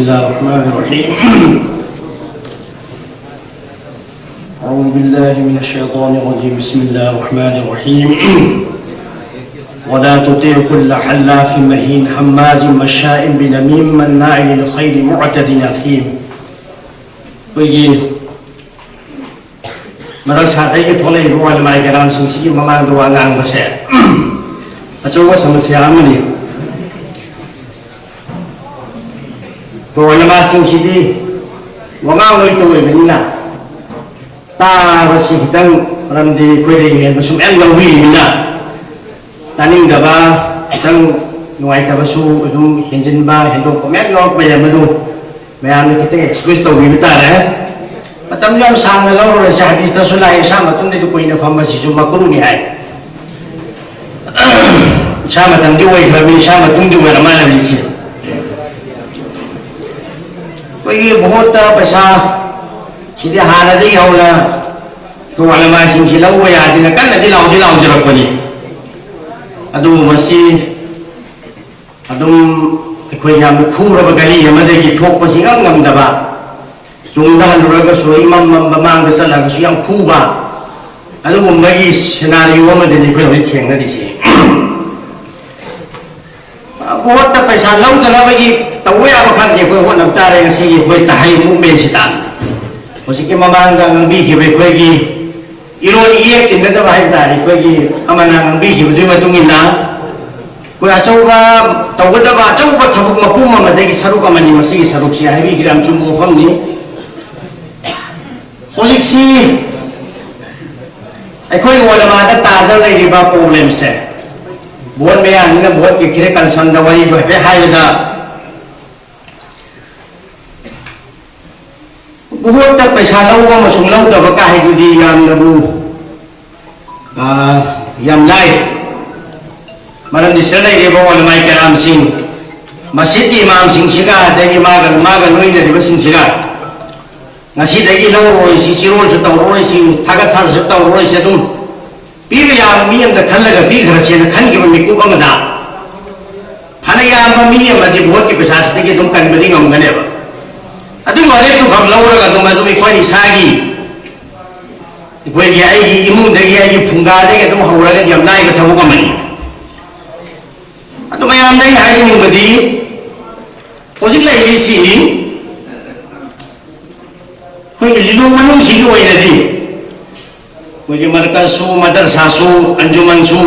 الله الرحمن الرحيم. أعوذ بالله من الشيطان الرجيم. بسم الله الرحمن الرحيم. ولا تطع كل حلاف مهين هماز مشاء بنميم مناع للخير معتد أثيم. ꯑꯩꯈꯣꯏꯒꯤ ꯃꯗꯔꯁꯥꯗꯒꯤ ꯊꯣꯛꯂꯛꯏꯕ ꯎꯂꯃꯥꯏ ꯀꯔꯥꯝꯁꯤꯡꯁꯤꯒꯤ ꯃꯃꯥꯡꯗ ꯋꯥ ꯉꯥꯡꯕꯁꯦ ꯑꯆꯧꯕ ꯁꯃꯁ꯭ꯌꯥ ꯑꯃꯅꯤ꯫ ꯎꯂꯃꯥꯁꯤꯡꯁꯤꯗꯤ ꯋꯥꯉꯥꯡ ꯂꯣꯏ ꯇꯧꯔꯤꯕꯅꯤꯅ ꯇꯥꯕꯁꯤ ꯈꯤꯇꯪ, ꯃꯔꯝꯗꯤ ꯑꯩꯈꯣꯏꯗꯒꯤ ꯍꯦꯟꯕꯁꯨ ꯃꯌꯥꯝ ꯌꯥꯎꯕꯤꯔꯤꯕꯅꯤꯅ, ꯇꯥꯅꯤꯡꯗꯕ, ꯈꯤꯇꯪ ꯅꯨꯡꯉꯥꯏꯇꯕꯁꯨ ꯑꯗꯨꯝ ꯍꯦꯟꯖꯤꯟꯕ, ꯍꯦꯟꯗꯣꯛꯄ ꯃꯌꯥꯝ ꯌꯥꯎꯔꯛꯄ ꯌꯥꯏ꯫ ꯃꯗꯨ ꯃꯌꯥꯝꯅ ꯈꯤꯇꯪ ꯑꯦꯛꯁꯀ꯭ꯌꯨꯁ ꯇꯧꯕꯤꯕ ꯇꯥꯔꯦ꯫ ꯃꯇꯝ ꯌꯥꯝ ꯁꯥꯡꯅ ꯂꯧꯔꯔꯣꯏꯁꯦ꯫ ꯍꯗꯤꯁꯇꯁꯨ ꯂꯥꯛꯑꯦ, ꯏꯁꯥ ꯃꯇꯨꯡꯗꯗꯤ ꯀꯨꯏꯅ ꯐꯝꯕꯁꯤꯁꯨ ꯃꯀ꯭ꯔꯨꯅꯤ ꯍꯥꯏ꯫ ꯏꯁꯥ ꯃꯇꯝꯗꯤ ꯑꯣꯏꯈ꯭ꯔꯕꯅꯤ, ꯏꯁꯥ ꯃꯇꯨꯡꯗꯤ ꯑꯣꯏꯔ ꯃꯥꯜꯂꯦ ꯍꯧꯖꯤꯛꯁꯦ꯫ ꯑꯩꯈꯣꯏꯒꯤ ꯚꯣꯠꯇ ꯄꯩꯁꯥ ꯁꯤꯗꯤ ꯍꯥꯟꯅꯗꯒꯤ ꯍꯧꯅ ꯎꯂꯃꯥꯁꯤꯡꯁꯤ ꯂꯧꯕ ꯌꯥꯗꯦꯅ ꯀꯟꯅꯗꯤ ꯂꯥꯎꯗꯤ ꯂꯥꯎꯖꯔꯛꯄꯅꯤ꯫ ꯑꯗꯨꯕꯨ ꯃꯁꯤ ꯑꯗꯨꯝ ꯑꯩꯈꯣꯏ ꯌꯥꯝꯅ ꯈꯨꯔꯕ ꯒꯂꯤ ꯑꯃꯗꯒꯤ ꯊꯣꯛꯄꯁꯤ ꯏꯉꯝ ꯉꯝꯗꯕ, ꯇꯨꯡꯗ ꯍꯜꯂꯨꯔꯒꯁꯨ ꯏꯃꯝ ꯃꯝꯕ, ꯃꯥꯡꯗ ꯆꯠꯂꯒꯁꯨ ꯌꯥꯝ ꯈꯨꯕ, ꯑꯗꯨꯒꯨꯝꯕꯒꯤ ꯁꯤꯅꯥꯔꯤꯑꯣ ꯑꯃꯗꯅꯤ ꯑꯩꯈꯣꯏ ꯍꯧꯖꯤꯛ ꯊꯦꯡꯅꯔꯤꯁꯦ꯫ ꯚꯣꯠꯇ ꯄꯩꯁꯥ ꯂꯧꯗꯅꯕꯒꯤ ꯇꯧꯕ ꯌꯥꯕ ꯈꯔꯗꯤ ꯑꯩꯈꯣꯏ ꯍꯣꯠꯅꯕ ꯇꯥꯔꯦ꯫ ꯉꯁꯤꯒꯤ ꯑꯩꯈꯣꯏ ꯇꯍꯩ ꯃꯨꯞꯃꯦꯟꯁꯤꯗ ꯍꯧꯖꯤꯛꯀꯤ ꯃꯃꯥꯡꯗ ꯉꯥꯡꯕꯤꯈꯤꯕ ꯑꯩꯈꯣꯏꯒꯤ ꯏꯔꯣꯟ ꯏꯌꯦꯛ ꯇꯤꯟꯅꯗꯕ ꯍꯥꯏꯕ ꯇꯥꯔꯦ, ꯑꯩꯈꯣꯏꯒꯤ ꯑꯃꯅ ꯉꯥꯡꯕꯤꯈꯤꯕꯗꯨꯒꯤ ꯃꯇꯨꯡ ꯏꯟꯅ ꯑꯩꯈꯣꯏ ꯑꯆꯧꯕ, ꯇꯧꯒꯗꯕ ꯑꯆꯧꯕ ꯊꯕꯛ ꯃꯄꯨꯝ ꯑꯃꯗꯒꯤ ꯁꯔꯨꯛ ꯑꯃꯅꯤ ꯃꯁꯤꯒꯤ ꯁꯔꯨꯛꯁꯤ꯫ ꯍꯥꯏꯕꯤꯈꯤꯕ ꯌꯥꯝ ꯆꯨꯝꯕ ꯋꯥꯐꯝꯅꯤ꯫ ꯍꯧꯖꯤꯛꯁꯤ ꯑꯩꯈꯣꯏ ꯎꯂꯃꯥꯗ ꯇꯥꯗ ꯂꯩꯔꯤꯕ ꯄ꯭ꯔꯣꯕ꯭ꯂꯦꯝꯁꯦ, ꯚꯣꯠ ꯃꯌꯥꯅꯤꯅ ꯚꯣꯠꯀꯤ ꯈꯤꯇꯪ ꯀꯟꯁꯔꯟꯗ ꯋꯥꯔꯤꯗꯣ ꯍꯥꯏꯐꯦꯠ ꯍꯥꯏꯕꯗ, ꯚꯣꯠꯇ ꯄꯩꯁꯥ ꯂꯧꯕ ꯑꯃꯁꯨꯡ ꯂꯧꯗꯕ ꯀꯥ ꯍꯥꯏꯗꯨꯗꯤ ꯌꯥꯝꯅꯕꯨ, ꯑ, ꯌꯥꯝ ꯂꯥꯏ꯫ ꯃꯔꯝꯗꯤ ꯁꯤꯗ ꯂꯩꯔꯤꯕ ꯎꯂꯃꯥꯏ ꯀꯔꯥꯝꯁꯤꯡ, ꯃꯁꯖꯤꯗꯀꯤ ꯏꯃꯥꯝꯁꯤꯡꯁꯤꯒ, ꯑꯗꯒꯤ ꯃꯥꯒ, ꯃꯥꯒ ꯂꯣꯏꯅꯔꯤꯕꯁꯤꯡꯁꯤꯒ, ꯉꯁꯤꯗꯒꯤ ꯂꯧꯔꯔꯣꯏꯁꯤ, ꯆꯤꯔꯣꯜꯁꯨ ꯇꯧꯔꯔꯣꯏꯁꯤ, ꯊꯥꯒꯠ ꯊꯥꯖꯁꯨ ꯇꯧꯔꯔꯣꯏꯁꯤ, ꯑꯗꯨꯝ ꯄꯤꯕ ꯌꯥꯕ ꯃꯤ ꯑꯃꯗ ꯈꯜꯂꯒ ꯄꯤꯈ꯭ꯔꯁꯦꯅ ꯈꯟꯈꯤꯕ ꯃꯤꯀꯨꯞ ꯑꯃꯗ, ꯑꯌꯥꯝꯕ ꯃꯤ ꯑꯃꯗꯤ ꯚꯣꯠꯀꯤ ꯄꯩꯁꯥꯁꯤꯗꯒꯤ ꯑꯗꯨꯝ ꯀꯟꯕꯗꯤ ꯉꯝꯒꯅꯦꯕ꯫ ꯑꯗꯨꯒꯤ ꯋꯥꯔꯦꯞꯇꯨ ꯈꯛ ꯂꯧꯔꯒ ꯑꯗꯨꯝ, ꯑꯗꯨꯝ ꯑꯩꯈꯣꯏꯅ ꯏꯁꯥꯒꯤ, ꯑꯩꯈꯣꯏꯒꯤ, ꯑꯩꯒꯤ ꯏꯃꯨꯡꯗꯒꯤ, ꯑꯩꯒꯤ ꯐꯨꯡꯒꯥꯗꯒꯤ ꯑꯗꯨꯝ ꯍꯧꯔꯒꯗꯤ ꯌꯥꯝ ꯂꯥꯏꯕ ꯊꯕꯛ ꯑꯃꯅꯤ꯫ ꯑꯗꯨ ꯃꯌꯥꯝꯗ ꯑꯩꯅ ꯍꯥꯏꯖꯅꯤꯡꯕꯗꯤ, ꯍꯧꯖꯤꯛ ꯂꯩꯔꯤꯁꯤ ꯑꯩꯈꯣꯏꯒꯤ ꯂꯤꯂꯣꯡ ꯃꯅꯨꯡꯁꯤꯒꯤ ꯑꯣꯏꯅꯗꯤ ꯑꯩꯈꯣꯏꯒꯤ ꯃꯔꯀꯖꯁꯨ, ꯃꯗꯔꯁꯥꯁꯨ, ꯑꯟꯖꯨꯃꯟꯁꯨ,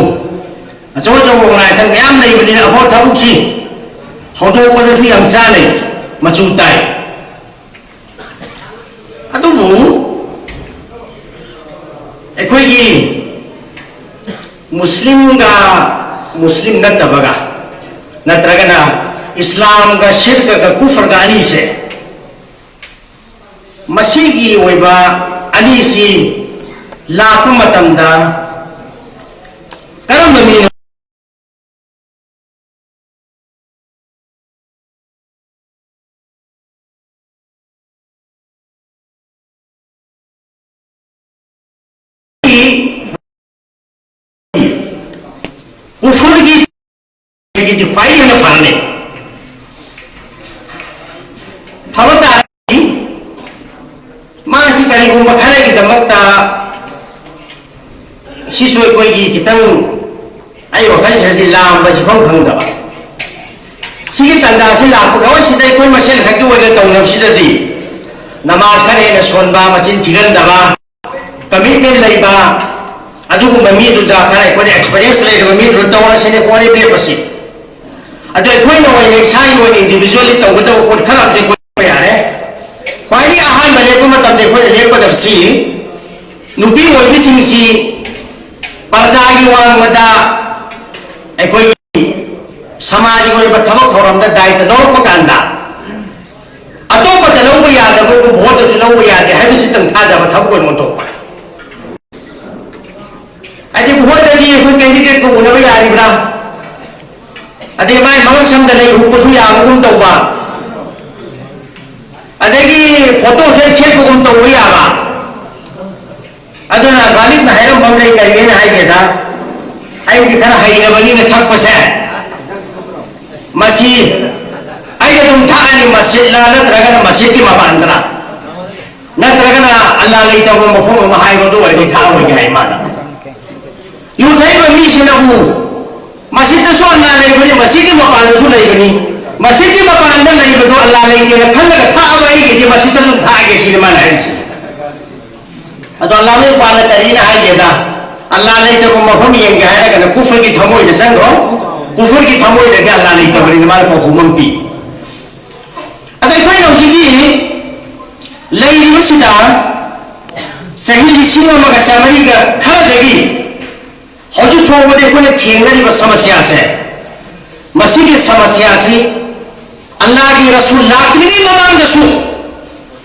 ꯑꯆꯧ ꯑꯆꯧꯕ ꯑꯣꯔꯒꯅꯥꯏꯖꯦꯁꯟ ꯃꯌꯥꯝ ꯂꯩꯕꯅꯤꯅ ꯑꯐꯕ ꯊꯕꯛꯁꯤ ꯍꯧꯗꯣꯛꯄꯗꯁꯨ ꯌꯥꯝ ꯆꯥꯅꯩ, ꯃꯆꯨ ꯇꯥꯏ꯫ ꯑꯗꯨꯕꯨ ꯑꯩꯈꯣꯏꯒꯤ ꯃꯨꯁꯂꯤꯝꯒ ꯃꯨꯁꯂꯤꯝ ꯅꯠꯇꯕꯒ, ꯅꯠꯇ꯭ꯔꯒꯅ ꯏꯁꯂꯥꯝꯒ ꯁꯤꯔꯀꯒ ꯀꯨꯐꯔꯒ ꯑꯅꯤꯁꯦ, ꯃꯁꯤꯒꯤ ꯑꯣꯏꯕ ꯑꯅꯤꯁꯤ ꯂꯥꯛꯄ ꯃꯇꯝꯗ ꯀꯔꯝꯕ ꯃꯤꯅꯣ? ꯎꯐꯨꯜꯒꯤ ꯈ꯭ꯋꯥꯏ ꯍꯦꯟꯅ ꯐꯔꯅꯤ꯫ ꯐꯕ ꯇꯥꯔꯗꯤ ꯃꯥꯁꯤ ꯀꯔꯤꯒꯨꯝꯕ ꯈꯔꯒꯤꯗꯃꯛꯇ, ꯁꯤꯁꯨ ꯑꯩꯈꯣꯏꯒꯤ ꯈꯤꯇꯪ, ꯑꯩ ꯋꯥꯈꯜꯁꯤꯗꯗꯤ ꯂꯥꯝꯕ ꯁꯤꯐꯝ ꯈꯪꯗꯕ꯫ ꯁꯤꯒꯤ ꯇꯥꯟꯖꯥꯁꯤ ꯂꯥꯛꯄꯒ, ꯍꯣꯏ, ꯁꯤꯗ ꯑꯩꯈꯣꯏ ꯃꯁꯦꯟ ꯈꯛꯀꯤ ꯑꯣꯏꯅ ꯇꯧꯅꯕꯁꯤꯗꯗꯤ ꯅꯃꯥꯖ ꯈꯔ ꯍꯦꯟꯅ ꯁꯣꯟꯕ, ꯃꯆꯤꯟ ꯊꯤꯒꯟꯗꯕ, ꯀꯃꯤꯠꯃꯦꯟ ꯂꯩꯕ, ꯑꯗꯨꯒꯨꯝꯕ ꯃꯤꯗꯨꯗ ꯈꯔ ꯑꯩꯈꯣꯏꯅ ꯑꯦꯛꯁꯄꯤꯔꯤꯌꯦꯟꯁ ꯂꯩꯔꯕ ꯃꯤꯗꯨꯗ ꯇꯧꯔꯁꯤꯅꯦ ꯈꯣꯠꯂꯦ ꯂꯦꯞꯄꯁꯤ꯫ ꯑꯗꯣ ꯑꯩꯈꯣꯏꯅ ꯑꯣꯏꯅ ꯏꯁꯥꯒꯤ ꯑꯣꯏꯅ ꯏꯟꯗꯤꯚꯤꯖꯨꯋꯦꯜꯂꯤ ꯇꯧꯒꯗꯕ ꯄꯣꯠ ꯈꯔ ꯑꯃꯁꯦ ꯑꯩꯈꯣꯏ ꯌꯥꯔꯦ꯫ ꯈ꯭ꯋꯥꯏꯗꯒꯤ ꯑꯍꯥꯟꯕ ꯂꯦꯞꯄ ꯃꯇꯝꯗ ꯑꯩꯈꯣꯏꯅ ꯂꯦꯞꯀꯗꯕꯁꯤ ꯅꯨꯄꯤ ꯑꯣꯏꯕꯤꯁꯤꯡꯁꯤ ꯄꯔꯗꯥꯒꯤ ꯋꯥꯡꯃꯗ ꯑꯩꯈꯣꯏꯒꯤ ꯁꯃꯥꯖꯒꯤ ꯑꯣꯏꯕ ꯊꯕꯛ ꯊꯧꯔꯝꯗ ꯗꯥꯏꯇ ꯂꯧꯔꯛꯄ ꯀꯥꯟꯗ ꯑꯇꯣꯞꯄꯗ ꯂꯧꯕ ꯌꯥꯗꯕꯕꯨ ꯚꯣꯠꯇꯁꯨ ꯂꯧꯕ ꯌꯥꯗꯦ ꯍꯥꯏꯕꯁꯤꯇꯪ ꯊꯥꯖꯕ ꯊꯕꯛ ꯑꯣꯏꯅ ꯑꯣꯟꯊꯣꯛꯄ꯫ ꯍꯥꯏꯗꯤ ꯚꯣꯠꯇꯗꯤ ꯑꯩꯈꯣꯏ ꯀꯦꯟꯗꯤꯗꯦꯠꯀ ꯎꯅꯕ ꯌꯥꯔꯤꯕ꯭ꯔꯥ? ꯑꯗꯩ ꯃꯥꯏ ꯃꯉꯛ ꯁꯝꯗ ꯂꯩ ꯍꯨꯛꯄꯁꯨ ꯌꯥꯕꯒꯨꯝ ꯇꯧꯕ, ꯑꯗꯒꯤ ꯐꯣꯇꯣ ꯁꯦꯠ ꯁꯦꯠꯄꯒꯨꯝ ꯇꯧꯕ ꯌꯥꯕ꯫ ꯑꯗꯨꯅ ꯒꯥꯂꯤꯕꯅ ꯍꯥꯏꯔꯝꯕ ꯑꯃ ꯂꯩ, ꯀꯔꯤꯅꯦꯅ ꯍꯥꯏꯒꯦꯗ, ꯑꯩꯗꯤ ꯈꯔ ꯍꯩꯔꯕꯅꯤꯅ ꯊꯛꯄꯁꯦ, ꯃꯁꯤ ꯑꯩꯅ ꯑꯗꯨꯝ ꯊꯥꯛꯑꯅꯤ, ꯃꯁꯖꯤꯠꯂꯥ ꯅꯠꯇ꯭ꯔꯒꯅ ꯃꯁꯖꯤꯠꯀꯤ ꯃꯄꯥꯟꯗꯔꯥ, ꯅꯠꯇ꯭ꯔꯒꯅ ꯑꯜꯂꯥ ꯂꯩꯇꯕ ꯃꯐꯝ ꯑꯃ ꯍꯥꯏꯔꯣ, ꯑꯗꯨ ꯑꯣꯏꯔꯗꯤ ꯊꯥꯛꯑꯔꯣꯏꯒꯦ ꯍꯥꯏ ꯃꯥꯅ꯫ ꯌꯨ ꯊꯛꯏꯕ ꯃꯤꯁꯤꯅꯕꯨ ꯃꯁꯖꯤꯠꯇꯁꯨ ꯑꯜꯂꯥ ꯂꯩꯕꯅꯤ, ꯃꯁꯖꯤꯠꯀꯤ ꯃꯄꯥꯟꯗꯁꯨ ꯂꯩꯕꯅꯤ, ꯃꯁꯖꯤꯠꯀꯤ ꯃꯄꯥꯟꯗ ꯂꯩꯕꯗꯣ ꯑꯜꯂꯥ ꯂꯩꯇꯦꯅ ꯈꯜꯂꯒ ꯊꯥꯛꯑꯕ ꯑꯩꯒꯤꯗꯤ ꯃꯁꯖꯤꯠꯇ ꯑꯗꯨꯝ ꯊꯥꯛꯑꯒꯦ ꯁꯤꯅꯤ ꯃꯥꯅ ꯍꯥꯏꯔꯤꯁꯦ꯫ ꯑꯗꯣ ꯑꯜꯂꯥꯍ ꯏꯛꯕꯥꯜꯅ ꯀꯔꯤꯅ ꯍꯥꯏꯒꯦꯗ, ꯑꯜꯂꯥꯍ ꯂꯩꯇꯕ ꯃꯐꯝ ꯌꯦꯡꯒꯦ ꯍꯥꯏꯔꯒꯅ ꯀꯨꯐꯔꯒꯤ ꯊꯃꯣꯏꯗ ꯆꯪꯈ꯭ꯔꯣ, ꯀꯨꯐꯔꯒꯤ ꯊꯃꯣꯏꯗꯗꯤ ꯑꯜꯂꯥꯍ ꯂꯩꯇꯕꯅꯤꯅ ꯃꯥꯅ ꯄꯥꯎꯈꯨꯝ ꯑꯃ ꯄꯤ꯫ ꯑꯗ ꯑꯩꯈꯣꯏꯅ ꯍꯧꯖꯤꯛꯀꯤ ꯂꯩꯔꯤꯕꯁꯤꯗ ꯆꯍꯤ ꯂꯤꯁꯤꯡ ꯑꯃꯒ ꯆꯥꯃꯔꯤꯒ ꯈꯔꯗꯒꯤ ꯍꯧꯖꯤꯛ ꯐꯥꯎꯕꯗ ꯑꯩꯈꯣꯏꯅ ꯊꯦꯡꯅꯔꯤꯕ ꯁꯃꯁ꯭ꯌꯥꯁꯦ, ꯃꯁꯤꯒꯤ ꯁꯃꯁ꯭ꯌꯥꯁꯤ ꯑꯜꯂꯥꯍꯒꯤ ꯔꯁꯨꯜ ꯂꯥꯛꯇ꯭ꯔꯤꯉꯩ ꯃꯃꯥꯡꯗꯁꯨ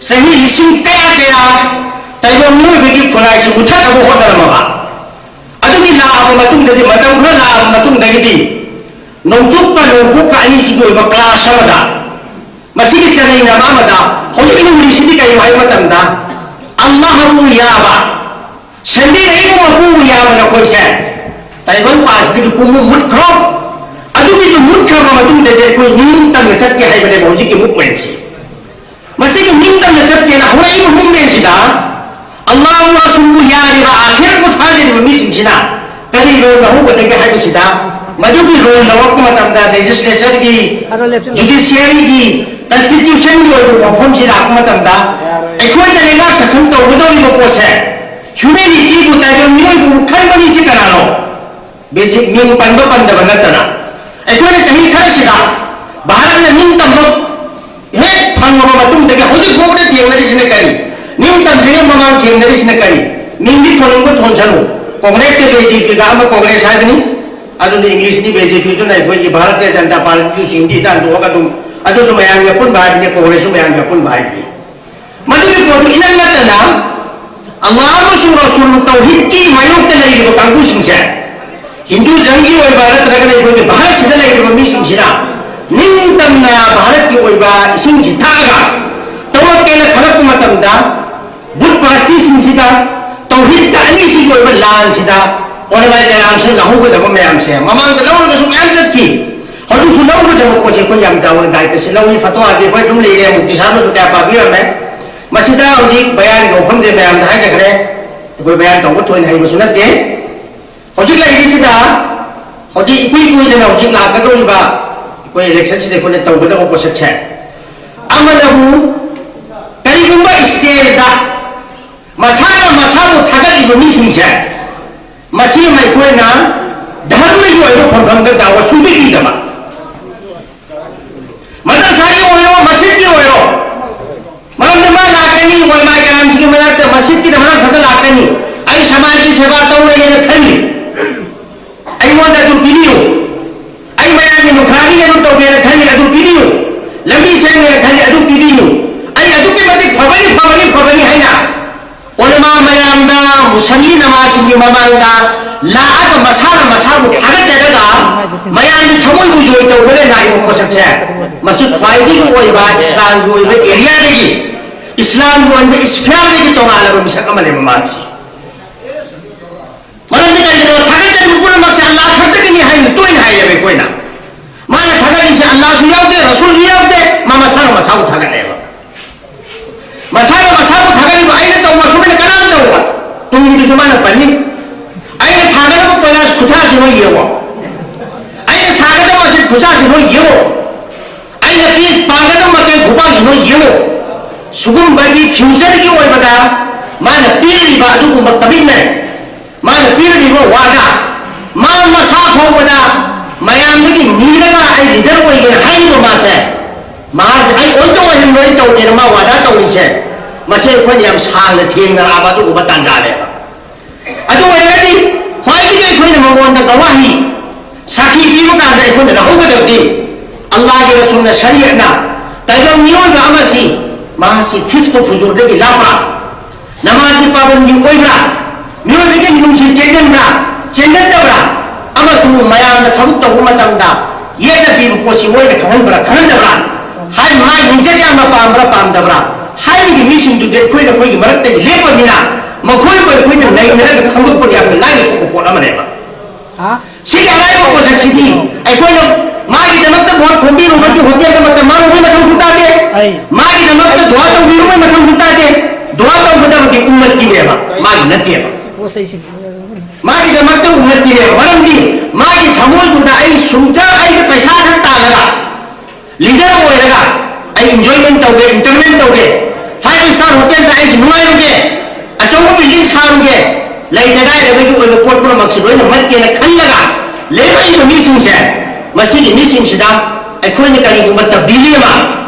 ꯆꯍꯤ ꯂꯤꯁꯤꯡ ꯀꯌꯥ ꯀꯌꯥ ꯇꯥꯏꯕꯪ ꯃꯤꯑꯣꯏꯕꯒꯤ ꯈꯨꯟꯅꯥꯏꯁꯤ ꯃꯨꯊꯠꯅꯕ ꯍꯣꯠꯅꯔꯝꯃꯕ, ꯑꯗꯨꯒꯤ ꯂꯥꯛꯑꯕ ꯃꯇꯨꯡꯗꯗꯤ, ꯃꯇꯝ ꯈꯔ ꯂꯥꯛꯑꯕ ꯃꯇꯨꯡꯗꯒꯤꯗꯤ ꯅꯣꯡꯆꯨꯞꯀ ꯅꯣꯡꯄꯣꯛꯀ ꯑꯅꯤꯁꯤꯒꯤ ꯑꯣꯏꯕ ꯀ꯭ꯂꯥꯁ ꯑꯃꯗ ꯃꯁꯤꯒꯤ ꯆꯅꯩꯅꯕ ꯑꯃꯗ ꯍꯧꯖꯤꯛ ꯂꯨꯔꯤꯁꯤꯗꯤ ꯀꯔꯤꯅꯣ ꯍꯥꯏꯕ ꯃꯇꯝꯗ, ꯑꯜꯂꯥꯍꯕꯨ ꯌꯥꯕ, ꯁꯟꯗꯤ ꯑꯩꯕꯨ ꯃꯄꯨꯕꯨ ꯌꯥꯕ ꯅꯈꯣꯏꯁꯦ ꯇꯥꯏꯕꯪ ꯄꯥꯟꯁꯤꯗꯒꯤ ꯄꯨꯝꯃꯨ ꯃꯨꯠꯈ꯭ꯔꯣ꯫ ꯑꯗꯨꯒꯤꯗꯨ ꯃꯨꯠꯈ꯭ꯔꯕ ꯃꯇꯨꯡꯗꯗꯤ ꯑꯩꯈꯣꯏ ꯅꯤꯡꯇꯝꯅ ꯆꯠꯀꯦ ꯍꯥꯏꯕꯅꯦꯕ ꯍꯧꯖꯤꯛꯀꯤ ꯃꯨꯞꯃꯦꯟꯁꯤ꯫ ꯃꯁꯤꯒꯤ ꯅꯤꯡꯇꯝꯅ ꯆꯠꯀꯦꯅ ꯍꯧꯔꯛꯏꯕ ꯃꯨꯞꯃꯦꯟꯁꯤꯗ ꯑꯜꯂꯥꯍ ꯔꯁꯨꯜꯕꯨ ꯌꯥꯔꯤꯕ, ꯑꯥꯈꯤꯔꯠꯄꯨ ꯊꯥꯖꯔꯤꯕ ꯃꯤꯁꯤꯡꯁꯤꯅ ꯀꯔꯤ ꯔꯣꯜ ꯂꯧꯍꯧꯒꯗꯒꯦ ꯍꯥꯏꯕꯁꯤꯗ, ꯃꯗꯨꯒꯤ ꯔꯣꯜ ꯂꯧꯔꯛꯄ ꯃꯇꯝꯗ ꯂꯦꯖꯤꯁꯂꯦꯆꯔꯒꯤ, ꯖꯨꯗꯤꯁꯤꯌꯔꯤꯒꯤ, ꯀꯟꯁꯇꯤꯇ꯭ꯌꯨꯁꯟꯒꯤ ꯑꯣꯏꯕ ꯋꯥꯐꯝꯁꯤ ꯂꯥꯛꯄ ꯃꯇꯝꯗ ꯑꯩꯈꯣꯏꯅ ꯂꯩꯉꯥꯛ ꯁꯥꯁꯟ ꯇꯧꯒꯗꯧꯔꯤꯕ ꯄꯣꯠꯁꯦ ꯍ꯭ꯌꯨꯃꯦꯅꯤꯇꯤꯕꯨ, ꯇꯥꯏꯕꯪ ꯃꯤꯑꯣꯏꯕꯕꯨ ꯈꯟꯕ ꯃꯤꯁꯤ ꯀꯅꯥꯅꯣ? ꯕꯦꯁꯤꯛ ꯃꯤꯡ ꯄꯟꯕ ꯄꯟꯗꯕ ꯅꯠꯇꯅ ꯑꯩꯈꯣꯏꯅ ꯆꯍꯤ ꯈꯔꯁꯤꯗ ꯚꯥꯔꯠꯅ ꯅꯤꯡꯇꯝꯕ ꯍꯦꯛ ꯐꯪꯂꯕ ꯃꯇꯨꯡꯗꯒꯤ ꯍꯧꯖꯤꯛ ꯐꯥꯎꯕꯗ ꯊꯦꯡꯅꯔꯤꯁꯤꯅ ꯀꯔꯤ? ꯅꯤꯡꯇꯝꯗ꯭ꯔꯤꯉꯩ ꯃꯃꯥꯡ ꯊꯦꯡꯅꯔꯤꯁꯤꯅ ꯀꯔꯤ? ꯃꯤꯡꯗꯤ ꯊꯣꯟꯅꯤꯡꯕ ꯊꯣꯟꯁꯅꯨ꯫ ꯀꯣꯡꯒ꯭ꯔꯦꯁꯀ ꯕꯤ ꯖꯦ ꯄꯤꯒ ꯑꯃ ꯀꯣꯡꯒ꯭ꯔꯦꯁ ꯍꯥꯏꯕꯅꯤ, ꯑꯗꯨꯅ ꯏꯪꯂꯤꯁꯅꯤ, ꯕꯤ ꯖꯦ ꯄꯤꯗꯨꯅ ꯑꯩꯈꯣꯏꯒꯤ ꯚꯥꯔꯠꯇꯤꯌ ꯖꯅꯇꯥ ꯄꯥꯔꯇꯤꯁꯨ ꯍꯤꯟꯗꯤꯗ ꯍꯟꯗꯣꯛꯑꯒ ꯑꯗꯨꯝ, ꯑꯗꯨꯁꯨ ꯃꯌꯥꯝꯒꯤ ꯑꯄꯨꯟꯕ ꯍꯥꯏꯕꯅꯤ, ꯀꯣꯡꯒ꯭ꯔꯦꯁꯁꯨ ꯃꯌꯥꯝꯒꯤ ꯑꯄꯨꯟꯕ ꯍꯥꯏꯕꯅꯤ꯫ ꯃꯗꯨꯒꯤ ꯄꯣꯠꯇꯨ ꯏꯅꯪ ꯅꯠꯇꯅ ꯑꯜꯂꯥꯍ ꯑꯃꯁꯨꯡ ꯔꯁꯨꯜ ꯇꯧꯍꯤꯗꯀꯤ ꯃꯥꯌꯣꯛꯇ ꯂꯩꯔꯤꯕ ꯀꯥꯡꯕꯨꯁꯤꯡꯁꯦ, ꯍꯤꯟꯗꯨꯖꯝꯒꯤ ꯑꯣꯏꯕ ꯅꯠꯇ꯭ꯔꯒꯅ ꯑꯩꯈꯣꯏꯒꯤ ꯚꯥꯔꯠꯁꯤꯗ ꯂꯩꯔꯤꯕ ꯃꯤꯁꯤꯡꯁꯤꯅ ꯅꯤꯡꯇꯝꯅ ꯚꯥꯔꯠꯀꯤ ꯑꯣꯏꯕ ꯏꯁꯤꯡꯁꯤ ꯊꯛꯑꯒ ꯇꯧꯔꯛꯀꯦꯅ ꯈꯜꯂꯛꯄ ꯃꯇꯝꯗ ꯕꯨꯠ ꯄꯥꯔꯇꯤꯁꯤꯡꯁꯤꯗ ꯇꯧꯍꯤꯗꯀ ꯑꯅꯤꯁꯤꯒꯤ ꯑꯣꯏꯕ ꯂꯥꯟꯁꯤꯗ ꯑꯣꯂꯃꯥꯏ ꯀꯌꯥꯝꯁꯤ ꯂꯧꯍꯧꯒꯗꯕ ꯃꯌꯥꯝꯁꯦ ꯃꯃꯥꯡꯗ ꯂꯧꯔꯒꯁꯨ ꯃꯌꯥꯝ ꯆꯠꯈꯤ꯫ ꯍꯧꯖꯤꯛꯁꯨ ꯂꯧꯒꯗꯕ ꯄꯣꯠꯁꯦ ꯑꯩꯈꯣꯏ ꯌꯥꯝ ꯆꯥꯎꯅ ꯗꯥꯏꯇ ꯁꯤ ꯂꯧꯏ꯫ ꯐꯇꯋꯥꯗꯤ ꯑꯩꯈꯣꯏ ꯑꯗꯨꯝ ꯂꯩꯔꯦ, ꯃꯨꯐꯇꯤ ꯁꯥꯍꯕꯅꯁꯨ ꯀꯌꯥ ꯄꯥꯕꯤꯔꯝꯃꯦ꯫ ꯃꯁꯤꯗ ꯍꯧꯖꯤꯛ ꯕꯌꯥꯟꯒꯤ ꯋꯥꯐꯝꯗꯤ ꯃꯌꯥꯝꯗ ꯍꯥꯏꯖꯈ꯭ꯔꯦ꯫ ꯑꯩꯈꯣꯏ ꯕꯌꯥꯟ ꯇꯧꯕ ꯊꯣꯏꯅ ꯍꯩꯕꯁꯨ ꯅꯠꯇꯦ꯫ ꯍꯧꯖꯤꯛ ꯂꯩꯔꯤꯁꯤꯗ ꯍꯧꯖꯤꯛ ꯏꯀꯨꯏ ꯀꯨꯏꯗꯅ ꯍꯧꯖꯤꯛ ꯂꯥꯛꯀꯗꯧꯔꯤꯕ ꯑꯩꯈꯣꯏ ꯏꯂꯦꯛꯁꯟꯁꯤꯗ ꯑꯩꯈꯣꯏꯅ ꯇꯧꯒꯗꯕ ꯄꯣꯠꯁꯛꯁꯦ, ꯑꯃꯅꯕꯨ ꯀꯔꯤꯒꯨꯝꯕ ꯏꯁꯇꯦꯖꯗ ꯃꯁꯥꯅ ꯃꯁꯥꯕꯨ ꯊꯥꯒꯠꯂꯤꯕ ꯃꯤꯁꯤꯡꯁꯦ, ꯃꯁꯤ ꯑꯃ ꯑꯩꯈꯣꯏꯅ ꯙꯔꯃꯒꯤ ꯑꯣꯏꯕ ꯐꯝꯐꯝꯗ ꯗꯥꯋꯥ ꯁꯨꯡꯄꯤ ꯄꯤꯗꯕ꯫ ꯃꯗꯔꯁꯥꯒꯤ ꯑꯣꯏꯔꯣ, ꯃꯁꯖꯤꯗꯀꯤ ꯑꯣꯏꯔꯣ, ꯃꯔꯝꯗꯤ ꯃꯥ ꯂꯥꯛꯀꯅꯤ, ꯎꯂꯃꯥ ꯀꯔꯥꯝꯁꯤꯡꯒꯤ ꯃꯔꯛꯇ ꯃꯁꯖꯤꯗꯀꯤꯗ ꯃꯔꯛ ꯈꯛꯇ ꯂꯥꯛꯀꯅꯤ꯫ "ꯑꯩ ꯁꯃꯥꯖꯒꯤ ꯁꯦꯕꯥ ꯇꯧꯔꯒꯦꯅ ꯈꯜꯂꯤ, ꯑꯩꯉꯣꯟꯗ ꯑꯗꯨ ꯄꯤꯕꯤꯌꯨ꯫ ꯑꯩ ꯃꯌꯥꯝꯒꯤ ꯅꯨꯡꯈꯥꯒꯤ ꯑꯗꯨ ꯇꯧꯒꯦꯅ ꯈꯜꯂꯤ, ꯑꯗꯨ ꯄꯤꯕꯤꯌꯨ꯫ ꯂꯝꯕꯤ ꯁꯦꯝꯒꯦꯅ ꯈꯜꯂꯤ, ꯑꯗꯨ ꯄꯤꯕꯤꯌꯨ꯫ ꯑꯩ ꯑꯗꯨꯛꯀꯤ ꯃꯇꯤꯛ ꯐꯕꯅꯤ, ꯐꯕꯅꯤ, ꯐꯕꯅꯤ" ꯍꯥꯏꯅ ꯎꯂꯃꯥ ꯃꯌꯥꯝꯗ, ꯃꯨꯁꯜꯂꯤ ꯅꯃꯥꯖꯁꯤꯡꯒꯤ ꯃꯃꯥꯡꯗ ꯂꯥꯛꯑꯒ ꯃꯁꯥꯅ ꯃꯁꯥꯕꯨ ꯊꯥꯒꯠꯆꯔꯒ ꯃꯌꯥꯝꯒꯤ ꯊꯃꯣꯏꯕꯨ ꯖꯣꯏ ꯇꯧꯕꯗ ꯂꯥꯛꯏꯕ ꯄꯣꯠꯁꯛꯁꯦ, ꯃꯁꯤ ꯈ꯭ꯋꯥꯏꯗꯒꯤ ꯑꯣꯏꯕ ꯏꯁꯂꯥꯝꯒꯤ ꯑꯣꯏꯕ ꯑꯦꯔꯤꯌꯥꯗꯒꯤ, ꯏꯁꯂꯥꯝꯒꯤ ꯑꯣꯏꯕ ꯏꯁꯐꯤꯌꯥꯔꯗꯒꯤ ꯇꯣꯉꯥꯜꯂꯕ ꯃꯤꯁꯛ ꯑꯃꯅꯦꯕ ꯃꯥꯁꯤ꯫ ꯃꯔꯝꯗꯤ ꯀꯩꯒꯤꯅꯣ? ꯊꯥꯒꯠꯆꯔꯤꯕ ꯄꯨꯝꯅꯃꯛꯁꯦ ꯑꯜꯂꯥꯍ ꯈꯛꯇꯒꯤꯅꯤ ꯍꯥꯏꯅ ꯇꯣꯏꯅ ꯍꯥꯏꯌꯦꯕ ꯑꯩꯈꯣꯏꯅ꯫ ꯃꯥꯅ ꯊꯥꯒꯠꯂꯤꯁꯦ ꯑꯜꯂꯥꯍꯁꯨ ꯌꯥꯎꯗꯦ, ꯔꯁꯨꯜꯁꯨ ꯌꯥꯎꯗꯦ, ꯃꯥ ꯃꯁꯥꯅ ꯃꯁꯥꯕꯨ ꯊꯥꯒꯠꯂꯦꯕ꯫ ꯃꯁꯥꯅ ꯃꯁꯥꯕꯨ ꯊꯥꯒꯠꯂꯤꯕ, "ꯑꯩꯅ ꯇꯧꯕ ꯑꯁꯨꯃꯥꯏꯅ ꯀꯅꯥꯅ ꯇꯧꯕ?" ꯇꯨꯡꯒꯤꯗꯨꯁꯨ ꯃꯥꯅ ꯄꯜꯂꯤ꯫ "ꯑꯩꯅ ꯊꯥꯒꯗꯕ ꯀꯣꯏꯂꯥꯁ ꯈꯨꯊꯥꯁꯤ ꯅꯣꯏ ꯌꯦꯡꯉꯣ, ꯑꯩꯅ ꯁꯥꯒꯗꯕ ꯃꯁꯖꯤꯗ ꯈꯨꯁꯥꯁꯤ ꯅꯣꯏ ꯌꯦꯡꯉꯣ, ꯑꯩꯅ ꯄꯤ ꯄꯥꯡꯒꯗꯕ ꯃꯇꯦꯡ ꯈꯨꯄꯥꯡꯁꯤ ꯅꯣꯏ ꯌꯦꯡꯉꯣ"꯫ ꯁꯤꯒꯨꯝꯕꯒꯤ ꯐ꯭ꯌꯨꯆꯔꯒꯤ ꯑꯣꯏꯕꯗ ꯃꯥꯅ ꯄꯤꯔꯤꯕ ꯑꯗꯨꯒꯨꯝꯕ ꯀꯃꯤꯠꯃꯦꯟ, ꯃꯥꯅ ꯄꯤꯔꯤꯕ ꯋꯥꯗ, ꯃꯥ ꯃꯁꯥ ꯐꯥꯎꯕꯗ ꯃꯌꯥꯝꯗꯒꯤ ꯅꯤꯔꯒ "ꯑꯩ ꯂꯤꯗꯔ ꯑꯣꯏꯒꯦꯅ" ꯍꯥꯏꯔꯤꯕ ꯃꯥꯁꯦ, ꯃꯍꯥꯛꯁꯦ "ꯑꯩ ꯑꯣꯏꯗ ꯑꯣꯏꯍꯟꯕ ꯑꯩ ꯇꯧꯒꯦꯅ" ꯃꯥ ꯋꯥꯗꯥ ꯇꯧꯔꯤꯁꯦ, ꯃꯁꯤ ꯑꯩꯈꯣꯏꯅ ꯌꯥꯝ ꯁꯥꯡꯅ ꯊꯦꯡꯅꯔꯛꯑꯕ ꯑꯗꯨꯒꯨꯝꯕ ꯇꯥꯟꯖꯥꯅꯦꯕ꯫ ꯑꯗꯨ ꯑꯣꯏꯔꯒꯗꯤ ꯈ꯭ꯋꯥꯏꯗꯒꯤ ꯑꯩꯈꯣꯏꯅ ꯃꯉꯣꯟꯗ ꯒꯋꯥꯍꯤ, ꯁꯥꯈꯤ ꯄꯤꯕ ꯀꯥꯟꯗ ꯑꯩꯈꯣꯏꯅ ꯂꯧꯍꯧꯒꯗꯕꯗꯤ, ꯑꯜꯂꯥꯍꯒꯤ ꯔꯁꯨꯜꯅ, ꯁꯔꯤꯌꯠꯅ ꯇꯥꯏꯕꯪ ꯃꯤꯑꯣꯏꯕ ꯑꯃꯁꯤ ꯃꯍꯥꯛꯁꯤ ꯐꯤꯁꯀ ꯐꯨꯖꯨꯔꯗꯒꯤ ꯂꯥꯞꯄ꯭ꯔꯥ, ꯅꯃꯥꯖꯒꯤ ꯄꯥꯕꯟꯗꯤ ꯑꯣꯏꯕ꯭ꯔꯥ, ꯃꯤꯑꯣꯏꯕꯒꯤ ꯃꯤꯅꯨꯡꯁꯤ ꯆꯦꯟꯒꯟꯕ꯭ꯔꯥ, ꯆꯦꯟꯒꯟꯗꯕ꯭ꯔꯥ, ꯑꯃꯁꯨꯡ ꯃꯌꯥꯝꯅ ꯊꯕꯛ ꯇꯧꯕ ꯃꯇꯝꯗ ꯌꯦꯠꯅ ꯄꯤꯕ ꯄꯣꯠꯁꯤ ꯃꯣꯏꯅ ꯈꯪꯍꯟꯕ꯭ꯔꯥ, ꯈꯪꯍꯟꯗꯕ꯭ꯔꯥ, ꯍꯥꯏ ꯃꯥꯒꯤ ꯃꯤꯡꯆꯠ ꯌꯥꯝꯅ ꯄꯥꯝꯕ꯭ꯔꯥ, ꯄꯥꯝꯗꯕ꯭ꯔꯥ ꯍꯥꯏꯕꯒꯤ ꯃꯤꯁꯤꯡꯗꯨꯗꯤ ꯑꯩꯈꯣꯏꯅ ꯑꯩꯈꯣꯏꯒꯤ ꯃꯔꯛꯇꯒꯤ ꯂꯦꯞꯄꯅꯤꯅ, ꯃꯈꯣꯏꯕꯨ ꯑꯩꯈꯣꯏꯅ ꯅꯩꯅꯔꯒ ꯈꯪꯗꯣꯛꯄ ꯌꯥꯝꯅ ꯂꯥꯏꯅ ꯊꯣꯛꯄ ꯄꯣꯠ ꯑꯃꯅꯦꯕ꯫ ꯁꯤꯒꯤ ꯑꯔꯥꯏꯕ ꯄꯣꯠꯁꯛꯁꯤꯗꯤ ꯑꯩꯈꯣꯏꯅ ꯃꯥ ꯄꯣꯠ ꯊꯣꯡꯕꯤꯔꯨꯕꯒꯤ ꯍꯣꯇꯦꯜꯗ ꯃꯇꯝ ꯃꯥꯡꯂꯨꯕꯒꯤ ꯃꯊꯧꯁꯨ ꯇꯥꯗꯦ꯫ ꯑꯩ ꯃꯥꯒꯤꯗꯃꯛꯇ ꯗꯨꯋꯥ ꯇꯧꯕꯤꯔꯨꯕꯒꯤ ꯃꯊꯧꯁꯨ ꯇꯥꯗꯦ꯫ ꯗꯨꯋꯥ ꯇꯧꯒꯗꯕꯗꯤ ꯎꯝꯃꯠꯀꯤꯅꯦꯕ, ꯃꯥꯒꯤ ꯅꯠꯇꯦꯕ꯫ ꯄꯣꯠ ꯆꯩꯁꯤꯡ ꯃꯥꯒꯤꯗꯃꯛꯇ ꯎꯝꯃꯠꯀꯤꯅꯦꯕ꯫ ꯃꯔꯝꯗꯤ ꯃꯥꯒꯤ ꯊꯃꯣꯏꯗꯨꯗ ꯑꯩ ꯁꯨꯝꯇ ꯑꯩꯒꯤ ꯄꯩꯁꯥ ꯈꯔ ꯇꯥꯜꯂꯒ ꯂꯤꯗꯔ ꯑꯣꯏꯔꯒ ꯑꯩ ꯏꯟꯖꯣꯏꯃꯦꯟ ꯇꯧꯒꯦ, ꯏꯟꯇꯔꯃꯦꯟ ꯇꯧꯒꯦ, ꯐꯥꯏꯚ ꯏꯁꯇꯥꯔ ꯍꯣꯇꯦꯜꯗ ꯑꯩꯁꯨ ꯅꯨꯡꯉꯥꯏꯔꯨꯒꯦ, ꯑꯆꯧꯕ ꯕꯤꯜꯗꯤꯡ ꯁꯥꯔꯨꯒꯦ, ꯂꯩꯇ ꯂꯥꯏꯔꯕꯒꯤ ꯑꯣꯏꯕ ꯄꯣꯠ ꯄꯨꯝꯅꯃꯛꯁꯤ ꯂꯣꯏꯅ ꯃꯠꯀꯦꯅ ꯈꯜꯂꯒ ꯂꯩꯔꯛꯏꯕ ꯃꯤꯁꯤꯡꯁꯦ, ꯃꯁꯤꯒꯤ ꯃꯤꯁꯤꯡꯁꯤꯗ ꯑꯩꯈꯣꯏꯅ ꯀꯔꯤꯒꯨꯝꯕ ꯇꯕꯗꯤꯂꯤ ꯑꯃ,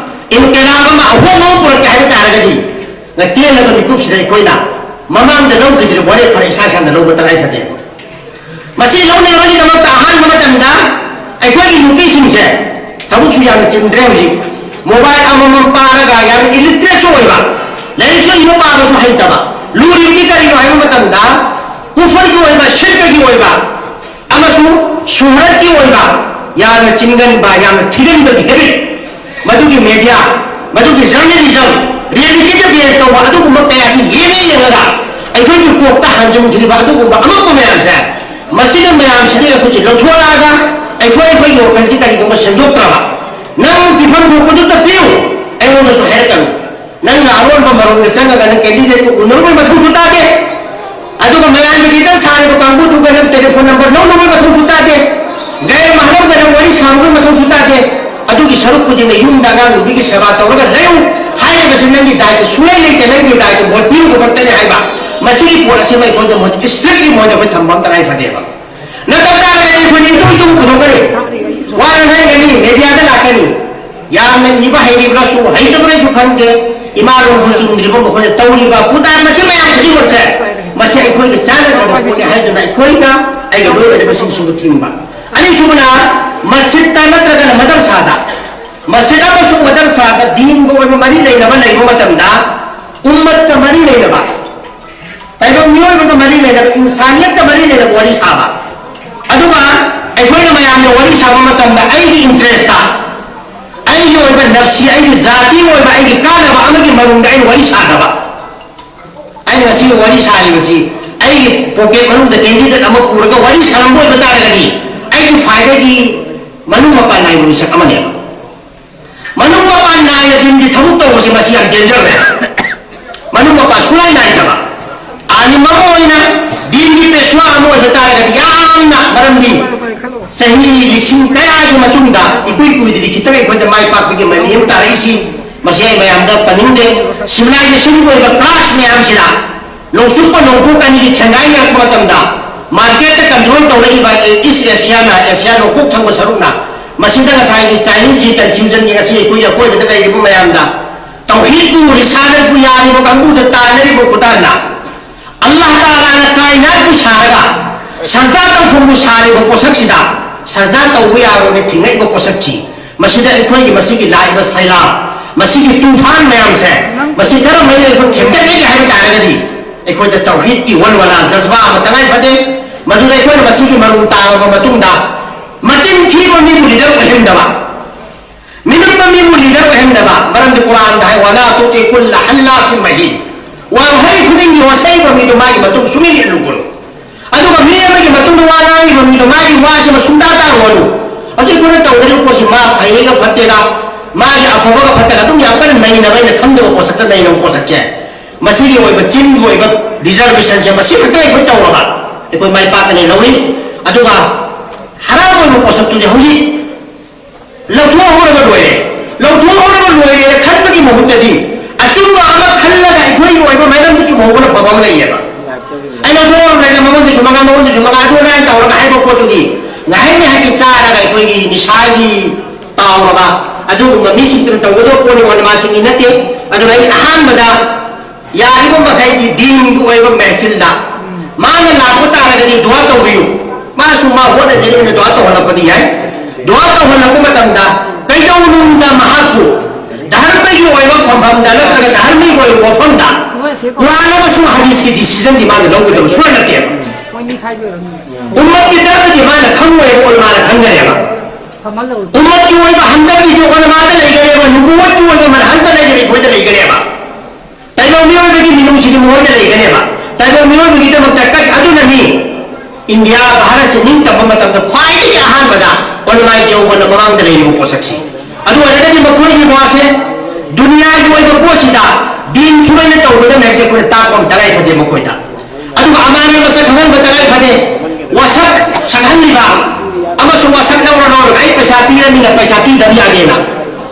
ꯏꯟꯀꯤꯂꯥꯕ ꯑꯃ, ꯑꯍꯣꯡꯕ ꯑꯃ ꯄꯨꯔꯛꯀꯦ ꯍꯥꯏꯕ ꯇꯥꯔꯒꯗꯤ, ꯇꯦꯜꯂꯕ ꯃꯤꯀꯨꯞꯁꯤꯗ ꯑꯩꯈꯣꯏꯅ ꯃꯃꯥꯡꯗ ꯂꯧꯈꯤꯗ꯭ꯔꯤꯕ ꯋꯥꯔꯦꯞ ꯈꯔ ꯏꯁꯥ ꯏꯁꯥꯅ ꯂꯧꯕ ꯇꯉꯥꯏ ꯐꯗꯦ꯫ ꯃꯁꯤ ꯂꯧꯅꯅꯕꯒꯤꯗꯃꯛꯇ ꯑꯍꯥꯟꯕ ꯃꯇꯝꯗ ꯑꯩꯈꯣꯏꯒꯤ ꯅꯨꯄꯤꯁꯤꯡꯁꯦ ꯊꯕꯛꯁꯨ ꯌꯥꯝꯅ ꯆꯤꯟꯗ꯭ꯔꯦ ꯍꯧꯖꯤꯛ꯫ ꯃꯣꯕꯥꯏꯜ ꯑꯃꯃꯝ ꯄꯥꯔꯒ ꯌꯥꯝꯅ ꯏꯂꯤꯇ꯭ꯔꯦꯠꯁꯨ ꯑꯣꯏꯕ, ꯂꯥꯏꯔꯤꯛꯁꯨ ꯏꯕ ꯄꯥꯕꯁꯨ ꯍꯩꯇꯕ, ꯂꯨꯔꯤꯕꯗꯤ ꯀꯔꯤꯅꯣ ꯍꯥꯏꯕ ꯃꯇꯝꯗ ꯀꯨꯐꯔꯒꯤ ꯑꯣꯏꯕ, ꯁꯤꯔꯀꯒꯤ ꯑꯣꯏꯕ ꯑꯃꯁꯨꯡ ꯁꯨꯍꯔꯠꯀꯤ ꯑꯣꯏꯕ ꯌꯥꯝꯅ ꯆꯤꯟꯒꯟꯕ, ꯌꯥꯝꯅ ꯊꯤꯒꯟꯕꯒꯤ ꯍꯦꯕꯤꯠ, ꯃꯗꯨꯒꯤ ꯃꯦꯗꯤꯌꯥ, ꯃꯗꯨꯒꯤ ꯖꯔꯅꯦꯂꯤꯖꯝ, ꯔꯤꯌꯦꯂꯤꯇꯤꯗ ꯕꯦꯁ ꯇꯧꯕ ꯑꯗꯨꯒꯨꯝꯕ ꯀꯌꯥꯁꯤ ꯌꯦꯡꯉ ꯌꯦꯡꯉꯒ ꯑꯩꯈꯣꯏꯒꯤ ꯀꯣꯛꯇ ꯍꯥꯟꯖꯤꯟꯈꯤꯕ ꯑꯗꯨꯒꯨꯝꯕ ꯑꯉꯛꯄ ꯃꯌꯥꯝꯁꯦ, ꯃꯁꯤꯅ ꯃꯌꯥꯝꯁꯤꯗꯒꯤ ꯑꯩꯈꯣꯏꯁꯦ ꯂꯧꯊꯣꯔꯛꯑꯒ ꯑꯩꯈꯣꯏ ꯑꯩꯈꯣꯏꯒꯤ ꯋꯥꯈꯜꯁꯤ ꯀꯔꯤꯒꯨꯝꯕ ꯁꯦꯝꯗꯣꯛꯇ꯭ꯔꯕ, ꯅꯪ ꯄꯤꯐꯝ ꯊꯣꯛꯄꯗꯨꯇ ꯄꯤꯌꯨ, ꯑꯩꯉꯣꯟꯗꯁꯨ ꯍꯥꯏꯔꯛꯀꯅꯨ꯫ ꯅꯪꯅ ꯑꯔꯣꯟꯕ ꯃꯔꯣꯟꯗ ꯆꯪꯉꯒ ꯅꯪ ꯀꯦꯟꯗꯤꯗꯦꯠꯄꯨ ꯎꯅꯔꯨꯕꯒꯤ ꯃꯊꯧꯁꯨ ꯇꯥꯗꯦ꯫ ꯑꯗꯨꯒ ꯃꯌꯥꯝꯒꯤ ꯂꯤꯗꯔ ꯁꯥꯔꯤꯕ ꯀꯥꯡꯕꯨꯗꯨꯒ ꯅꯪ ꯇꯦꯂꯤꯐꯣꯟ ꯅꯝꯕꯔ ꯂꯧꯅꯕꯒꯤ ꯃꯊꯧꯁꯨ ꯇꯥꯗꯦ꯫ ꯒꯩꯔ ꯃꯍꯜꯂꯝꯒ ꯅꯪ ꯋꯥꯔꯤ ꯁꯥꯔꯨꯕꯒꯤ ꯃꯊꯧꯁꯨ ꯇꯥꯗꯦ꯫ ꯑꯗꯨꯒꯤ ꯁꯔꯨꯛꯄꯨꯗꯤ ꯅꯌꯨꯝꯗ ꯑꯉꯥꯡ ꯅꯨꯄꯤꯒꯤ ꯁꯦꯕꯥ ꯇꯧꯔꯒ ꯂꯩꯌꯨ ꯍꯥꯏꯔꯤꯕꯁꯤ ꯅꯪꯒꯤ ꯗꯥꯏꯇ ꯁꯨꯡꯂꯩ ꯂꯩꯇꯦ, ꯅꯪꯒꯤ ꯗꯥꯏꯇ ꯚꯣꯠ ꯄꯤꯔꯨꯕ ꯈꯛꯇꯅꯤ ꯍꯥꯏꯕ꯫ ꯃꯁꯤꯒꯤ ꯄꯣꯠ ꯑꯁꯤꯃ ꯑꯩꯈꯣꯏꯗ ꯃꯣꯏꯗ ꯏꯁꯇ꯭ꯔꯤꯛꯂꯤ ꯃꯣꯏꯗ ꯑꯩꯈꯣꯏ ꯊꯝꯕ ꯑꯃ ꯇꯉꯥꯏ ꯐꯗꯦꯕ꯫ ꯅꯠꯇꯕ ꯇꯥꯔꯒꯗꯤ ꯑꯩꯈꯣꯏꯅ ꯏꯇꯨ ꯏꯇꯨ ꯄꯨꯊꯣꯛꯀꯅꯤ꯫ ꯋꯥ ꯉꯥꯡꯒꯅꯤ, ꯃꯦꯗꯤꯌꯥꯗ ꯂꯥꯛꯀꯅꯤ꯫ ꯌꯥꯝꯅ ꯏꯕ ꯍꯩꯔꯤꯕ꯭ꯔꯥꯁꯨ ꯍꯩꯇꯕ꯭ꯔꯥꯁꯨ ꯈꯪꯗꯦ, ꯏꯃꯥꯂꯣꯟꯕꯨ ꯆꯨꯝꯗ꯭ꯔꯤꯕ ꯃꯈꯣꯏꯅ ꯇꯧꯔꯤꯕ ꯈꯨꯗꯥꯡ ꯃꯁꯤ ꯃꯌꯥꯝ ꯈꯨꯗꯤꯡꯃꯛꯁꯦ, ꯃꯁꯤ ꯑꯩꯈꯣꯏꯒ ꯆꯥꯟꯅꯗꯕ ꯄꯣꯠꯅꯤ ꯍꯥꯏꯗꯨꯅ ꯑꯩꯈꯣꯏꯅ ꯑꯩꯒ ꯂꯣꯏꯅꯔꯤꯕꯁꯤꯡꯁꯤꯕꯨ ꯊꯤꯡꯕ꯫ ꯑꯅꯤꯁꯨꯕꯅ, ꯃꯁꯖꯤꯠꯇ ꯅꯠꯇ꯭ꯔꯒꯅ ꯃꯗꯔꯁꯥꯗ, ꯃꯁꯖꯤꯠ ꯑꯃꯁꯨꯡ ꯃꯗꯔꯁꯥꯗ ꯗꯤꯟꯒ ꯑꯣꯏꯕ ꯃꯔꯤ ꯂꯩꯅꯕ ꯂꯩꯕ ꯃꯇꯝꯗ, ꯎꯝꯃꯠꯀ ꯃꯔꯤ ꯂꯩꯅꯕ, ꯇꯥꯏꯕꯪ ꯃꯤꯑꯣꯏꯕꯒ ꯃꯔꯤ ꯂꯩꯅꯕ, ꯏꯟꯁꯥꯅꯤꯌꯠꯀ ꯃꯔꯤ ꯂꯩꯅꯕ ꯋꯥꯔꯤ ꯁꯥꯕ꯫ ꯑꯗꯨꯒ ꯑꯩꯈꯣꯏꯅ ꯃꯌꯥꯝꯅ ꯋꯥꯔꯤ ꯁꯥꯕ ꯃꯇꯝꯗ ꯑꯩꯒꯤ ꯏꯟꯇꯔꯦꯁꯇ, ꯑꯩꯒꯤ ꯑꯣꯏꯕ ꯅꯞꯁꯤ, ꯑꯩꯒꯤ ꯖꯥꯇꯤ ꯑꯣꯏꯕ, ꯑꯩꯒꯤ ꯀꯥꯟꯅꯕ ꯑꯃꯒꯤ ꯃꯔꯨꯝꯗ ꯑꯩꯅ ꯋꯥꯔꯤ ꯁꯥꯗꯕ꯫ ꯑꯩꯅ ꯉꯁꯤ ꯋꯥꯔꯤ ꯁꯥꯔꯤꯕꯁꯤ ꯑꯩꯒꯤ ꯄꯣꯀꯦꯠ ꯃꯅꯨꯡꯗ ꯀꯦꯟꯗꯤꯗꯦꯠ ꯑꯃ ꯄꯨꯔꯒ ꯋꯥꯔꯤ ꯁꯥꯔꯝꯕ ꯑꯣꯏꯕ ꯇꯥꯔꯒꯗꯤ ꯑꯩꯒꯤ ꯐꯥꯏꯗꯒꯤ ꯃꯅꯨꯡ ꯃꯄꯥꯟ ꯅꯥꯏꯕ ꯃꯤꯁꯛ ꯑꯃꯅꯦꯕ꯫ ꯃꯅꯨꯡ ꯃꯄꯥꯟ ꯅꯥꯏꯅ ꯗꯤꯟꯒꯤ ꯊꯕꯛ ꯇꯧꯕꯁꯦ ꯃꯁꯤ ꯌꯥꯝ ꯗꯦꯟꯖꯔꯅꯦ꯫ ꯃꯅꯨꯡ ꯃꯄꯥꯟ ꯁꯨꯡꯅꯥꯏ ꯅꯥꯏꯗꯕ꯫ ꯑꯥꯂꯤꯝ ꯑꯃ ꯑꯣꯏꯅ, ꯗꯤꯟꯒꯤ ꯄꯦꯁ꯭ꯋꯥ ꯑꯃ ꯑꯣꯏꯕ ꯇꯥꯔꯒꯗꯤ ꯌꯥꯝꯅ, ꯃꯔꯝꯗꯤ ꯆꯍꯤ ꯂꯤꯁꯤꯡ ꯀꯌꯥꯒꯤ ꯃꯇꯨꯡꯗ ꯏꯀꯨꯏ ꯀꯨꯏꯗ꯭ꯔꯤ ꯈꯤꯇꯪ ꯑꯩꯈꯣꯏꯗ ꯃꯥꯏ ꯄꯥꯛꯄꯒꯤ ꯃꯃꯤ ꯑꯃ ꯇꯥꯔꯛꯏꯁꯤ꯫ ꯃꯁꯤ ꯑꯩ ꯃꯌꯥꯝꯗ ꯄꯟꯅꯤꯡꯗꯦ꯫ ꯁꯤꯚꯤꯂꯥꯏꯖꯦꯁꯟꯒꯤ ꯑꯣꯏꯕ ꯀ꯭ꯂꯥꯁ ꯃꯌꯥꯝꯁꯤꯗ ꯅꯣꯡꯆꯨꯞꯀ ꯅꯣꯡꯄꯣꯛ ꯑꯅꯤꯒꯤ ꯊꯦꯡꯒꯥꯏꯅꯔꯛꯄ ꯃꯇꯝꯗ, ꯃꯥꯔꯀꯦꯠꯇ ꯀꯟꯇ꯭ꯔꯣꯜ ꯇꯧꯔꯛꯏꯕ ꯏꯁ ꯑꯦꯁꯤꯌꯥꯅ, ꯑꯦꯁꯤꯌꯥ ꯅꯣꯡꯄꯣꯛ ꯊꯪꯕ ꯁꯔꯨꯛꯅ, ꯃꯁꯤꯗ ꯉꯁꯥꯏꯒꯤ ꯆꯥꯏꯅꯤꯁꯀꯤ ꯀꯟꯐ꯭ꯌꯨꯖꯟꯒꯤ ꯉꯁꯤ ꯑꯩꯈꯣꯏꯒꯤ ꯑꯀꯣꯏꯕꯗ ꯂꯩꯔꯤꯕ ꯃꯌꯥꯝꯗ, ꯇꯧꯍꯤꯗꯄꯨ, ꯔꯤꯁꯥꯂꯠꯄꯨ ꯌꯥꯔꯤꯕ ꯀꯥꯡꯕꯨꯗ ꯇꯥꯟꯅꯔꯤꯕ ꯈꯨꯇꯥꯟꯅ, ꯑꯜꯂꯥꯍ ꯇꯥꯂꯥꯅ ꯀꯥꯏꯅꯥꯠꯄꯨ ꯁꯥꯔꯒ, ꯁꯖꯗꯥ ꯇꯧꯐꯝꯕꯨ ꯁꯥꯔꯤꯕ ꯄꯣꯠꯁꯛꯁꯤꯗ, ꯁꯖꯗꯥ ꯇꯧꯕ ꯌꯥꯔꯣꯏꯅ ꯊꯤꯡꯉꯛꯏꯕ ꯄꯣꯠꯁꯛꯁꯤ, ꯃꯁꯤꯗ ꯑꯩꯈꯣꯏꯒꯤ ꯃꯁꯤꯒꯤ ꯂꯥꯛꯏꯕ ꯁꯩꯂꯥ, ꯃꯁꯤꯒꯤ ꯇꯨꯐꯥꯟ ꯃꯌꯥꯝꯁꯦ, ꯃꯁꯤ ꯀꯔꯝꯍꯥꯏꯅ ꯑꯩꯈꯣꯏ ꯊꯦꯡꯒꯠꯀꯅꯤ ꯍꯥꯏꯕ ꯇꯥꯔꯒꯗꯤ, ꯑꯩꯈꯣꯏꯗ ꯇꯧꯍꯤꯗꯀꯤ ꯋꯥꯜꯋꯥꯂꯥ ꯖꯖꯕꯥ ꯑꯃ ꯇꯉꯥꯏ ꯐꯗꯦ꯫ ꯃꯗꯨꯗ ꯑꯩꯈꯣꯏꯅ ꯃꯁꯤꯒꯤ ꯃꯔꯨ ꯇꯥꯔꯕ ꯃꯇꯨꯡꯗ, ꯃꯆꯤꯟ ꯊꯤꯕ ꯃꯤꯕꯨ ꯂꯤꯗꯔ ꯑꯣꯏꯍꯟꯗꯕ, ꯃꯤꯅꯝꯕ ꯃꯤꯕꯨ ꯂꯤꯗꯔ ꯑꯣꯏꯍꯟꯗꯕ꯫ ꯃꯔꯝꯗꯤ ꯀꯨꯔꯥꯟꯗ ꯍꯥꯏ, "ꯋꯥꯂꯥ ꯇꯨꯇꯤ ꯀꯨꯜꯂ ꯍꯜꯂꯥꯐꯤꯟ ꯃꯍꯤꯟ", ꯋꯥꯍꯩ ꯈꯨꯗꯤꯡꯒꯤ ꯋꯥꯁꯩꯕ ꯃꯤꯗꯨ ꯃꯥꯒꯤ ꯃꯇꯨꯡ ꯁꯨꯡꯏꯟ ꯏꯜꯂꯨꯒꯅꯨ꯫ ꯑꯗꯨꯒ ꯃꯤ ꯑꯃꯒꯤ ꯃꯇꯨꯡꯗ ꯋꯥ ꯉꯥꯡꯉꯤꯕ ꯃꯤꯗꯣ ꯃꯥꯒꯤ ꯋꯥꯁꯤꯃ ꯁꯨꯡꯇꯥ ꯇꯥꯔꯨꯒꯅꯨ꯫ ꯍꯧꯖꯤꯛ ꯑꯩꯈꯣꯏꯅ ꯇꯧꯅꯔꯤꯕ ꯄꯣꯠꯁꯤ ꯃꯥ ꯐꯩꯌꯦꯒ ꯐꯠꯇꯦꯒ, ꯃꯥꯒꯤ ꯑꯐꯕꯒ ꯐꯠꯇꯒ ꯑꯗꯨꯝ ꯌꯥꯝ ꯀꯟꯅ ꯅꯩꯅꯕ, ꯑꯩꯅ ꯈꯪꯗꯕ ꯄꯣꯠꯁꯛꯇ ꯅꯩꯅꯕ ꯄꯣꯠꯁꯛꯁꯦ, ꯃꯁꯤꯒꯤ ꯑꯣꯏꯕ ꯆꯤꯟꯒꯤ ꯑꯣꯏꯕ ꯔꯤꯖꯔꯕꯦꯁꯟꯁꯦ ꯃꯁꯤ ꯈꯛꯇ ꯑꯩꯈꯣꯏ ꯇꯧꯔꯕ ꯑꯩꯈꯣꯏ ꯃꯥꯏ ꯄꯥꯛꯀꯅꯤ ꯂꯧꯏ꯫ ꯑꯗꯨꯒ ꯍꯔꯥꯝ ꯑꯣꯏꯕ ꯄꯣꯠꯁꯛꯇꯨꯗꯤ ꯍꯧꯖꯤꯛ ꯂꯧꯊꯣꯛꯍꯧꯔꯒ ꯂꯣꯏꯔꯦ, ꯂꯧꯊꯣꯛꯍꯧꯔꯒ ꯂꯣꯏꯔꯦꯅ ꯈꯟꯕꯒꯤ ꯃꯍꯨꯠꯇꯗꯤ, ꯑꯆꯨꯝꯕ ꯑꯃ ꯈꯜꯂꯒ ꯑꯩꯈꯣꯏꯒꯤ ꯑꯣꯏꯕ ꯃꯥꯏꯔꯝꯗ ꯆꯨꯝꯍꯧꯕꯅ ꯐꯕ ꯑꯃ ꯂꯩꯌꯦꯕ꯫ ꯑꯩꯅ ꯂꯧꯊꯣꯛꯍꯧꯔꯒ ꯃꯉꯣꯟꯗꯁꯨ ꯃꯉꯥ, ꯃꯉꯣꯟꯗꯁꯨ ꯃꯉꯥ, ꯑꯗꯨ ꯑꯗꯥ ꯇꯧꯔꯒ ꯍꯥꯏꯕ ꯄꯣꯠꯇꯨꯗꯤ ꯉꯥꯏꯍꯥꯛ ꯉꯥꯏꯍꯥꯛꯀꯤ ꯆꯥꯔꯒ ꯑꯩꯈꯣꯏꯒꯤ ꯅꯤꯁꯥꯒꯤ ꯇꯥꯎꯔꯕ ꯑꯗꯨꯒꯨꯝꯕ ꯃꯤꯁꯤꯡꯗꯨꯅ ꯇꯧꯒꯗꯕ ꯄꯣꯠꯅꯤ, ꯋꯥꯅ ꯃꯥꯁꯤꯡꯒꯤ ꯅꯠꯇꯦ꯫ ꯑꯗꯨꯅ ꯑꯩ ꯑꯍꯥꯟꯕꯗ ꯌꯥꯔꯤꯕ ꯃꯈꯩꯗꯤ ꯗꯤꯟꯒꯤ ꯑꯣꯏꯕ ꯃꯦꯍꯐꯤꯜꯗ ꯃꯥꯅ ꯂꯥꯛꯄ ꯇꯥꯔꯒꯗꯤ ꯗꯨꯋꯥ ꯇꯧꯕꯤꯌꯨ꯫ ꯃꯥꯁꯨ ꯃꯥ ꯍꯣꯠꯅꯖꯔꯤꯕꯅ ꯗꯨꯋꯥ ꯇꯧꯍꯜꯂꯛꯄꯗꯤ ꯌꯥꯏ꯫ ꯗꯨꯋꯥ ꯇꯧꯍꯜꯂꯛꯄ ꯃꯇꯝꯗ ꯀꯩꯗꯧꯅꯨꯡꯗ ꯃꯍꯥꯛꯄꯨ ꯙꯔꯃꯒꯤ ꯑꯣꯏꯕ ꯐꯝꯐꯝꯗ ꯅꯠꯇ꯭ꯔꯒ ꯙꯔꯃꯒꯤ ꯑꯣꯏꯕ ꯋꯥꯐꯝꯗ ꯀꯨꯔꯥꯟ ꯑꯃꯁꯨꯡ ꯍꯗꯤꯁꯀꯤ ꯗꯤꯁꯤꯖꯟꯗꯤ ꯃꯥꯅ ꯂꯧꯒꯗꯕ ꯁꯨꯡꯅ ꯅꯠꯇꯦꯕ꯫ ꯎꯝꯃꯠꯀꯤ ꯗꯔꯗꯗꯤ ꯃꯥꯅ ꯈꯪꯉꯣꯏꯕ, ꯑꯣꯏ ꯃꯥꯅ ꯈꯪꯒꯅꯦꯕ꯫ ꯎꯝꯃꯠꯀꯤ ꯑꯣꯏꯕ ꯍꯝꯗꯔꯗꯤꯗꯤ ꯎꯂꯃꯥꯗ ꯂꯩꯒꯅꯦꯕ, ꯅꯨꯕꯨꯋꯠꯀꯤ ꯑꯣꯏꯕ ꯃꯔꯍꯟꯗ ꯂꯩꯒꯅꯤ, ꯑꯩꯈꯣꯏꯗ ꯂꯩꯒꯅꯦꯕ꯫ ꯇꯥꯏꯕꯪ ꯃꯤꯑꯣꯏꯕꯒꯤ ꯃꯤꯅꯨꯡꯁꯤꯗꯤ ꯃꯈꯣꯏꯗ ꯂꯩꯒꯅꯦꯕ꯫ ꯇꯥꯏꯕꯪ ꯃꯤꯑꯣꯏꯕꯒꯤꯗꯃꯛꯇ ꯀꯠ-, ꯑꯗꯨꯅꯅꯤ ꯏꯟꯗꯤꯌꯥ ꯚꯥꯔꯠꯁꯦ ꯅꯤꯡꯇꯝꯕ ꯃꯇꯝꯗ ꯈ꯭ꯋꯥꯏꯗꯒꯤ ꯑꯍꯥꯟꯕꯗ ꯑꯣꯟꯂꯥꯏꯟ ꯌꯧꯕꯅ ꯃꯃꯥꯡꯗ ꯂꯩꯔꯤꯕ ꯄꯣꯠꯁꯛꯁꯤ꯫ ꯑꯗꯨ ꯑꯣꯏꯔꯒꯗꯤ ꯃꯈꯣꯏꯒꯤ ꯋꯥꯁꯦ ꯗꯨꯅꯤꯌꯥꯒꯤ ꯑꯣꯏꯕ ꯄꯣꯠꯁꯤꯗ ꯗꯤꯟ ꯁꯨꯃꯥꯏꯅ ꯇꯧꯒꯗꯕꯅꯦ ꯍꯥꯏꯕꯁꯦ ꯑꯩꯈꯣꯏꯅ ꯇꯥꯛꯄ ꯑꯃ ꯇꯉꯥꯏ ꯐꯗꯦ ꯃꯈꯣꯏꯗ꯫ ꯑꯗꯨꯒ ꯑꯃꯥꯅ ꯃꯁꯛ ꯈꯪꯍꯟꯕ ꯇꯉꯥꯏ ꯐꯗꯦ꯫ ꯋꯥꯁꯛ ꯁꯪꯍꯜꯂꯤꯕ ꯑꯃꯁꯨꯡ ꯋꯥꯁꯛ ꯂꯧꯔ ꯂꯧꯔꯒ ꯑꯩ ꯄꯩꯁꯥ ꯄꯤꯔꯃꯤꯅ ꯄꯩꯁꯥ ꯄꯤꯗꯕ ꯌꯥꯗꯦꯅ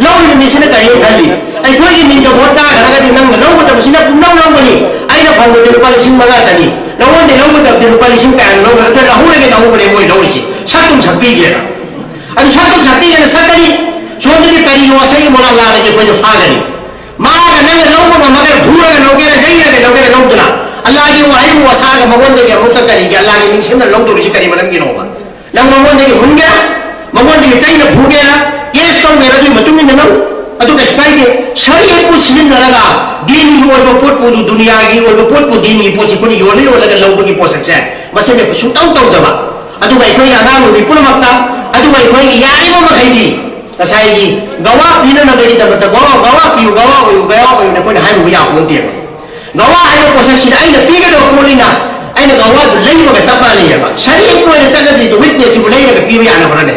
ꯂꯧꯔꯤꯕ ꯃꯤꯁꯤꯅ ꯀꯔꯤ ꯈꯜꯂꯤ? ꯑꯩꯈꯣꯏꯒꯤ ꯃꯤꯡꯗ ꯚꯣꯠ ꯇꯥꯈ꯭ꯔꯒꯗꯤ ꯅꯪꯅ ꯂꯧꯒꯗꯕꯁꯤꯅ ꯄꯨꯝꯅꯃꯛ ꯂꯧꯒꯅꯤ꯫ ꯑꯩꯅ ꯐꯪꯕꯗꯤ ꯂꯨꯄꯥ ꯂꯤꯁꯤꯡ ꯃꯉꯥ ꯆꯅꯤ, ꯅꯉꯣꯟꯗ ꯂꯧꯒꯗꯕꯗꯤ ꯂꯨꯄꯥ ꯂꯤꯁꯤꯡ ꯀꯌꯥꯅ ꯂꯧꯒꯅꯤ? ꯑꯗꯨ ꯂꯧꯍꯧꯔꯒꯦ ꯂꯧꯍꯧꯕꯅꯦ ꯃꯣꯏ ꯂꯧꯔꯤꯁꯦ꯫ ꯁꯛꯇꯨꯝ ꯁꯛꯄꯤꯒꯦꯅ꯫ ꯑꯗꯨ ꯁꯛꯇꯨꯝ ꯁꯛꯄꯤꯒꯦꯅ ꯁꯛꯀꯅꯤ꯫ ꯁꯣꯝꯗꯗꯤ ꯀꯔꯤ ꯋꯥꯁꯛ ꯏꯕꯣꯂꯥ ꯂꯥꯛꯂꯒꯦ ꯑꯩꯈꯣꯏꯗ ꯐꯥꯒꯅꯤ꯫ ꯃꯥꯒ ꯅꯪꯅ ꯂꯧꯕ ꯉꯝꯃꯒ ꯐꯨꯔꯒ ꯂꯧꯒꯦꯔꯥ ꯌꯩꯔꯒ ꯂꯧꯒꯦꯔꯥ ꯂꯧꯗꯅ ꯑꯜꯂꯥꯒꯤ ꯋꯥꯍꯩꯕꯨ ꯋꯥꯁꯥꯒ ꯃꯉꯣꯟꯗꯒꯤ ꯑꯃꯨꯛꯀ ꯀꯔꯤꯒꯤ ꯑꯜꯂꯥꯒꯤ ꯃꯤꯡꯁꯤꯟꯅ ꯂꯧꯗꯣꯔꯤꯁꯤ ꯀꯔꯤ ꯃꯔꯝꯒꯤꯅꯣꯕ? ꯅꯪ ꯃꯉꯣꯟꯗꯒꯤ ꯍꯨꯟꯒꯦꯔꯥ, ꯃꯉꯣꯟꯗꯒꯤ ꯆꯩꯅ ꯐꯨꯒꯦꯔꯥ, ꯀꯦꯁ ꯇꯧꯒꯦꯔꯥ, ꯑꯗꯨꯒꯤ ꯃꯇꯨꯡ ꯏꯟꯅ ꯅꯪ ꯑꯗꯨ ꯀꯩꯁꯨ ꯀꯥꯏꯗꯦ꯫ ꯁꯔꯤꯌꯠꯄꯨ ꯁꯤꯖꯤꯟꯅꯔꯒ ꯗꯤꯟꯒꯤ ꯑꯣꯏꯕ ꯄꯣꯠꯄꯨ, ꯗꯨꯅꯤꯌꯥꯒꯤ ꯑꯣꯏꯕ ꯄꯣꯠꯄꯨ, ꯗꯤꯟꯒꯤ ꯄꯣꯠꯁꯤ ꯑꯩꯈꯣꯏꯅ ꯌꯣꯜꯂ ꯌꯣꯜꯂꯒ ꯂꯧꯕꯒꯤ ꯄꯣꯠꯁꯛꯁꯦ ꯃꯁꯤꯅ ꯁꯨꯡꯇꯧ ꯇꯧꯗꯕ꯫ ꯑꯗꯨꯒ ꯑꯩꯈꯣꯏꯒꯤ ꯑꯉꯥꯡ ꯅꯨꯄꯤ ꯄꯨꯝꯅꯃꯛꯇ, ꯑꯗꯨꯒ ꯑꯩꯈꯣꯏꯒꯤ ꯌꯥꯔꯤꯕ ꯃꯈꯩꯗꯤ ꯉꯁꯥꯏꯒꯤ ꯒꯋꯥ ꯄꯤꯅꯅꯕꯒꯤꯗꯃꯛꯇ ꯒꯋꯥ, ꯒꯋꯥ ꯄꯤꯌꯨ, ꯒꯋꯥ ꯑꯣꯏꯌꯨ, ꯒꯋꯥ ꯑꯣꯏꯌꯨꯅ ꯑꯩꯈꯣꯏꯅ ꯍꯥꯏꯔꯨꯕ ꯌꯥꯕ ꯅꯠꯇꯦꯕ꯫ ꯒꯋꯥ ꯍꯥꯏꯕ ꯄꯣꯠꯁꯛꯁꯤꯗ ꯑꯩꯅ ꯄꯤꯒꯗꯕ ꯄꯣꯠꯅꯤꯅ ꯑꯩꯅ ꯒꯋꯥꯗꯨ ꯂꯩꯕꯒ ꯆꯞ ꯃꯥꯟꯅꯩꯌꯦꯕ꯫ ꯁꯔꯤꯌꯠꯀꯤ ꯑꯣꯏꯅ ꯆꯠꯂꯗꯤ ꯋꯤꯠꯅꯦꯁꯁꯤꯕꯨ ꯂꯩꯔꯒ ꯄꯤꯕ ꯌꯥꯅꯕ꯭ꯔꯅꯦ?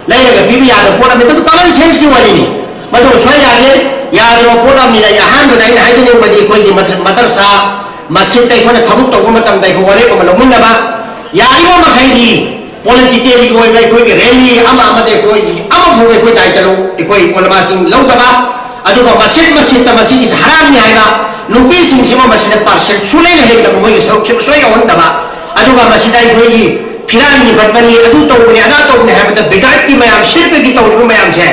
ꯂꯩꯔꯒ ꯄꯤꯕ ꯌꯥꯗꯕ ꯄꯣꯠ ꯑꯃꯅꯤ꯫ ꯑꯗꯨ ꯀꯃꯟ ꯁꯦꯟꯁꯀꯤ ꯋꯥꯔꯤꯅꯤ꯫ ꯃꯗꯨ ꯁꯨꯡꯌꯥ ꯌꯥꯗꯦ꯫ ꯌꯥꯗꯕ ꯄꯣꯠ ꯑꯃꯅꯤꯅ ꯑꯩ ꯑꯍꯥꯟꯕꯗ ꯑꯩꯅ ꯍꯥꯏꯖꯅꯤꯡꯕꯗꯤ ꯑꯩꯈꯣꯏꯒꯤ ꯃꯗ-, ꯃꯗꯔꯁꯥ, ꯃꯁꯖꯤꯗꯇ ꯑꯩꯈꯣꯏꯅ ꯊꯕꯛ ꯇꯧꯕ ꯃꯇꯝꯗ ꯑꯩꯈꯣꯏ ꯋꯥꯔꯦꯞ ꯑꯃ ꯂꯧꯃꯤꯟꯅꯕ꯫ ꯌꯥꯔꯤꯕ ꯃꯈꯩꯗꯤ ꯄꯣꯂꯤꯇꯤꯀꯦꯜꯒꯤ ꯑꯣꯏꯕ ꯑꯩꯈꯣꯏꯒꯤ ꯔꯦꯂꯤ ꯑꯃ ꯑꯃꯗ ꯑꯩꯈꯣꯏꯒꯤ ꯑꯃꯐꯥꯎ ꯑꯩꯈꯣꯏ ꯗꯥꯏꯇ ꯂꯧ-, ꯑꯩꯈꯣꯏ ꯎꯂꯃꯥꯁꯤꯡ ꯂꯧꯗꯕ, ꯑꯗꯨꯒ ꯃꯁꯖꯤꯗ ꯃꯁꯖꯤꯗꯇ ꯃꯁꯤꯒꯤꯁꯦ ꯍꯔꯥꯝꯅꯤ ꯍꯥꯏꯕ, ꯅꯨꯄꯤꯁꯤꯡꯁꯤꯃ ꯃꯁꯤꯗ ꯄꯥꯔꯁꯦꯟ ꯁꯨꯂꯩꯅ ꯂꯩꯇꯕ ꯃꯣꯏꯒꯤ ꯁꯔꯨꯛꯁꯦ ꯁꯣꯏ ꯌꯥꯎꯍꯟꯗꯕ, ꯑꯗꯨꯒ ꯃꯁꯤꯗ ꯑꯩꯈꯣꯏꯒꯤ ꯐꯤꯔꯥꯟꯒꯤ ꯐꯠꯄꯅꯤ, ꯑꯗꯨ ꯇꯧꯕꯅꯤ, ꯑꯗꯥ ꯇꯧꯕꯅꯤ ꯍꯥꯏꯕꯗ ꯕꯤꯗꯥꯠꯀꯤ ꯃꯌꯥꯝ, ꯁꯤꯔꯀꯒꯤ ꯇꯧꯔꯤꯕ ꯃꯌꯥꯝꯁꯦ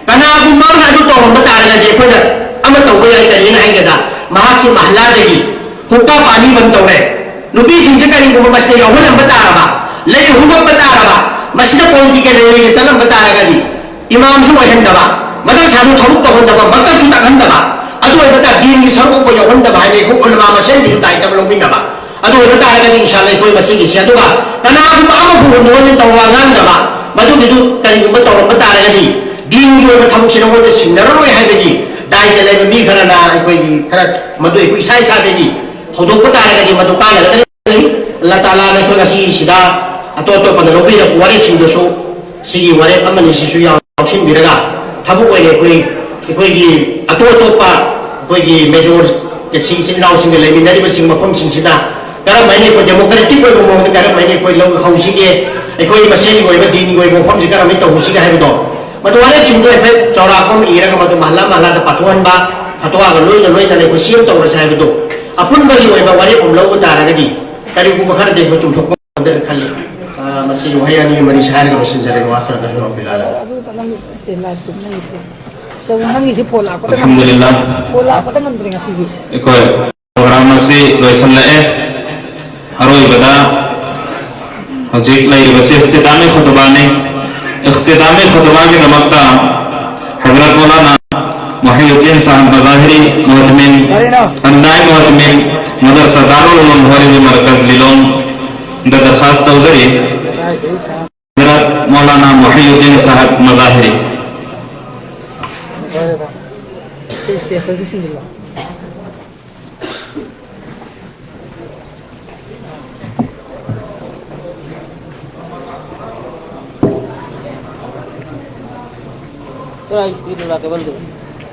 ꯀꯅꯥꯒꯨꯝꯕ ꯑꯃꯅ ꯑꯗꯨ ꯇꯧꯔꯝꯕ ꯇꯥꯔꯒꯗꯤ ꯑꯩꯈꯣꯏꯅ ꯑꯃ ꯇꯧꯕ ꯌꯥꯏ꯫ ꯀꯔꯤꯅ ꯍꯥꯏꯒꯦꯗ, ꯃꯍꯥꯛꯁꯤ ꯃꯍꯜꯂꯥꯗꯒꯤ ꯍꯨꯛꯀꯥ ꯄꯥꯅꯤ ꯕꯟ ꯇꯧꯔꯦ꯫ ꯅꯨꯄꯤꯁꯤꯡꯁꯦ ꯀꯔꯤꯒꯨꯝꯕ ꯃꯁꯤꯗ ꯌꯥꯎꯍꯜꯂꯝꯕ ꯇꯥꯔꯕ, ꯂꯩ ꯍꯨꯒꯠꯄ ꯇꯥꯔꯕ, ꯃꯁꯤꯗ ꯄꯣꯂꯤꯇꯤꯀꯦꯜ ꯔꯦꯂꯤꯗ ꯆꯠꯂꯝꯕ ꯇꯥꯔꯒꯗꯤ ꯏꯃꯥꯝꯁꯨ ꯑꯣꯏꯍꯟꯗꯕ, ꯃꯗꯔꯁꯥꯁꯨ ꯊꯕꯛ ꯇꯧꯍꯟꯗꯕ, ꯃꯛꯇꯕꯁꯨ ꯇꯥꯛꯍꯟꯗꯕ, ꯑꯗꯨ ꯑꯣꯏꯕ ꯇꯥꯔꯗꯤ ꯗꯤꯟꯒꯤ ꯁꯔꯨꯛ ꯑꯃ ꯌꯥꯎꯍꯟꯗꯕ ꯍꯥꯏꯅ ꯑꯩꯈꯣꯏ ꯎꯂꯃꯥ ꯃꯁꯦꯟꯒꯤꯁꯨ ꯗꯥꯏꯇ ꯑꯃ ꯂꯧꯃꯤꯟꯅꯕ꯫ ꯑꯗꯨ ꯑꯣꯏꯕ ꯇꯥꯔꯒꯗꯤ ꯏꯟꯁꯥꯜꯂꯥ ꯑꯩꯈꯣꯏ ꯃꯁꯤꯒꯤꯁꯦ, ꯑꯗꯨꯒ ꯀꯅꯥꯒꯨꯝꯕ ꯑꯃꯕꯨ ꯍꯨꯟꯗꯣꯛꯑꯣꯅ ꯇꯧꯔꯒ ꯉꯥꯡꯗꯕ, ꯃꯗꯨꯒꯤꯗꯨ ꯀꯔꯤꯒꯨꯝꯕ ꯇꯧꯔꯝꯕ ꯇꯥꯔꯒꯗꯤ ꯗꯤꯟꯒꯤ ꯑꯣꯏꯕ ꯊꯕꯛꯁꯤ ꯅꯉꯣꯟꯗ ꯁꯤꯟꯅꯔꯔꯣꯏ ꯍꯥꯏꯕꯒꯤ ꯗꯥꯏꯇ ꯂꯩꯕ ꯃꯤ ꯈꯔꯅ ꯑꯩꯈꯣꯏꯒꯤ ꯈꯔ ꯃꯗꯨ ꯑꯩꯈꯣꯏ ꯏꯁꯥ ꯏꯁꯥꯗꯒꯤ ꯍꯧꯗꯣꯛꯄ ꯇꯥꯔꯒꯗꯤ ꯃꯗꯨ ꯀꯥꯟꯅꯒꯗꯕꯅꯤ꯫ ꯑꯜꯂꯥ ꯇꯥꯂꯥꯅ ꯑꯩꯈꯣꯏ ꯉꯁꯤ ꯁꯤꯗ ꯑꯇꯣꯞ ꯑꯇꯣꯞꯄꯅ ꯂꯧꯕꯤꯔꯛꯄ ꯋꯥꯔꯦꯞꯁꯤꯡꯗꯨꯁꯨ ꯁꯤꯒꯤ ꯋꯥꯔꯦꯞ ꯑꯃꯅꯤꯁꯤꯁꯨ ꯌꯥꯎꯁꯤꯟꯕꯤꯔꯒ, ꯊꯕꯛ ꯑꯣꯏꯅ ꯑꯩꯈꯣꯏ, ꯑꯩꯈꯣꯏꯒꯤ ꯑꯇꯣꯞ ꯑꯇꯣꯞꯄ ꯑꯩꯈꯣꯏꯒꯤ ꯃꯦꯖꯣꯔ ꯏꯆꯤꯟ ꯏꯅꯥꯎꯁꯤꯡꯒ ꯂꯩꯃꯤꯟꯅꯔꯤꯕꯁꯤꯡ ꯃꯐꯝꯁꯤꯡꯁꯤꯗ ꯀꯔꯝ ꯍꯥꯏꯅ ꯑꯩꯈꯣꯏ ꯗꯦꯃꯣꯀ꯭ꯔꯦꯇꯤꯛ ꯑꯣꯏꯕ ꯃꯑꯣꯡꯗ ꯀꯔꯝ ꯍꯥꯏꯅ ꯑꯩꯈꯣꯏ ꯂꯧ ꯍꯧꯁꯤꯒꯦ, ꯑꯩꯈꯣꯏ ꯃꯁꯦꯟꯒꯤ ꯑꯣꯏꯕ ꯗꯤꯟꯒꯤ ꯑꯣꯏꯕ ꯃꯐꯝꯁꯤ ꯀꯔꯝ ꯍꯥꯏꯅ ꯇꯧꯍꯧꯁꯤꯒꯦ ꯍꯥꯏꯕꯗꯣ, ꯃꯗꯨ ꯋꯥꯔꯦꯞꯁꯤꯡꯗꯣ ꯍꯥꯏꯐꯦꯠ ꯆꯥꯎꯔꯥꯛꯄ ꯑꯃ ꯏꯔꯒ ꯃꯗꯨ ꯃꯍꯜꯂꯥ ꯃꯍꯜꯂꯥꯗ ꯄꯥꯊꯣꯛꯍꯟꯕ, ꯐꯇꯋꯥꯒ ꯂꯣꯏꯅ ꯂꯣꯏꯅꯅ ꯑꯩꯈꯣꯏ ꯁꯤ ꯑꯃ ꯇꯧꯔꯁꯦ ꯍꯥꯏꯕꯗꯣ ꯑꯄꯨꯟꯕꯒꯤ ꯑꯣꯏꯕ ꯋꯥꯔꯦꯞ ꯑꯃ ꯂꯧꯕ ꯇꯥꯔꯒꯗꯤ ꯀꯔꯤꯒꯨꯝꯕ ꯈꯔꯗꯤ ꯑꯩꯈꯣꯏ ꯆꯨꯝꯊꯣꯛꯄ ꯉꯝꯒꯗ꯭ꯔꯥ ꯈꯜꯂꯤ꯫ ꯑ, ꯃꯁꯤ ꯋꯥꯍꯩ ꯑꯅꯤ ꯃꯔꯤ ꯍꯥꯏꯔꯒ ꯂꯣꯏꯁꯤꯟꯖꯔꯒꯦ꯫ ꯋꯥ ꯈꯔ ꯈꯔ ꯉꯥꯡꯕꯤꯔꯛꯑꯣ꯫ ꯑꯗꯨ ꯅꯪꯒꯤ ꯂꯥꯏꯐꯇꯨ ꯅꯪꯒꯤꯁꯦ꯫ ꯆꯧ, ꯅꯪꯒꯤꯁꯦ ꯐꯣꯟ ꯂꯥꯛꯄꯗ ꯉꯝꯗ꯭ꯔꯦ꯫ ꯑꯜꯍꯝꯗꯨꯂꯤꯜꯂꯥꯍ꯫ ꯐꯣꯟ ꯂꯥꯛꯄꯗ ꯉꯝꯗ꯭ꯔꯦ ꯉꯁꯤꯗꯤ꯫ ꯑꯩꯈꯣꯏ ꯄ꯭ꯔꯣꯒ꯭ꯔꯥꯝ ꯑꯁꯤ ꯂꯣꯏꯁꯤꯜꯂꯛꯑꯦ꯫ ꯑꯔꯣꯏꯕꯗ ꯍꯧꯖꯤꯛ ꯂꯩꯔꯤꯕꯁꯤ ꯏꯈꯇꯤꯇꯥꯃꯤ ꯈꯨꯇꯨꯕꯥꯅꯤ꯫ ꯏꯈꯇꯤꯇꯥꯃꯤ ꯈꯨꯇꯨꯕꯥꯒꯤꯗꯃꯛꯇ ꯍꯖꯔꯠ ꯃꯧꯂꯥꯅꯥ ꯃꯨꯍꯤꯌꯨꯗꯗꯤꯟ ꯁꯥꯍꯤꯕ ꯃꯖꯥꯍꯤꯔꯤ ꯃꯨꯍꯇꯃꯤꯝ, ꯑꯝꯗꯥꯏ ꯃꯨꯍꯇꯃꯤꯝ, ꯃꯗꯔꯁꯥ ꯗꯥꯔꯨꯜ ꯎꯂꯨꯝ ꯍꯣꯔꯤꯕꯤ ꯃꯔꯀꯖ ꯂꯤꯂꯣꯡꯗ ꯗꯔꯈꯥꯁ ꯇꯧꯖꯔꯤ꯫ ꯍꯖꯔꯠ ꯃꯧꯂꯥꯅꯥ ꯃꯨꯍꯤꯌꯨꯗꯗꯤꯟ ꯁꯥꯍꯤꯕ ꯃꯖꯥꯍꯤꯔꯤ꯫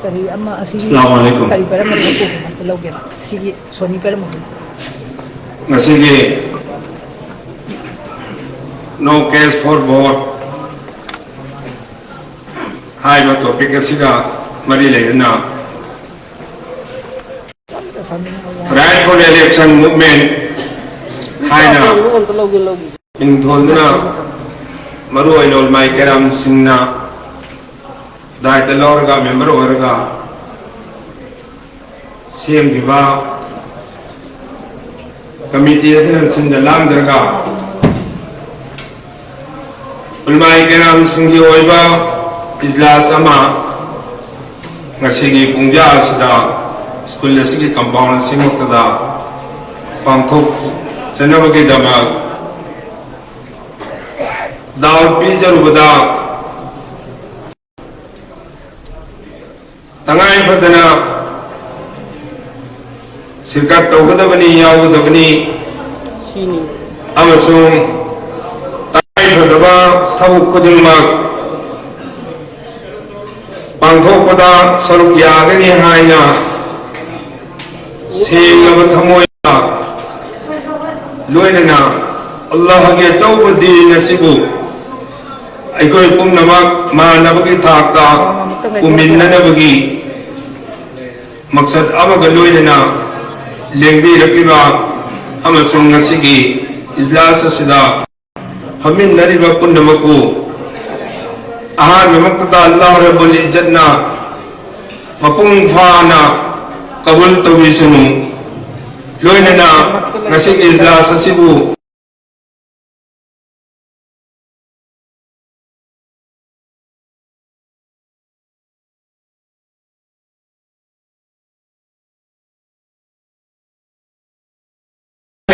ꯀꯔꯤ ꯑꯃ ꯑꯁꯤꯒꯤ ꯑꯁꯂꯥꯃꯨ ꯑꯂꯥꯏꯀꯨꯝ꯫ ꯀꯔꯤ ꯄꯥꯏꯔꯝꯕꯅꯣ ꯀꯣꯛ ꯑꯝꯇ ꯂꯧꯒꯦꯅ꯫ ꯁꯤꯒꯤ ꯁꯣꯅꯤ ꯄꯥꯏꯔꯝꯃꯒꯦ꯫ ꯉꯁꯤꯒꯤ No Case for Vote ꯍꯥꯏꯕ ꯇꯣꯄꯤꯛ ꯑꯁꯤꯒ ꯃꯔꯤ ꯂꯩꯅꯅ Right for Election Movement ꯍꯥꯏꯅ ꯃꯤꯡꯊꯣꯟꯗꯨꯅ ꯃꯔꯨꯑꯣꯏꯅ ꯎꯂꯃꯥꯏ ꯀꯦꯔꯥꯝꯁꯤꯡꯅ ꯗꯥꯏꯇ ꯂꯧꯔꯒ ꯃꯦꯝꯕꯔ ꯑꯣꯏꯔꯒ ꯁꯦꯝꯈꯤꯕ ꯀꯃꯤꯇꯤ ꯑꯁꯤꯅ ꯁꯤꯟꯗ ꯂꯥꯡꯗ꯭ꯔꯒ ꯎꯂꯃꯥꯏ ꯀꯦꯔꯥꯝꯁꯤꯡꯒꯤ ꯑꯣꯏꯕ ꯏꯖꯂꯥꯁ ꯑꯃ ꯉꯁꯤꯒꯤ ꯄꯨꯡꯖꯥ ꯑꯁꯤꯗ ꯁ꯭ꯀꯨꯜ ꯑꯁꯤꯒꯤ ꯀꯝꯄꯥꯎꯟ ꯑꯁꯤꯃꯛꯇꯗ ꯄꯥꯡꯊꯣꯛꯆꯅꯕꯒꯤꯗꯃꯛ ꯗꯥꯎ ꯄꯤꯖꯔꯨꯕꯗ ꯇꯉꯥꯏ ꯐꯗꯅ ꯁꯤꯔꯀꯠ ꯇꯧꯒꯗꯕꯅꯤ, ꯌꯥꯎꯒꯗꯕꯅꯤ ꯁꯤꯅꯤ꯫ ꯑꯃꯁꯨꯡ ꯇꯉꯥꯏ ꯐꯗꯕ ꯊꯕꯛ ꯈꯨꯗꯤꯡꯃꯛ ꯄꯥꯡꯊꯣꯛꯄꯗ ꯁꯔꯨꯛ ꯌꯥꯒꯅꯤ ꯍꯥꯏꯅ ꯁꯦꯡꯂꯕ ꯊꯃꯣꯏ ꯂꯣꯏꯅꯅ ꯑꯜꯂꯥꯍꯒꯤ ꯑꯆꯧꯕ ꯗꯤꯟ ꯑꯁꯤꯕꯨ ꯑꯩꯈꯣꯏ ꯄꯨꯝꯅꯃꯛ ꯃꯥꯟꯅꯕꯒꯤ ꯊꯥꯛꯇ ꯄꯨꯃꯤꯟꯅꯅꯕꯒꯤ ꯃꯛꯁꯗ ꯑꯃꯒ ꯂꯣꯏꯅꯅ ꯂꯦꯡꯕꯤꯔꯛꯂꯤꯕ ꯑꯃꯁꯨꯡ ꯉꯁꯤꯒꯤ ꯏꯖꯂꯥꯁ ꯑꯁꯤꯗ ꯐꯝꯃꯤꯟꯅꯔꯤꯕ ꯄꯨꯝꯅꯃꯛꯄꯨ ꯑꯍꯥꯟꯕꯃꯛꯇꯗ ꯑꯜꯂꯥꯍ ꯔꯕꯨꯜ ꯏꯖꯠꯅ ꯃꯄꯨꯡ ꯐꯥꯅ ꯀꯕꯨꯜ ꯇꯧꯕꯤꯁꯅꯨ꯫ ꯂꯣꯏꯅꯅ ꯉꯁꯤꯒꯤ ꯏꯖꯂꯥꯁ ꯑꯁꯤꯕꯨ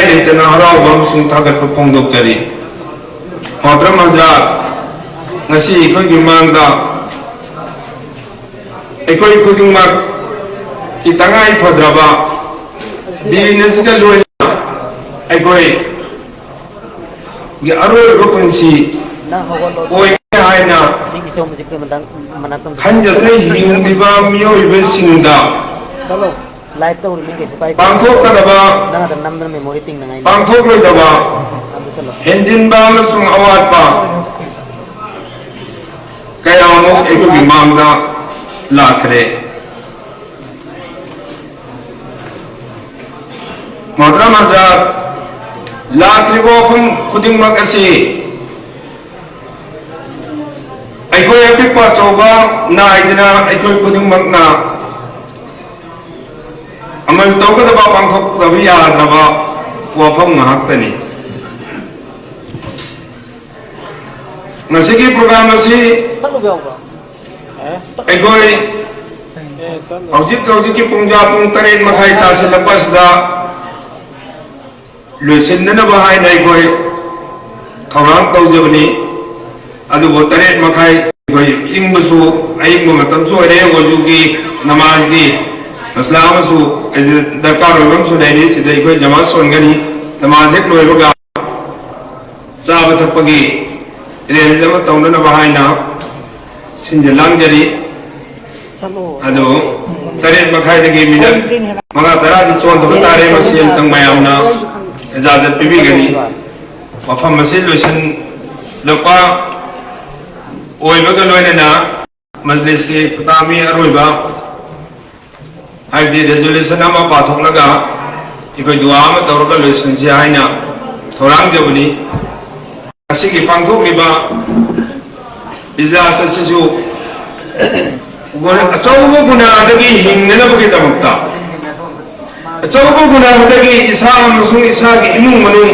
ꯂꯩꯇꯅ ꯍꯔꯥꯎꯕ ꯑꯃꯁꯨꯡ ꯊꯥꯒꯠꯄ ꯐꯣꯡꯗꯣꯛꯆꯔꯤ꯫ ꯃꯣꯍꯇꯔꯝ ꯍꯖꯔꯥꯠ, ꯉꯁꯤ ꯑꯩꯈꯣꯏꯒꯤ ꯃꯥꯡꯗ ꯑꯩꯈꯣꯏ ꯈꯨꯗꯤꯡꯃꯛꯀꯤ ꯇꯉꯥꯏ ꯐꯗ꯭ꯔꯕ ꯗꯤꯟ ꯑꯁꯤꯗ ꯂꯣꯏꯅꯅ ꯑꯩꯈꯣꯏ ꯒꯤ ꯑꯔꯣꯏꯕ ꯄꯨꯟꯁꯤ ꯅꯪ ꯍꯧꯒꯠꯂꯣ꯫ ꯑꯣꯏꯒꯦ ꯍꯥꯏꯅ ꯁꯤꯒꯤ ꯁꯣꯝ ꯍꯧꯖꯤꯛꯀꯤ ꯃꯇꯥꯡ ꯃꯅꯥꯛꯇ ꯈꯟꯖꯗꯨꯅ ꯍꯤꯡꯂꯤꯕ ꯃꯤꯑꯣꯏꯕꯁꯤꯡꯗ ꯆꯠꯂꯣ꯫ ꯂꯥꯏꯚ ꯇꯧꯔꯤꯃꯤ ꯀꯩꯁꯨ ꯀꯥꯏꯗꯦ꯫ ꯄꯥꯡꯊꯣꯛꯀꯗꯕ, ꯅꯪ ꯑꯗꯨꯝ ꯅꯝꯗꯅ ꯃꯦꯃꯣꯔꯤ ꯇꯤꯡꯅꯉꯥꯏꯅꯤ꯫ ꯄꯥꯡꯊꯣꯛꯂꯣꯏꯗꯕ, ꯑꯗꯨ ꯆꯠꯂꯣ꯫ ꯍꯦꯟꯖꯤꯟꯕ ꯑꯃꯁꯨꯡ ꯑꯋꯥꯠꯄ ꯀꯌꯥꯃꯨꯛ ꯑꯩꯈꯣꯏꯒꯤ ꯃꯥꯡꯗ ꯂꯥꯛꯈ꯭ꯔꯦ꯫ ꯃꯣꯍꯇꯔꯝ ꯍꯖꯔꯥꯠ, ꯂꯥꯛꯂꯤꯕ ꯋꯥꯐꯝ ꯈꯨꯗꯤꯡꯃꯛ ꯑꯁꯤ ꯑꯩꯈꯣꯏ ꯑꯄꯤꯛꯄ ꯑꯆꯧꯕ ꯅꯥꯏꯗꯅ ꯑꯩꯈꯣꯏ ꯈꯨꯗꯤꯡꯃꯛꯅ ꯑꯃꯜ ꯇꯧꯒꯗꯕ, ꯄꯥꯡꯊꯣꯛꯇꯕ ꯌꯥꯗ꯭ꯔꯕ ꯋꯥꯐꯝ ꯉꯥꯛꯇꯅꯤ꯫ ꯉꯁꯤꯒꯤ ꯄ꯭ꯔꯣꯒ꯭ꯔꯥꯝ ꯑꯁꯤ ꯇꯠꯂꯨꯕ ꯌꯥꯎꯕ꯭ꯔꯣ? ꯑꯩꯈꯣꯏ ꯍꯧꯖꯤꯛ ꯍꯧꯖꯤꯛꯀꯤ ꯄꯨꯡꯖꯥ ꯄꯨꯡ ꯇꯔꯦꯠ ꯃꯈꯥꯏ ꯇꯥꯁꯤꯜꯂꯛꯄ ꯑꯁꯤꯗ ꯂꯣꯏꯁꯤꯟꯅꯅꯕ ꯍꯥꯏꯅ ꯑꯩꯈꯣꯏ ꯊꯧꯔꯥꯡ ꯇꯧꯖꯕꯅꯤ꯫ ꯑꯗꯨꯕꯨ ꯇꯔꯦꯠ ꯃꯈꯥꯏ ꯑꯩꯈꯣꯏ ꯏꯪꯕꯁꯨ ꯑꯏꯪꯕ ꯃꯇꯝꯁꯨ ꯑꯣꯏꯔꯦ, ꯑꯣꯖꯨꯒꯤ ꯅꯃꯥꯖꯒꯤ ꯃꯁꯂꯥ ꯑꯃꯁꯨ ꯗꯔꯀꯥꯔ ꯑꯣꯏꯕ ꯑꯃꯁꯨ ꯂꯩꯔꯤ꯫ ꯁꯤꯗ ꯑꯩꯈꯣꯏ ꯖꯃꯥꯠ ꯁꯣꯟꯒꯅꯤ꯫ ꯅꯃꯥꯖ ꯍꯦꯛ ꯂꯣꯏꯕꯒ ꯆꯥꯕ ꯊꯛꯄꯒꯤ arrange ꯑꯃ ꯇꯧꯅꯅꯕ ꯍꯥꯏꯅ ꯁꯤꯟꯖ ꯂꯥꯡꯖꯔꯤ꯫ ꯑꯗꯨ ꯇꯔꯦꯠ ꯃꯈꯥꯏꯗꯒꯤ ꯃꯤꯅꯠ ꯃꯉꯥ ꯇꯔꯥꯗꯤ ꯆꯣꯟꯗꯕ ꯇꯥꯔꯦ꯫ ꯃꯁꯤ ꯑꯃꯇꯪ ꯃꯌꯥꯝꯅ ꯏꯖꯥꯖꯠ ꯄꯤꯕꯤꯒꯅꯤ꯫ ꯃꯐꯝ ꯑꯁꯤ ꯂꯣꯏꯁꯤꯜꯂꯛꯄ ꯑꯣꯏꯕꯒ ꯂꯣꯏꯅꯅ ꯃꯖꯂꯤꯁꯀꯤ ꯈꯨꯇꯥꯃꯤ ꯑꯔꯣꯏꯕ, ꯍꯥꯏꯕꯗꯤ resolution ꯑꯃ ꯄꯥꯊꯣꯛꯂꯒ ꯑꯩꯈꯣꯏ ꯗꯨꯋꯥ ꯑꯃ ꯇꯧꯔꯒ ꯂꯣꯏꯁꯤꯟꯁꯤ ꯍꯥꯏꯅ ꯊꯧꯔꯥꯡꯖꯕꯅꯤ꯫ ꯉꯁꯤꯒꯤ ꯄꯥꯡꯊꯣꯛꯂꯤꯕ ꯏꯖꯂꯥꯁ ꯑꯁꯤꯁꯨ ꯑꯆꯧꯕ ꯒꯨꯅꯥꯗꯒꯤ ꯍꯤꯡꯅꯅꯕꯒꯤꯗꯃꯛꯇ, ꯑꯆꯧꯕ ꯒꯨꯅꯥꯗꯒꯤ ꯏꯁꯥ ꯑꯃꯁꯨꯡ ꯏꯁꯥꯒꯤ ꯏꯃꯨꯡ ꯃꯅꯨꯡ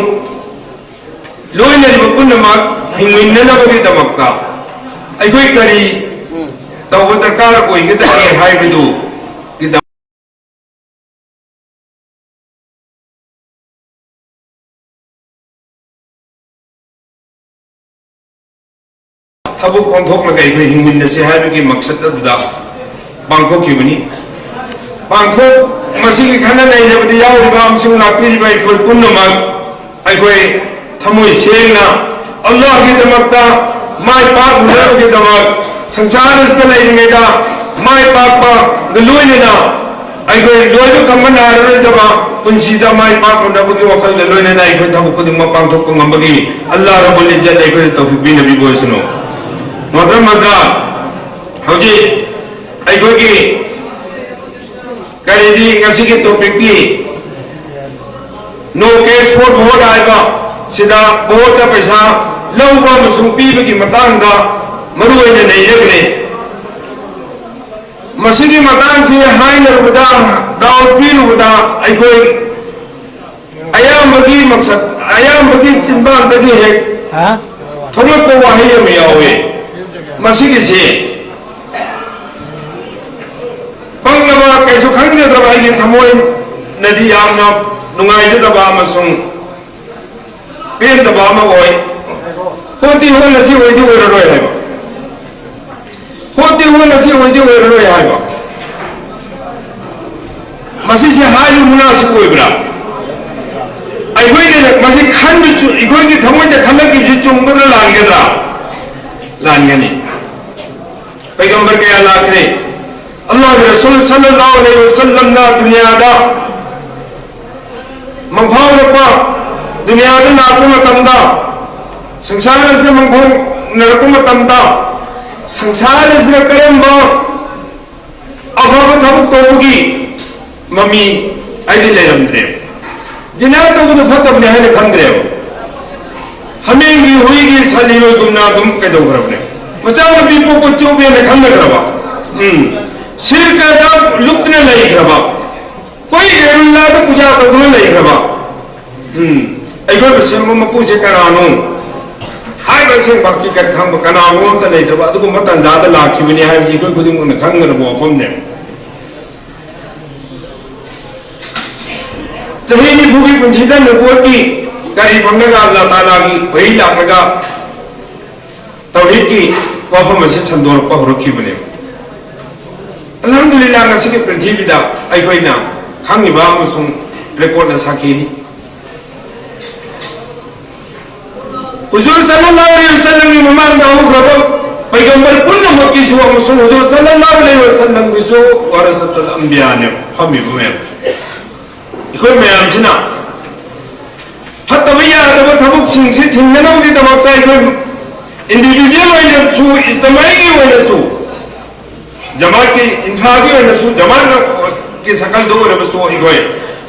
ꯂꯣꯏꯅꯔꯤꯕ ꯄꯨꯝꯅꯃꯛ ꯍꯤꯡꯃꯤꯟꯅꯅꯕꯒꯤꯗꯃꯛꯇ ꯑꯩꯈꯣꯏ ꯀꯔꯤ ꯇꯧꯕ ꯗꯔꯀꯥꯔ ꯑꯣꯏꯒꯗꯒꯦ ꯍꯥꯏꯕꯗꯨ ꯊꯕꯛ ꯑꯣꯟꯊꯣꯛꯂꯒ ꯑꯩꯈꯣꯏ ꯍꯤꯡꯃꯤꯟꯅꯁꯤ ꯍꯥꯏꯕꯒꯤ ꯃꯛꯁꯠ ꯑꯗꯨꯗ ꯄꯥꯡꯊꯣꯛꯈꯤꯕꯅꯤ꯫ ꯄꯥꯡꯊꯣꯛ ꯃꯁꯤꯒꯤ ꯈꯟꯅ ꯅꯩꯅꯕꯗ ꯌꯥꯎꯔꯤꯕ ꯑꯃꯁꯨꯡ ꯂꯥꯛꯄꯤꯔꯤꯕ ꯑꯩꯈꯣꯏ ꯄꯨꯝꯅꯃꯛ ꯑꯩꯈꯣꯏ ꯊꯃꯣꯏ ꯁꯦꯡꯅ ꯑꯜꯂꯥꯍꯒꯤꯗꯃꯛꯇ ꯃꯥꯏ ꯄꯥꯛꯅꯅꯕꯒꯤꯗꯃꯛ ꯁꯪꯁꯥꯔ ꯑꯁꯤꯗ ꯂꯩꯔꯤꯉꯩꯗ ꯃꯥꯏ ꯄꯥꯛꯄꯒ ꯂꯣꯏꯅꯅ ꯑꯩꯈꯣꯏ ꯂꯣꯏꯕ ꯈꯝꯕ ꯅꯥꯏꯔꯔꯣꯏꯗꯕ ꯄꯨꯟꯁꯤꯗ ꯃꯥꯏ ꯄꯥꯛꯅꯅꯕꯒꯤ ꯋꯥꯈꯜꯗ ꯂꯣꯏꯅꯅ ꯑꯩꯈꯣꯏ ꯊꯕꯛ ꯈꯨꯗꯤꯡꯃꯛ ꯄꯥꯡꯊꯣꯛꯄ ꯉꯝꯕꯒꯤ ꯑꯜꯂꯥꯍ ꯔꯕꯨꯜ ꯏꯖꯠ ꯑꯩꯈꯣꯏꯗ ꯇꯧꯐꯤꯛ ꯄꯤꯅꯕꯤꯕ ꯑꯣꯏꯁꯅꯨ꯫ ꯃꯣꯍꯇꯔꯝ ꯍꯖꯔꯥꯠ, ꯍꯧꯖꯤꯛ ꯑꯩꯈꯣꯏꯒꯤ ꯀꯔꯤꯗꯤ ꯉꯁꯤꯒꯤ ꯇꯣꯄꯤꯛꯇꯤ no cash for vote ꯍꯥꯏꯕ ꯁꯤꯗ ꯚꯣꯠꯇ ꯄꯩꯁꯥ ꯂꯧꯕ ꯑꯃꯁꯨꯡ ꯄꯤꯕꯒꯤ ꯃꯇꯥꯡꯗ ꯃꯔꯨ ꯑꯣꯏꯅ ꯅꯩꯅꯒꯅꯤ꯫ ꯃꯁꯤꯒꯤ ꯃꯇꯥꯡꯁꯤ ꯍꯥꯏꯅꯔꯨꯕꯗ, ꯗꯥꯎꯠ ꯄꯤꯔꯨꯕꯗ ꯑꯩꯈꯣꯏ ꯑꯌꯥꯝꯕꯒꯤ ꯃꯛꯁꯠ, ꯑꯌꯥꯝꯕꯒꯤ ꯆꯤꯟꯕꯥꯟꯗꯒꯤ ꯍꯦꯛ ꯊꯣꯛꯂꯛꯄ ꯋꯥꯍꯩ ꯑꯃ ꯌꯥꯎꯏ꯫ ꯃꯁꯤꯒꯤꯁꯤ ꯄꯪꯂꯕ, ꯀꯩꯁꯨ ꯈꯪꯖꯗ꯭ꯔꯕ ꯑꯩꯒꯤ ꯊꯃꯣꯏꯅꯗꯤ ꯌꯥꯝꯅ ꯅꯨꯡꯉꯥꯏꯖꯗꯕ ꯑꯃꯁꯨꯡ ꯄꯦꯟꯗꯕ ꯑꯃ ꯑꯣꯏ꯫ ꯍꯣꯠꯇꯤ ꯍꯣꯠꯅꯁꯤ, ꯑꯣꯏꯗꯤ ꯑꯣꯏꯔꯔꯣꯏ ꯍꯥꯏꯕ꯫ ꯍꯣꯠꯇꯤ ꯍꯣꯠꯅꯁꯤ, ꯑꯣꯏꯗꯤ ꯑꯣꯏꯔꯔꯣꯏ ꯍꯥꯏꯕ꯫ ꯃꯁꯤꯁꯦ ꯍꯥꯏꯕ ꯃꯨꯅꯥꯁꯤꯕ ꯑꯣꯏꯕ꯭ꯔꯥ? ꯑꯩꯈꯣꯏꯅ ꯃꯁꯤ ꯈꯟꯕꯁꯨ, ꯑꯩꯈꯣꯏꯒꯤ ꯊꯃꯣꯏꯗ ꯈꯜꯂꯛꯈꯤꯕꯁꯤ ꯆꯨꯝꯒꯗ꯭ꯔꯥ ꯂꯥꯟꯒꯗ꯭ꯔꯥ? ꯂꯥꯟꯒꯅꯤ꯫ ꯄꯩꯒꯝꯕꯔ ꯀꯌꯥ ꯂꯥꯛꯈ꯭ꯔꯦ꯫ ꯑꯜꯂꯥꯍꯒꯤ ꯔꯁꯨꯜ ꯁꯜꯂꯜꯂꯥꯍꯨ ꯑꯂꯩꯍꯤ ꯋꯁꯜꯂꯝꯅ ꯗꯨꯅꯤꯌꯥꯗ ꯃꯪꯐꯥꯎꯔꯛꯄ, ꯗꯨꯅꯤꯌꯥꯗ ꯂꯥꯛꯄ ꯃꯇꯝꯗ, ꯁꯪꯁꯥꯔ ꯑꯁꯤꯗ ꯃꯪꯐꯥꯎꯅꯔꯛꯄ ꯃꯇꯝꯗ, ꯁꯪꯁꯥꯔ ꯑꯁꯤꯗ ꯀꯔꯝꯕ ꯑꯐꯕ ꯊꯕꯛ ꯇꯧꯕꯒꯤ ꯃꯃꯤ ꯍꯥꯏꯗꯤ ꯂꯩꯔꯝꯗ꯭ꯔꯦ꯫ ꯖꯤꯅꯥ ꯇꯧꯕꯗꯨ ꯐꯠꯇꯕꯅꯤ ꯍꯥꯏꯅ ꯈꯟꯗ꯭ꯔꯦꯕ꯫ ꯍꯥꯃꯦꯡꯒꯤ, ꯍꯨꯏꯒꯤ, ꯁꯟ, ꯏꯔꯣꯏꯒꯨꯝꯅ ꯑꯗꯨꯝ ꯀꯩꯗꯧꯈ꯭ꯔꯕꯅꯦ꯫ ꯃꯆꯥꯅꯨꯄꯤ ꯄꯣꯛꯄ ꯆꯣꯞꯄꯦꯅ ꯈꯟꯅꯈ꯭ꯔꯕ꯫ ꯎꯝ꯫ ꯁꯤꯔꯀꯗ ꯂꯨꯞꯇꯅ ꯂꯩꯈ꯭ꯔꯕ꯫ ꯀꯣꯏ ꯂꯩꯔꯨꯜꯂꯥꯗ ꯄꯨꯖꯥ ꯇꯧꯗꯨꯅ ꯂꯩꯈ꯭ꯔꯕ꯫ ꯎꯝ꯫ ꯑꯩꯈꯣꯏꯕꯨ ꯁꯦꯝꯕ ꯃꯄꯨꯁꯦ ꯀꯅꯥꯅꯣ ꯍꯥꯏꯕ ꯑꯁꯦꯡꯕ ꯍꯀꯤꯀꯠ ꯈꯪꯕ ꯀꯅꯥꯒꯨꯝꯕ ꯑꯝꯇ ꯂꯩꯇ꯭ꯔꯕ ꯑꯗꯨꯒꯨꯝꯕ ꯇꯥꯟꯖꯥꯗ ꯂꯥꯛꯈꯤꯕꯅꯤ ꯍꯥꯏꯕꯁꯤ ꯑꯩꯈꯣꯏ ꯈꯨꯗꯤꯡꯃꯛꯅ ꯈꯪꯒꯗꯕ ꯋꯥꯐꯝꯅꯦ꯫ ꯆꯍꯤ ꯅꯤꯐꯨꯒꯤ ꯄꯨꯟꯁꯤꯗ ꯅꯕꯨꯋꯠꯀꯤ ꯀꯔꯤ ꯐꯪꯂꯒ ꯑꯜꯂꯥ ꯇꯥꯂꯥꯒꯤ ꯋꯥꯍꯤ ꯂꯥꯛꯂꯒ ꯇꯧꯍꯤꯗꯀꯤ ꯋꯥꯐꯝ ꯑꯁꯤ ꯁꯟꯗꯣꯔꯛꯄ ꯍꯧꯔꯛꯈꯤꯕꯅꯦꯕ꯫ ꯑꯜꯍꯝꯗꯨꯂꯤꯜꯂꯥ, ꯉꯁꯤꯒꯤ ꯄ꯭ꯔꯤꯊꯤꯕꯤꯗ ꯑꯩꯈꯣꯏꯅ ꯈꯪꯉꯤꯕ ꯑꯃꯁꯨꯡ ꯔꯦꯀꯣꯔꯠꯅ ꯁꯥꯈꯤꯅꯤ꯫ ꯍꯨꯖꯨꯔ ꯁꯜꯂꯜꯂꯥꯍꯨ ꯑꯂꯩꯍꯤ ꯋꯁꯜꯂꯝꯒꯤ ꯃꯃꯥꯡꯗ ꯍꯧꯈ꯭ꯔꯕ ꯄꯩꯒꯝꯕꯔ ꯄꯨꯝꯅꯃꯛꯀꯤꯁꯨ ꯑꯃꯁꯨꯡ ꯍꯨꯖꯨꯔ ꯁꯜꯂꯜꯂꯥꯍꯨ ꯑꯂꯩꯍꯤ ꯋꯁꯜꯂꯝꯒꯤꯁꯨ ꯋꯥꯔꯁꯇꯨꯜ ꯑꯝꯕꯤꯌꯥꯅꯦ ꯐꯝꯃꯤꯕ ꯃꯌꯥꯝ꯫ ꯑꯩꯈꯣꯏ ꯃꯌꯥꯝꯁꯤꯅ ꯐꯠꯇꯕ ꯌꯥꯗꯕ ꯊꯕꯛꯁꯤꯡꯁꯤ ꯊꯤꯡꯅꯅꯕꯒꯤꯗꯃꯛꯇ ꯑꯩꯈꯣꯏ ꯏꯟꯗꯤꯕꯤꯖꯨꯋꯦꯜ ꯑꯣꯏꯅꯁꯨ, ꯏꯖꯇꯃꯥꯏꯒꯤ ꯑꯣꯏꯅꯁꯨ, ꯖꯃꯥꯠꯀꯤ ꯏꯟꯐ꯭ꯔꯥꯒꯤ ꯑꯣꯏꯅꯁꯨ, ꯖꯃꯥꯠꯀꯤ ꯁꯔꯀꯜꯗ ꯑꯣꯏꯔꯕꯁꯨ ꯑꯩꯈꯣꯏ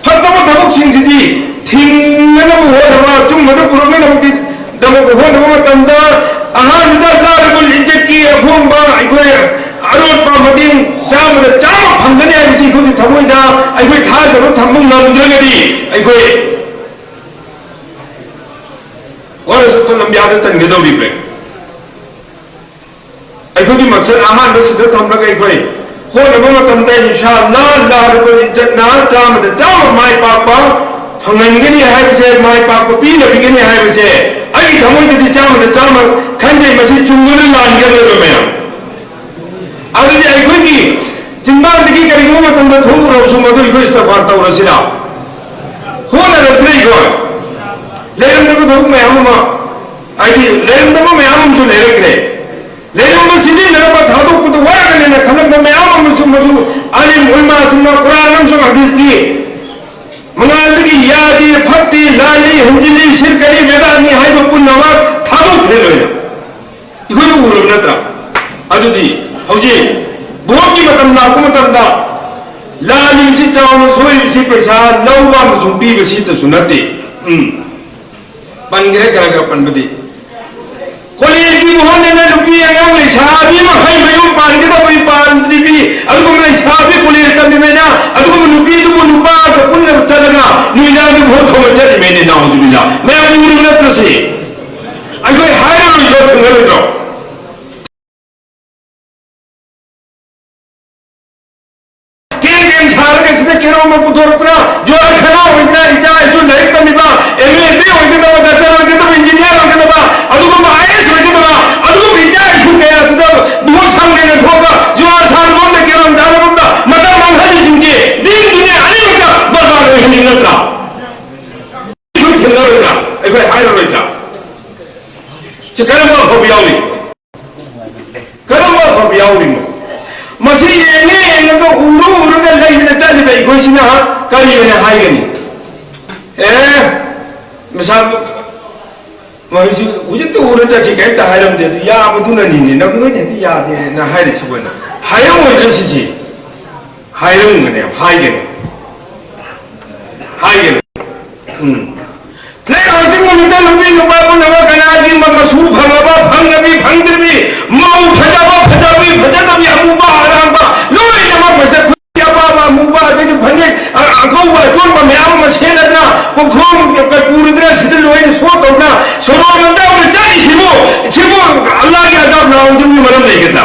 ꯐꯠꯇꯕ ꯊꯕꯛꯁꯤꯡꯁꯤꯗꯤ ꯊꯤꯡꯅꯅꯕ ꯍꯣꯠꯅꯕ, ꯑꯆꯨꯝꯕꯗ ꯄꯨꯔꯛꯅꯅꯕꯒꯤꯗꯃꯛ ꯍꯣꯠꯅꯕ ꯃꯇꯝꯗ ꯑꯍꯥꯟꯕꯗ ꯆꯥꯔꯕ ꯏꯖꯠꯀꯤ ꯑꯍꯣꯡꯕ ꯑꯩꯈꯣꯏ ꯑꯔꯣꯠꯄ ꯃꯇꯦꯡ ꯆꯥꯝꯃꯗ ꯆꯥꯝꯃ ꯐꯪꯒꯅꯤ ꯍꯥꯏꯕꯁꯤ ꯑꯩꯈꯣꯏꯒꯤ ꯊꯃꯣꯏꯗ ꯑꯩꯈꯣꯏ ꯊꯥꯖꯕ ꯊꯝꯕ ꯉꯝꯗ꯭ꯔꯒꯗꯤ ꯑꯩꯈꯣꯏ ꯋꯥꯔꯁꯇꯨꯜ ꯑꯝꯕꯤꯌꯥꯗ ꯆꯟꯒꯗꯧꯔꯤꯕ꯭ꯔꯥ? ꯑꯩꯈꯣꯏꯒꯤ ꯃꯛꯁꯗ ꯑꯍꯥꯟꯕ ꯁꯤꯗ ꯊꯝꯂꯒ ꯑꯩꯈꯣꯏ ꯍꯣꯠꯅꯕ ꯃꯇꯝꯗ ꯏꯟꯁꯥ ꯑꯜꯂꯥ, ꯑꯜꯂꯥ ꯔꯕꯨꯜ ꯏꯖꯠꯅ ꯆꯥꯝꯃꯗ ꯆꯥꯝꯃ ꯃꯥꯏ ꯄꯥꯛꯄ ꯐꯪꯍꯟꯒꯅꯤ ꯍꯥꯏꯕꯁꯦ, ꯃꯥꯏ ꯄꯥꯛꯄ ꯄꯤꯅꯕꯤꯒꯅꯤ ꯍꯥꯏꯕꯁꯦ ꯑꯩꯒꯤ ꯊꯃꯣꯏꯗꯗꯤ ꯆꯥꯝꯃꯗ ꯆꯥꯝꯃ ꯈꯟꯖꯩ꯫ ꯃꯁꯤ ꯆꯨꯝꯒꯗ꯭ꯔꯥ ꯂꯥꯟꯒꯗ꯭ꯔꯥ ꯃꯌꯥꯝ? ꯑꯗꯨꯗꯤ ꯑꯩꯈꯣꯏꯒꯤ ꯆꯤꯟꯕꯥꯟꯗꯒꯤ ꯀꯔꯤꯒꯨꯝꯕ ꯃꯇꯝꯗ ꯊꯣꯛꯎꯔꯕꯁꯨ ꯃꯗꯨ ꯑꯩꯈꯣꯏ ꯏꯁꯇꯒꯐꯥꯔ ꯇꯧꯔꯁꯤꯔ? ꯍꯣꯠꯅꯔꯁꯤꯔ ꯑꯩꯈꯣꯏ? ꯂꯩꯔꯝꯗꯕ ꯊꯕꯛ ꯃꯌꯥꯝ ꯑꯃ, ꯍꯥꯏꯗꯤ ꯂꯩꯔꯝꯗꯕ ꯃꯌꯥꯝ ꯑꯃꯁꯨ ꯂꯩꯔꯛꯈ꯭ꯔꯦ꯫ ꯂꯩꯔꯝꯕ ꯁꯤꯖꯤꯟꯅꯔꯝꯕ ꯊꯥꯗꯣꯛꯄꯗ ꯋꯥꯒꯅꯦꯅ ꯈꯜꯂꯝꯕ ꯃꯌꯥꯝ ꯑꯃꯁꯨ ꯃꯗꯨ ꯑꯥꯂꯤꯝ ꯎꯂꯃꯥꯁꯤꯡꯅ ꯀꯨꯔꯥꯟ ꯑꯃꯁꯨꯡ ꯍꯗꯤꯁꯀꯤ ꯃꯉꯥꯜꯗꯒꯤ ꯌꯥꯗꯦ, ꯐꯠꯇꯦ, ꯂꯥꯜꯂꯤ, ꯍꯟꯖꯤꯜꯂꯤ, ꯁꯤꯔꯀꯅꯤ, ꯕꯦꯗꯥꯠꯅꯤ ꯍꯥꯏꯕ ꯄꯨꯝꯅꯃꯛ ꯊꯥꯗꯣꯛꯈ꯭ꯔꯦ ꯂꯣꯏꯅ꯫ ꯑꯩꯈꯣꯏꯅ ꯎꯔꯕ ꯅꯠꯇ꯭ꯔꯥ? ꯑꯗꯨꯗꯤ ꯍꯧꯖꯤꯛ ꯚꯣꯠꯀꯤ ꯃꯇꯝ ꯂꯥꯛꯄ ꯃꯇꯝꯗ ꯂꯥꯜꯂꯤꯕꯁꯤ, ꯆꯥꯎꯅ ꯁꯣꯏꯔꯤꯕꯁꯤ ꯄꯩꯁꯥ ꯂꯧꯕ ꯑꯃꯁꯨꯡ ꯄꯤꯕꯁꯤꯗꯁꯨ ꯅꯠꯇꯦ꯫ ꯎꯝ꯫ ꯄꯟꯈ꯭ꯔꯦ ꯈꯔ ꯈꯔ ꯄꯟꯕꯗꯤ꯫ ꯀꯣꯂꯦꯖꯀꯤ ꯃꯍꯨꯠꯅ ꯅꯨꯄꯤ ꯑꯉꯥꯡ ꯂꯩꯁꯥꯕꯤ ꯃꯈꯩ ꯃꯌꯨꯝ ꯄꯥꯟꯒꯗꯕꯤ ꯄꯥꯟꯗ꯭ꯔꯤꯕꯤ, ꯑꯗꯨꯒꯨꯝꯕ ꯂꯩꯁꯥꯕꯤ ꯀꯣꯂꯦꯖ ꯇꯝꯃꯤꯕꯅ ꯑꯗꯨꯒꯨꯝꯕ ꯅꯨꯄꯤꯗꯨꯕꯨ ꯅꯨꯄꯥꯒ ꯄꯨꯟꯅ ꯆꯠꯂꯒ ꯅꯨꯃꯤꯗꯥꯡꯗ ꯚꯣꯠ ꯈꯣꯝꯕ ꯆꯠꯂꯤꯕꯅꯤ, ꯅꯥꯎꯖꯨꯕꯤꯜꯂꯥ꯫ ꯃꯌꯥꯝ ꯎꯔꯕ ꯅꯠꯇ꯭ꯔꯣ ꯁꯤ? ꯑꯩꯈꯣꯏ ꯍꯥꯏꯔꯔꯣꯏꯗ꯭ꯔꯣ, ꯊꯦꯡꯅꯔꯣꯏꯗ꯭ꯔꯣ? ꯀꯦꯝ ꯀꯦꯝ ꯁꯥꯔꯒ ꯁꯤꯗ ꯀꯦꯔꯣꯝ ꯑꯃ ꯄꯨꯊꯣꯔꯛꯇꯅ, ꯖꯨꯋꯥꯔ ꯈꯅꯥ ꯑꯣꯏꯗꯅ, ꯏꯆꯥ ꯏꯁꯨ ꯂꯥꯏꯔꯤꯛ ꯇꯝꯃꯤꯕ, ꯑꯦꯝ ꯑꯦ, ꯑꯦꯝ ꯑꯦ ꯑꯣꯏꯒꯗꯕ, ꯗꯥꯛꯇꯔ ꯑꯣꯏꯒꯗꯕ, ꯏꯟꯖꯤꯅꯤꯌꯥꯔ ꯑꯣꯏꯒꯗꯕ, ꯑꯗꯨꯒꯨꯝꯕ ꯑꯥꯏ ꯑꯦ ꯑꯦꯁ ꯑꯣꯏꯒꯗꯕ, ꯑꯗꯨꯒꯨꯝꯕ ꯏꯆꯥ ꯏꯁꯨ ꯀꯌꯥ ꯑꯁꯤꯗ ꯚꯣꯠ ꯁꯪꯗꯅ ꯊꯣꯛꯑꯒ ꯖꯨꯋꯥꯔ ꯁꯥꯟꯅꯐꯝꯗ, ꯀꯦꯔꯣꯝ ꯁꯥꯟꯅꯐꯝꯗ ꯃꯇꯝ ꯃꯥꯡꯍꯜꯂꯤꯁꯤꯡꯁꯦ ꯗꯤꯟ ꯗꯨꯅꯤꯌꯥ ꯑꯅꯤꯃꯛꯇ ꯕꯔꯕꯥꯗ ꯑꯣꯏꯍꯟꯅꯤꯡ ꯅꯠꯇ꯭ꯔꯥ? ꯑꯩꯈꯣꯏ ꯊꯦꯡꯅꯔꯣꯏꯗ꯭ꯔꯥ? ꯑꯩꯈꯣꯏ ꯍꯥꯏꯔꯔꯣꯏꯗ꯭ꯔꯥ? ꯁꯤ ꯀꯔꯝꯕ ꯑꯐꯕ ꯌꯥꯎꯔꯤ? ꯀꯔꯝꯕ ꯑꯐꯕ ꯌꯥꯎꯔꯤꯅꯣ? ꯃꯁꯤ ꯌꯦꯡꯉꯦ ꯌꯦꯡꯉꯒ ꯎꯔꯨ ꯎꯔꯒ ꯂꯩꯗꯅ ꯆꯠꯂꯤꯕ ꯑꯩꯈꯣꯏꯁꯤꯅ ꯀꯔꯤ ꯑꯣꯏꯅ ꯍꯥꯏꯒꯅꯤ? ꯑꯦ, ꯃꯁꯥ ꯍꯧꯖꯤꯛ, ꯍꯧꯖꯤꯛꯇ ꯎꯔ ꯆꯠꯈꯤ, ꯀꯩꯝꯇ ꯍꯥꯏꯔꯝꯗꯦ꯫ ꯑꯗꯨ ꯌꯥꯕꯗꯨꯅꯅꯤꯅꯦ, ꯅꯈꯣꯏꯅ ꯍꯦꯛꯇ ꯌꯥꯗꯦꯅ ꯍꯥꯏꯔꯤꯁꯤꯕꯨ꯫ ꯑꯩꯅ ꯍꯥꯏꯔꯝꯃꯣꯏꯗ꯭ꯔꯣ ꯁꯤꯁꯦ? ꯍꯥꯏꯔꯝꯒꯅꯦꯕ, ꯍꯥꯏꯒꯅꯤ꯫ ꯍꯥꯏꯒꯅꯤ꯫ ꯎꯝ꯫ ꯅꯪ ꯍꯧꯖꯤꯛ ꯅꯨꯃꯤꯠꯇ ꯅꯨꯄꯤ ꯅꯨꯄꯥ ꯄꯨꯝꯅꯃꯛ ꯀꯅꯥꯒꯤ ꯃ-, ꯃꯁꯨ ꯐꯪꯉꯕ, ꯐꯪꯉꯕꯤ, ꯐꯪꯗ꯭ꯔꯤꯕꯤ, ꯃꯧ ꯐꯖꯕ, ꯐꯖꯕꯤ, ꯐꯖꯗꯕꯤ, ꯑꯃꯨꯕ, ꯑꯔꯥꯡꯕ, ꯂꯣꯏꯅꯃꯛ ꯃꯁꯛ ꯈꯨ-, ꯑꯄꯥꯕ, ꯑꯃꯨꯕ, ꯑꯗꯒꯤ ꯐꯅꯦꯛ, ꯑ-, ꯑꯉꯧꯕ, ꯑꯆꯣꯟꯕ ꯃꯌꯥꯝ ꯑꯃ ꯁꯦꯠꯂꯗꯅ, ꯀꯣꯟꯊꯣꯡ ꯄꯨꯔꯗꯅ, ꯁꯤꯗ ꯂꯣꯏꯅ ꯁꯣ ꯇꯧꯗꯅ, ꯁꯣꯔꯣꯛ ꯂꯝꯖꯥꯎꯗ ꯆꯠꯂꯤꯁꯤꯕꯨ, ꯁꯤꯕꯨ ꯑꯜꯂꯥꯍꯒꯤ ꯑꯖꯥꯕ ꯂꯥꯛꯑꯣꯏꯗꯕꯒꯤ ꯃꯔꯝ ꯂꯩꯒꯗ꯭ꯔꯥ?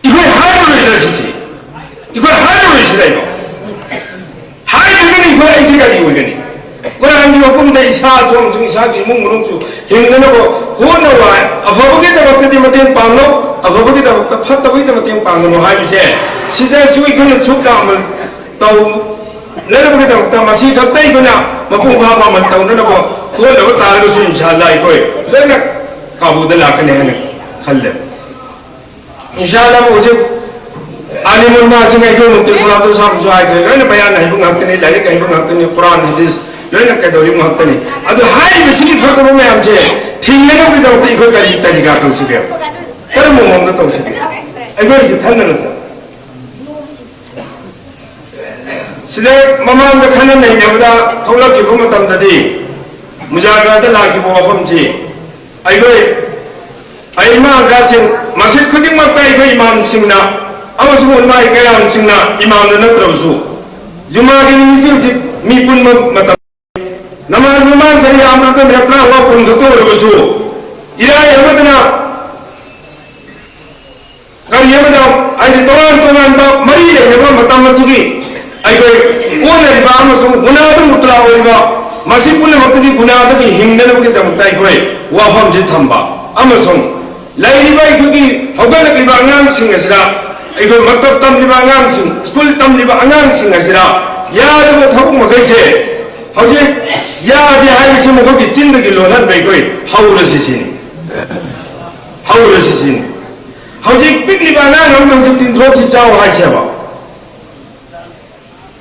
ꯑꯩꯈꯣꯏ ꯍꯥꯏꯔꯔꯣꯏꯗ꯭ꯔꯥ ꯁꯤꯗꯤ? ꯑꯩꯈꯣꯏ ꯍꯥꯏꯔꯔꯣꯏꯁꯤ ꯀꯩꯅꯣ? ꯍꯥꯏꯗ꯭ꯔꯒꯗꯤ ꯑꯩꯈꯣꯏ ꯑꯩꯁꯦ ꯀꯔꯤ ꯑꯣꯏꯒꯅꯤ? ꯀꯨꯔꯥꯟꯒꯤ ꯃꯐꯝꯗ ꯏꯁꯥꯁꯨ ꯑꯃꯁꯨꯡ ꯏꯁꯥꯒꯤ ꯏꯃꯨꯡ ꯃꯅꯨꯡꯁꯨ ꯍꯤꯡꯅꯅꯕ ꯍꯣꯠꯅꯕ ꯍꯥꯏ, ꯑꯐꯕꯒꯤꯗꯃꯛꯇꯗꯤ ꯃꯇꯦꯡ ꯄꯥꯡꯂꯣ, ꯑꯐꯕꯒꯤꯗꯃꯛꯇ ꯐꯠꯇꯕꯒꯤꯗ ꯃꯇꯦꯡ ꯄꯥꯡꯒꯅꯨ ꯍꯥꯏꯕꯁꯦ, ꯁꯤꯗꯁꯨ ꯑꯩꯈꯣꯏꯅ ꯁꯨꯛ ꯌꯥꯝꯅ ꯇꯧ-, ꯂꯩꯅꯕꯒꯤꯗꯃꯛꯇ ꯃꯁꯤ ꯈꯛꯇ ꯑꯩꯈꯣꯏꯅ ꯃꯄꯨꯡ ꯐꯥꯕ ꯑꯃ ꯇꯧꯅꯅꯕ ꯍꯣꯠꯅꯕ ꯇꯥꯔꯒꯁꯨ ꯏꯟꯁꯥ ꯑꯜꯂꯥ ꯑꯩꯈꯣꯏ ꯂꯣꯏꯅ ꯀꯥꯕꯨꯗ ꯂꯥꯛꯀꯅꯤ ꯍꯥꯏꯅ ꯈꯜꯂꯦ꯫ ꯏꯟꯁꯥ ꯑꯜꯂꯥ ꯍꯧꯖꯤꯛ ꯑꯥꯂꯤꯃꯨꯜꯃꯥꯁꯤꯡ ꯑꯩꯈꯣꯏ ꯃꯨꯛꯇꯤ ꯁꯂꯥꯇꯨ ꯁꯥꯕꯁꯨ ꯍꯥꯏꯗ꯭ꯔꯦ, ꯂꯣꯏꯅ ꯕꯌꯥꯟ ꯍꯩꯕ ꯉꯥꯛꯇꯅꯤ, ꯂꯥꯏꯔꯤꯛ ꯍꯩꯕ ꯉꯥꯛꯇꯅꯤ, ꯀꯨꯔꯥꯟ ꯍꯗꯤꯁ ꯂꯣꯏꯅ ꯀꯩꯗꯧꯔꯤꯕ ꯉꯥꯛꯇꯅꯤ꯫ ꯑꯗꯨ ꯍꯥꯏꯔꯤꯕꯁꯤꯒꯤ ꯐꯠꯇꯕ ꯃꯌꯥꯝꯁꯦ ꯊꯤꯡꯅꯅꯕꯒꯤꯗꯃꯛꯇ ꯑꯩꯈꯣꯏ ꯀꯔꯤ ꯇꯔꯤꯀꯥ ꯇꯧꯁꯤꯒꯦ? ꯀꯔꯝꯕ ꯃꯑꯣꯡꯗ ꯇꯧꯁꯤꯒꯦ? ꯑꯩꯈꯣꯏ ꯍꯧꯖꯤꯛ ꯈꯟꯅꯔꯁꯦ꯫ ꯁꯤꯗ ꯃꯃꯥꯡꯗ ꯈꯟꯅ ꯅꯩꯅꯕꯗ ꯊꯣꯛꯂꯛꯈꯤꯕ ꯃꯇꯝꯗꯗꯤ ꯃꯨꯖꯥꯒꯔꯥꯗ ꯂꯥꯛꯈꯤꯕ ꯋꯥꯐꯝꯁꯤ ꯑꯩꯈꯣꯏ ꯑꯏꯃꯥ ꯑꯣꯖꯥꯁꯤꯡ, ꯃꯁꯖꯤꯗ ꯈꯨꯗꯤꯡꯃꯛꯇ ꯑꯩꯈꯣꯏ ꯏꯃꯥꯝꯁꯤꯡꯅ ꯑꯃꯁꯨꯡ ꯎꯂꯃꯥꯏ ꯀꯌꯥꯝꯁꯤꯡꯅ, ꯏꯃꯥꯝꯗ ꯅꯠꯇ꯭ꯔꯕꯁꯨ, ꯖꯨꯃꯥꯒꯤ ꯅꯨꯃꯤꯠꯁꯤ ꯍꯧꯖꯤꯛ ꯃꯤ ꯄꯨꯟꯕ ꯃꯇꯝ, ꯅꯃꯥꯖ ꯃꯃꯥꯡꯗ ꯌꯥꯝꯗ꯭ꯔꯕꯗ ꯃꯤꯅꯠ ꯇꯔꯥꯃꯉꯥ ꯀꯨꯟ ꯈꯛꯇ ꯑꯣꯏꯔꯕꯁꯨ, ꯏꯔꯥꯏ ꯑꯃꯗꯅ ꯀꯔꯤ ꯑꯃꯗ, ꯍꯥꯏꯗꯤ ꯇꯣꯉꯥꯟ ꯇꯣꯉꯥꯟꯕ ꯃꯔꯤ ꯂꯩꯅꯕ ꯃꯇꯝ ꯑꯁꯤꯒꯤ ꯑꯩꯈꯣꯏ ꯑꯣꯟꯅꯔꯤꯕ ꯑꯃꯁꯨꯡ ꯒꯨꯅꯥꯗ ꯃꯨꯛꯇꯂꯥ ꯑꯣꯏꯔꯤꯕ ꯃꯁꯤ ꯄꯨꯝꯅꯃꯛꯇꯒꯤ ꯒꯨꯅꯥꯗꯒꯤ ꯍꯤꯡꯅꯅꯕꯒꯤꯗꯃꯛꯇ ꯑꯩꯈꯣꯏ ꯋꯥꯐꯝꯁꯤ ꯊꯝꯕ ꯑꯃꯁꯨꯡ ꯂꯩꯔꯤꯕ ꯑꯩꯈꯣꯏꯒꯤ ꯍꯧꯒꯠꯂꯛꯂꯤꯕ ꯑꯉꯥꯡꯁꯤꯡ ꯑꯁꯤꯗ, ꯑꯩꯈꯣꯏ ꯃꯛꯇꯕ ꯇꯝꯂꯤꯕ ꯑꯉꯥꯡꯁꯤꯡ, ꯁ꯭ꯀꯨꯜ ꯇꯝꯂꯤꯕ ꯑꯉꯥꯡꯁꯤꯡ ꯑꯁꯤꯗ ꯌꯥꯗꯕ ꯊꯕꯛ ꯃꯈꯩꯁꯦ ꯍꯧꯖꯤꯛ ꯌꯥꯗꯦ ꯍꯥꯏꯕꯁꯤ ꯃꯈꯣꯏꯒꯤ ꯆꯤꯟꯗꯒꯤ ꯂꯣꯟꯍꯟꯕ ꯑꯩꯈꯣꯏ ꯍꯧꯔꯁꯤ ꯁꯤꯅꯤ꯫ ꯍꯧꯔꯁꯤ ꯁꯤꯅꯤ꯫ ꯍꯧꯖꯤꯛ ꯄꯤꯛꯂꯤꯕ ꯑꯉꯥꯡ ꯑꯃꯅ ꯍꯧꯖꯤꯛ ꯇꯤꯟꯊ꯭ꯔꯣꯛꯁꯤ ꯆꯥꯎ ꯍꯥꯏꯁꯦꯕ꯫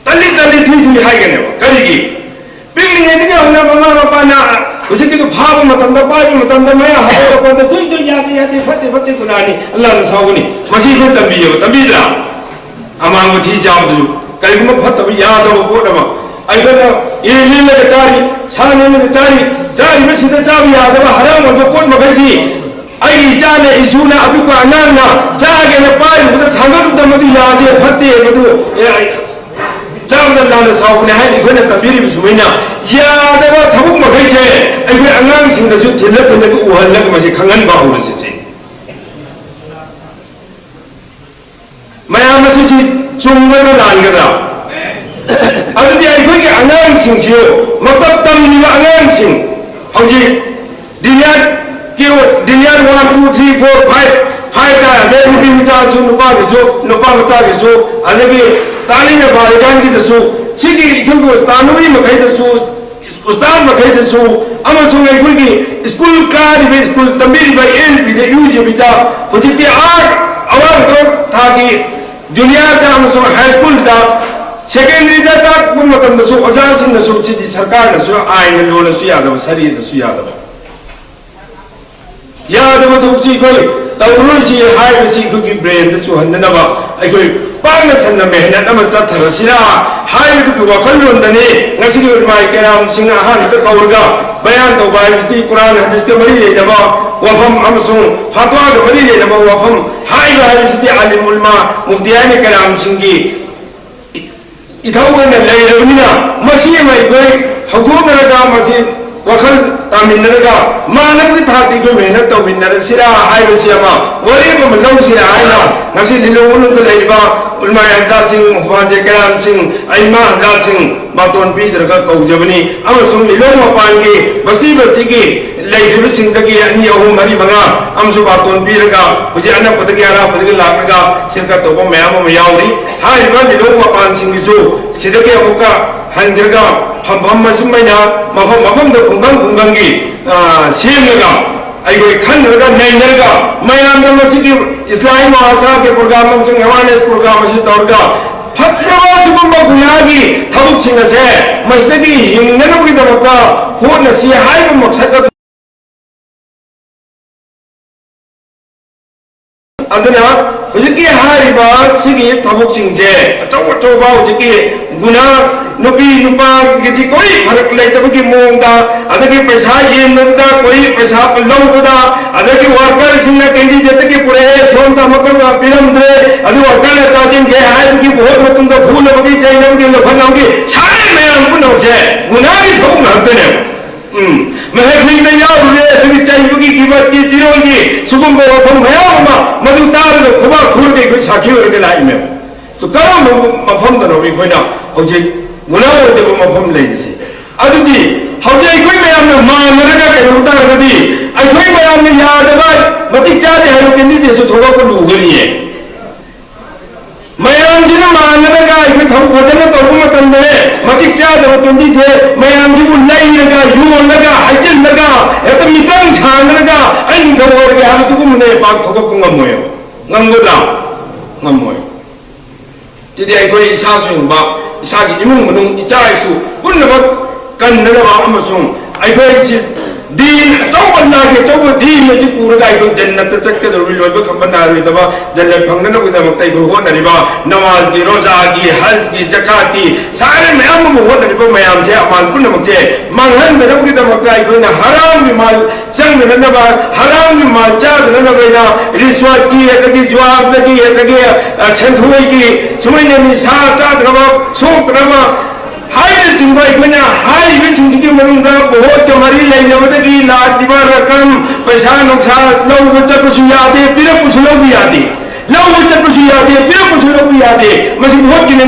ꯇꯜꯂꯤ ꯇꯜꯂꯤ ꯊꯨꯏ ꯊꯨꯏ ꯍꯥꯏꯒꯅꯦꯕ꯫ ꯀꯔꯤꯒꯤ? ꯄꯤꯛꯂꯤꯉꯩꯗꯒꯤ ꯍꯧꯅ ꯃꯃꯥ ꯃꯄꯥꯅ ꯍꯧꯖꯤꯛꯀꯤꯗꯨ ꯐꯥꯕ ꯃꯇꯝꯗ, ꯄꯥꯏꯕ ꯃꯇꯝꯗ, ꯃꯌꯥ ꯍꯧꯔꯛꯄꯗ ꯊꯨꯏ ꯊꯨꯏ, ꯌꯥꯗꯦ ꯌꯥꯗꯦ, ꯐꯠꯇꯦ ꯐꯠꯇꯦ, ꯒꯨꯅꯥꯅꯤ, ꯑꯜꯂꯥꯅ ꯁꯥꯎꯒꯅꯤ꯫ ꯃꯁꯤ ꯑꯩꯈꯣꯏ ꯇꯝꯕꯤꯌꯦꯕ, ꯇꯝꯕꯤꯗ꯭ꯔꯥ? ꯑꯃꯥꯡꯕ ꯊꯤ ꯆꯥꯕꯗꯨꯁꯨ ꯀꯔꯤꯒꯨꯝꯕ ꯐꯠꯇꯕ ꯌꯥꯗꯕ ꯄꯣꯠ ꯑꯃ, ꯑꯩꯈꯣꯏꯅ ꯌꯦꯟ ꯂꯦꯜꯂꯒ ꯆꯥꯔꯤ, ꯁꯥ ꯂꯦꯜꯂꯒ ꯆꯥꯔꯤ, ꯆꯥꯔꯤꯕꯁꯤꯗ ꯆꯥꯕ ꯌꯥꯗꯕ ꯍꯔꯥꯝ ꯑꯣꯏꯕ ꯄꯣꯠ ꯃꯈꯩꯗꯤ ꯑꯩꯒꯤ ꯏꯆꯥꯅ, ꯏꯁꯨꯅ, ꯑꯄꯤꯛꯄ ꯑꯉꯥꯡꯅ ꯆꯥꯒꯦꯅ ꯄꯥꯏꯔꯨꯕꯗ ꯊꯥꯡꯒꯠꯂꯨꯕꯗ ꯃꯗꯨ ꯌꯥꯗꯦ, ꯐꯠꯇꯦ, ꯃꯗꯨ, ꯑꯦ, ꯆꯥꯕꯗ ꯂꯥꯟꯅ ꯁꯥꯎꯕꯅꯦ ꯍꯥꯏꯅ ꯑꯩꯈꯣꯏꯅ ꯇꯝꯕꯤꯔꯤꯕ ꯁꯨꯃꯥꯏꯅ ꯌꯥꯗꯕ ꯊꯕꯛ ꯃꯈꯩꯁꯦ ꯑꯩꯈꯣꯏ ꯑꯉꯥꯡꯁꯤꯡꯗꯁꯨ ꯊꯤꯜꯂ ꯊꯤꯜꯂꯒ ꯎꯍꯜꯂꯒ ꯃꯁꯤ ꯈꯪꯍꯟꯕ ꯍꯧꯔꯁꯤ꯫ ꯃꯌꯥꯝ ꯑꯁꯤꯁꯤ ꯆꯨꯝꯒꯗ꯭ꯔꯥ ꯂꯥꯟꯒꯗ꯭ꯔꯥ? ꯑꯗꯨꯗꯤ ꯑꯩꯈꯣꯏꯒꯤ ꯑꯉꯥꯡꯁꯤꯡꯁꯤꯕꯨ, ꯃꯇꯧ ꯇꯝꯂꯤꯕ ꯑꯉꯥꯡꯁꯤꯡ, ꯍꯧꯖꯤꯛ ꯗꯤꯅꯤꯌꯥ ꯀꯦ-, Diniya one, two, three, four, five, five ꯇꯥꯔꯗꯤ ꯅꯨꯄꯤ ꯃꯆꯥꯁꯨ, ꯅꯨꯄꯥꯒꯤꯁꯨ, ꯅꯨꯄꯥ ꯃꯆꯥꯒꯤꯁꯨ, ꯑꯗꯒꯤ ꯇꯥꯛꯂꯤꯕ ꯐꯥꯔꯤꯀꯥꯟꯒꯤꯗꯁꯨ, ꯁꯤꯒꯤ ꯑꯩꯈꯣꯏꯒꯤ ꯇꯥꯟꯅꯔꯤ ꯃꯈꯩꯗꯁꯨ, ꯎꯁꯇꯥꯗ ꯃꯈꯩꯗꯁꯨ, ꯑꯃꯁꯨꯡ ꯑꯩꯈꯣꯏꯒꯤ ꯁ꯭ꯀꯨꯜ ꯀꯥꯔꯤꯕ, ꯁ꯭ꯀꯨꯜ ꯇꯝꯕꯤꯔꯤꯕ, ꯑꯦꯜ ꯄꯤꯗ, ꯌꯨ ꯖꯤ ꯄꯤꯗ, ꯍꯧꯖꯤꯛꯇꯤ ꯑꯥ ꯑꯋꯥꯡꯕ ꯊꯥꯛꯀꯤ ꯖꯨꯅꯤꯌꯔꯗ ꯑꯃꯁꯨꯡ ꯍꯥꯏ ꯁ꯭ꯀꯨꯜꯗ, ꯁꯦꯀꯦꯟꯗꯔꯤꯗ ꯇꯥꯛꯄ ꯃꯇꯝꯗꯁꯨ ꯑꯣꯖꯥꯁꯤꯡꯅꯁꯨ ꯁꯤꯗꯤ ꯁꯔꯀꯥꯔꯅꯁꯨ ꯑꯥꯏꯟꯅ ꯂꯣꯜꯂꯁꯨ ꯌꯥꯗꯕ, ꯁꯔꯤꯗꯁꯨ ꯌꯥꯗꯕ꯫ ꯌꯥꯗꯕ ꯊꯕꯛꯁꯤ ꯑꯩꯈꯣꯏ ꯇꯧꯔꯔꯣꯏꯁꯤ ꯍꯥꯏꯕꯁꯤ ꯑꯩꯈꯣꯏꯒꯤ ꯕ꯭ꯔꯦꯟꯗ ꯆꯨꯍꯟꯗꯅꯕ ꯑꯩꯈꯣꯏ ꯄꯥꯛꯅ ꯁꯟꯅ ꯃꯦꯍꯅꯠ ꯑꯃ ꯆꯠꯊꯔꯁꯤꯔꯥ ꯍꯥꯏꯕꯗꯨꯒꯤ ꯋꯥꯈꯜꯂꯣꯟꯗꯅꯤ ꯉꯁꯤꯒꯤ ꯎꯂꯃꯥꯏ ꯀꯌꯥꯝꯁꯤꯡ ꯑꯍꯥꯟꯕꯗ ꯀꯧꯔꯒ ꯕꯌꯥꯟ ꯇꯧꯕ ꯍꯥꯏꯕꯁꯤꯗꯤ ꯀꯨꯔꯥꯟ ꯍꯗꯤꯁꯀ ꯃꯔꯤ ꯂꯩꯅꯕ ꯋꯥꯐꯝ ꯑꯃꯁꯨꯡ ꯐꯥꯇ꯭ꯋꯥꯒ ꯃꯔꯤ ꯂꯩꯅꯕ ꯋꯥꯐꯝ ꯍꯥꯏꯕ ꯍꯥꯏꯕꯁꯤꯗꯤ ꯑꯥꯂꯤꯝ ꯎꯂꯃꯥ ꯃꯨꯐꯇꯤꯌꯥꯅꯤ ꯀꯌꯥꯝꯁꯤꯡꯒꯤ ꯏꯊꯧ ꯑꯣꯏꯅ ꯂꯩꯔꯕꯅꯤꯅ, ꯃꯁꯤ ꯑꯃ ꯑꯩꯈꯣꯏ ꯍꯧꯗꯣꯛꯅꯔꯒ, ꯃꯁꯤ ꯋꯥꯈꯜ ꯇꯥꯃꯤꯟꯅꯔꯒ, ꯃꯥꯟꯅꯕꯒꯤ ꯊꯥꯛꯇ ꯑꯩꯈꯣꯏ ꯃꯦꯍꯅꯠ ꯇꯧꯃꯤꯟꯅꯔꯁꯤꯔꯥ ꯍꯥꯏꯕꯁꯤ ꯑꯃ ꯋꯥꯔꯦꯞ ꯑꯃ ꯂꯧꯁꯤꯔꯥ ꯍꯥꯏꯅ ꯉꯁꯤ ꯂꯤꯂꯣꯡ ꯃꯅꯨꯡꯗ ꯂꯩꯔꯤꯕ ꯎꯂꯃꯥ ꯍꯖꯔꯥꯠꯁꯤꯡ, ꯃꯨꯐꯥꯖꯦ ꯀꯌꯥꯝꯁꯤꯡ, ꯑꯩꯃꯥ ꯍꯖꯔꯥꯠꯁꯤꯡ ꯕꯥꯇꯣꯟ ꯄꯤꯖꯔꯒ ꯀꯧꯖꯕꯅꯤ꯫ ꯑꯃꯁꯨꯡ ꯂꯤꯂꯣꯡ ꯃꯄꯥꯟꯒꯤ ꯕꯁꯤ ꯕꯁꯤꯒꯤ ꯂꯩꯔꯤꯕꯁꯤꯡꯗꯒꯤ ꯑꯅꯤ, ꯑꯍꯨꯝ, ꯃꯔꯤ, ꯃꯉꯥ ꯑꯃꯁꯨ ꯕꯥꯇꯣꯟ ꯄꯤꯔꯒ ꯍꯧꯖꯤꯛ ꯑꯅꯛꯄꯗꯒꯤ ꯑꯔꯥꯞꯄꯗꯒꯤ ꯂꯥꯛꯂꯒ ꯁꯤꯔꯀꯠ ꯇꯧꯕ ꯃꯌꯥꯝ ꯑꯃ ꯌꯥꯎꯔꯤ꯫ ꯍꯥꯏꯔꯤꯕ ꯂꯤꯂꯣꯡ ꯃꯄꯥꯟꯁꯤꯡꯒꯤꯁꯨ ꯁꯤꯗꯒꯤ ꯑꯃꯨꯛꯀ ꯍꯟꯈ꯭ꯔꯒ ꯐꯝꯐꯝ ꯑꯁꯨꯃꯥꯏꯅ ꯃꯐꯝ ꯃꯐꯝꯗ ꯈꯨꯡꯒꯪ ꯈꯨꯡꯒꯪꯒꯤ, ꯑ, ꯁꯦꯝꯂꯒ ꯑꯩꯈꯣꯏ ꯈꯟꯅꯔꯒ ꯅꯩꯅꯔꯒ ꯃꯌꯥꯝꯗ ꯃꯁꯤꯒꯤ ꯏꯁꯂꯥꯃꯤ ꯃꯍꯥꯁꯥꯒꯤ ꯄ꯭ꯔꯣꯒ꯭ꯔꯥꯝ ꯑꯃꯁꯨꯡ ꯑꯦꯋꯥꯔꯅꯦꯁ ꯄ꯭ꯔꯣꯒ꯭ꯔꯥꯝ ꯑꯁꯤ ꯇꯧꯔꯒ ꯐꯠꯇꯕ ꯑꯁꯤꯒꯨꯝꯕ ꯒꯨꯅꯥꯒꯤ ꯊꯕꯛꯁꯤꯡ ꯑꯁꯦ ꯃꯁꯤꯗꯒꯤ ꯍꯤꯡꯅꯅꯕꯒꯤꯗꯃꯛꯇ ꯍꯣꯠꯅꯁꯤ ꯍꯥꯏꯕ ꯃꯛꯁꯠ ꯑꯗꯨ ꯑꯗꯨꯅ ꯍꯧꯖꯤꯛꯀꯤ ꯍꯥꯏꯔꯤꯕ ꯁꯤꯒꯤ ꯊꯕꯛꯁꯤꯡꯁꯦ ꯑꯆꯧ ꯑꯆꯧꯕ ꯍꯧꯖꯤꯛꯀꯤ ꯒꯨꯅꯥ, ꯅꯨꯄꯤ ꯅꯨꯄꯥꯒꯤꯗꯤ ꯀꯣꯏ ꯐꯔꯛ ꯂꯩꯇꯕꯒꯤ ꯃꯑꯣꯡꯗ, ꯑꯗꯒꯤ ꯄꯩꯁꯥ ꯌꯦꯟꯕꯗ ꯀꯣꯏ ꯄꯩꯁꯥ ꯂꯧꯕꯗ, ꯑꯗꯒꯤ ꯋꯥꯔꯀꯔꯁꯤꯡꯅ ꯀꯦꯟꯗꯤꯗꯦꯠꯇꯒꯤ ꯄꯨꯔꯛꯑꯦ, ꯁꯣꯝꯗ ꯑꯃꯈꯛ ꯄꯤꯔꯝꯗ꯭ꯔꯦ, ꯑꯗꯨ ꯋꯥꯔꯀꯔꯅ ꯆꯥꯁꯤꯟꯒꯦ ꯍꯥꯏꯕꯒꯤ ꯚꯣꯠ ꯃꯇꯨꯡꯗ ꯐꯨꯅꯕꯒꯤ, ꯆꯩꯅꯕꯒꯤ, ꯂꯧꯈꯠꯅꯕꯒꯤ ꯁꯥꯔꯤꯕ ꯃꯌꯥꯝ ꯄꯨꯝꯅꯃꯛꯁꯦ ꯒꯨꯅꯥꯒꯤ ꯊꯕꯛ ꯉꯥꯛꯇꯅꯦꯕ꯫ ꯎꯝ, ꯃꯍꯦꯛꯁꯤꯡꯗ ꯌꯥꯎꯔꯨꯔꯦ, ꯑꯗꯨꯒꯤ ꯆꯩꯕꯒꯤ, ꯀꯤꯕꯠꯀꯤ, ꯆꯤꯔꯣꯟꯒꯤ ꯁꯤꯒꯨꯝꯕ ꯋꯥꯐꯝ ꯃꯌꯥꯝ ꯑꯃ ꯃꯗꯨ ꯇꯥꯔꯒ ꯈꯨꯕꯥꯛ ꯈꯨꯔꯒ ꯑꯩꯈꯣꯏ ꯁꯥꯈꯤ ꯑꯣꯏꯔꯒ ꯂꯥꯛꯏꯅꯦꯕ꯫ ꯑꯗꯨ ꯀꯔꯝꯕ ꯃꯐꯝꯗꯅꯣ ꯑꯩꯈꯣꯏꯅ ꯍꯧꯖꯤꯛ ꯒꯨꯅꯥ ꯑꯣꯏꯗꯕ ꯃꯐꯝ ꯂꯩꯔꯤꯁꯦ? ꯑꯗꯨꯗꯤ ꯍꯧꯖꯤꯛ ꯑꯩꯈꯣꯏ ꯃꯌꯥꯝꯅ ꯃꯥꯟꯅꯔꯒ ꯀꯩꯅꯣ ꯇꯥꯔꯒꯗꯤ ꯑꯩꯈꯣꯏ ꯃꯌꯥꯝꯅ ꯌꯥꯗꯕ, ꯃꯇꯤꯛ ꯆꯥꯗꯦ ꯍꯥꯏꯕ ꯀꯦꯟꯗꯤꯗꯦꯠꯁꯨ ꯊꯣꯛꯂꯛꯄ ꯂꯨꯒꯅꯤꯌꯦ꯫ ꯃꯌꯥꯝꯁꯤꯅ ꯃꯥꯟꯅꯔꯒ ꯇꯧꯕ ꯃꯇꯝꯗꯅꯦ, ꯃꯇꯤꯛ ꯆꯥꯗꯕ ꯄꯦꯟꯕꯤꯗꯦ, ꯃꯌꯥꯝꯁꯤꯕꯨ ꯂꯩꯔꯒ, ꯌꯣꯜꯂꯒ, ꯍꯥꯏꯖꯤꯜꯂꯒ, ꯍꯦꯛꯇ ꯃꯤꯇꯪ ꯁꯥꯟꯅꯔꯒ ꯑꯩ ꯅꯤꯡꯊꯧ ꯑꯣꯏꯔꯒꯦ ꯍꯥꯏꯕꯗꯨꯒꯨꯝꯕꯅꯦ ꯄꯥꯛ ꯊꯣꯛꯂꯛꯄ ꯉꯝꯃꯣꯏ꯫ ꯉꯝꯒꯗ꯭ꯔꯥ? ꯉꯝꯃꯣꯏ꯫ ꯁꯤꯗꯤ ꯑꯩꯈꯣꯏ ꯏꯁꯥ ꯁꯦꯡꯕ, ꯏꯁꯥꯒꯤ ꯏꯃꯨꯡ ꯃꯅꯨꯡ, ꯏꯆꯥ ꯏꯁꯨ ꯄꯨꯝꯅꯃꯛ ꯀꯟꯅꯅꯕ ꯑꯃꯁꯨꯡ ꯑꯩꯈꯣꯏꯁꯤ ꯗꯤꯟ ꯑꯆꯧꯕ, ꯂꯥꯒꯤ ꯑꯆꯧꯕ ꯗꯤꯟ ꯑꯁꯤ ꯄꯨꯔꯒ ꯑꯩꯈꯣꯏ ꯖꯟꯅꯠꯇ ꯆꯠꯀꯗꯧꯔꯤ, ꯂꯣꯏꯕ ꯈꯝꯕ ꯅꯥꯔꯣꯏꯗꯕ ꯖꯟꯅꯠ ꯐꯪꯅꯅꯕꯒꯤꯗꯃꯛꯇ ꯑꯩꯈꯣꯏ ꯍꯣꯠꯅꯔꯤꯕ ꯅꯃꯥꯖꯒꯤ, ꯔꯣꯖꯥꯒꯤ, ꯍꯖꯒꯤ, ꯖꯀꯥꯠꯀꯤ, ꯁꯥꯔꯦ ꯃꯌꯥꯝ ꯑꯃ ꯍꯣꯠꯅꯔꯤꯕ ꯃꯌꯥꯝꯁꯦ, ꯑꯃꯥꯜ ꯄꯨꯝꯅꯃꯛꯁꯦ ꯃꯥꯡꯍꯟꯗꯅꯕꯒꯤꯗꯃꯛꯇ ꯑꯩꯈꯣꯏꯅ ꯍꯔꯥꯝꯒꯤ ꯃꯥꯜ ꯆꯪꯗꯅꯅꯕ, ꯍꯔꯥꯝꯒꯤ ꯃꯥꯜ ꯆꯥꯗꯅꯅꯕ ꯑꯩꯅ ꯔꯤꯁ꯭ꯋꯥꯠꯀꯤ, ꯑꯗꯒꯤ ꯖꯨꯋꯥꯗꯒꯤ, ꯑꯗꯒꯤ, ꯑ, ꯁꯦꯟꯊꯣꯏꯒꯤ, ꯁꯨꯃꯥꯏꯅ ꯅꯤꯁꯥ ꯆꯥꯗꯅꯕ, ꯁꯣꯛꯇꯅꯕ ꯍꯥꯏꯅꯆꯤꯡꯕ ꯑꯩꯈꯣꯏꯅ ꯍꯥꯏꯔꯤꯕꯁꯤꯡꯁꯤꯒꯤ ꯃꯅꯨꯡꯗ ꯚꯣꯠꯀ ꯃꯔꯤ ꯂꯩꯅꯕꯗꯒꯤ ꯂꯥꯛꯂꯤꯕ ꯔꯀꯝ, ꯄꯩꯁꯥ ꯅꯨꯡꯁꯥ ꯂꯧꯕ ꯆꯠꯄꯁꯨ ꯌꯥꯗꯦ, ꯄꯤꯔꯛꯄꯁꯨ ꯂꯧꯕ ꯌꯥꯗꯦ꯫ ꯂꯧꯕ ꯆꯠꯄꯁꯨ ꯌꯥꯗꯦ, ꯄꯤꯔꯛꯄꯁꯨ ꯂꯧꯕ ꯌꯥꯗꯦ꯫ ꯃꯁꯤ ꯚꯣꯠꯀꯤꯅꯦ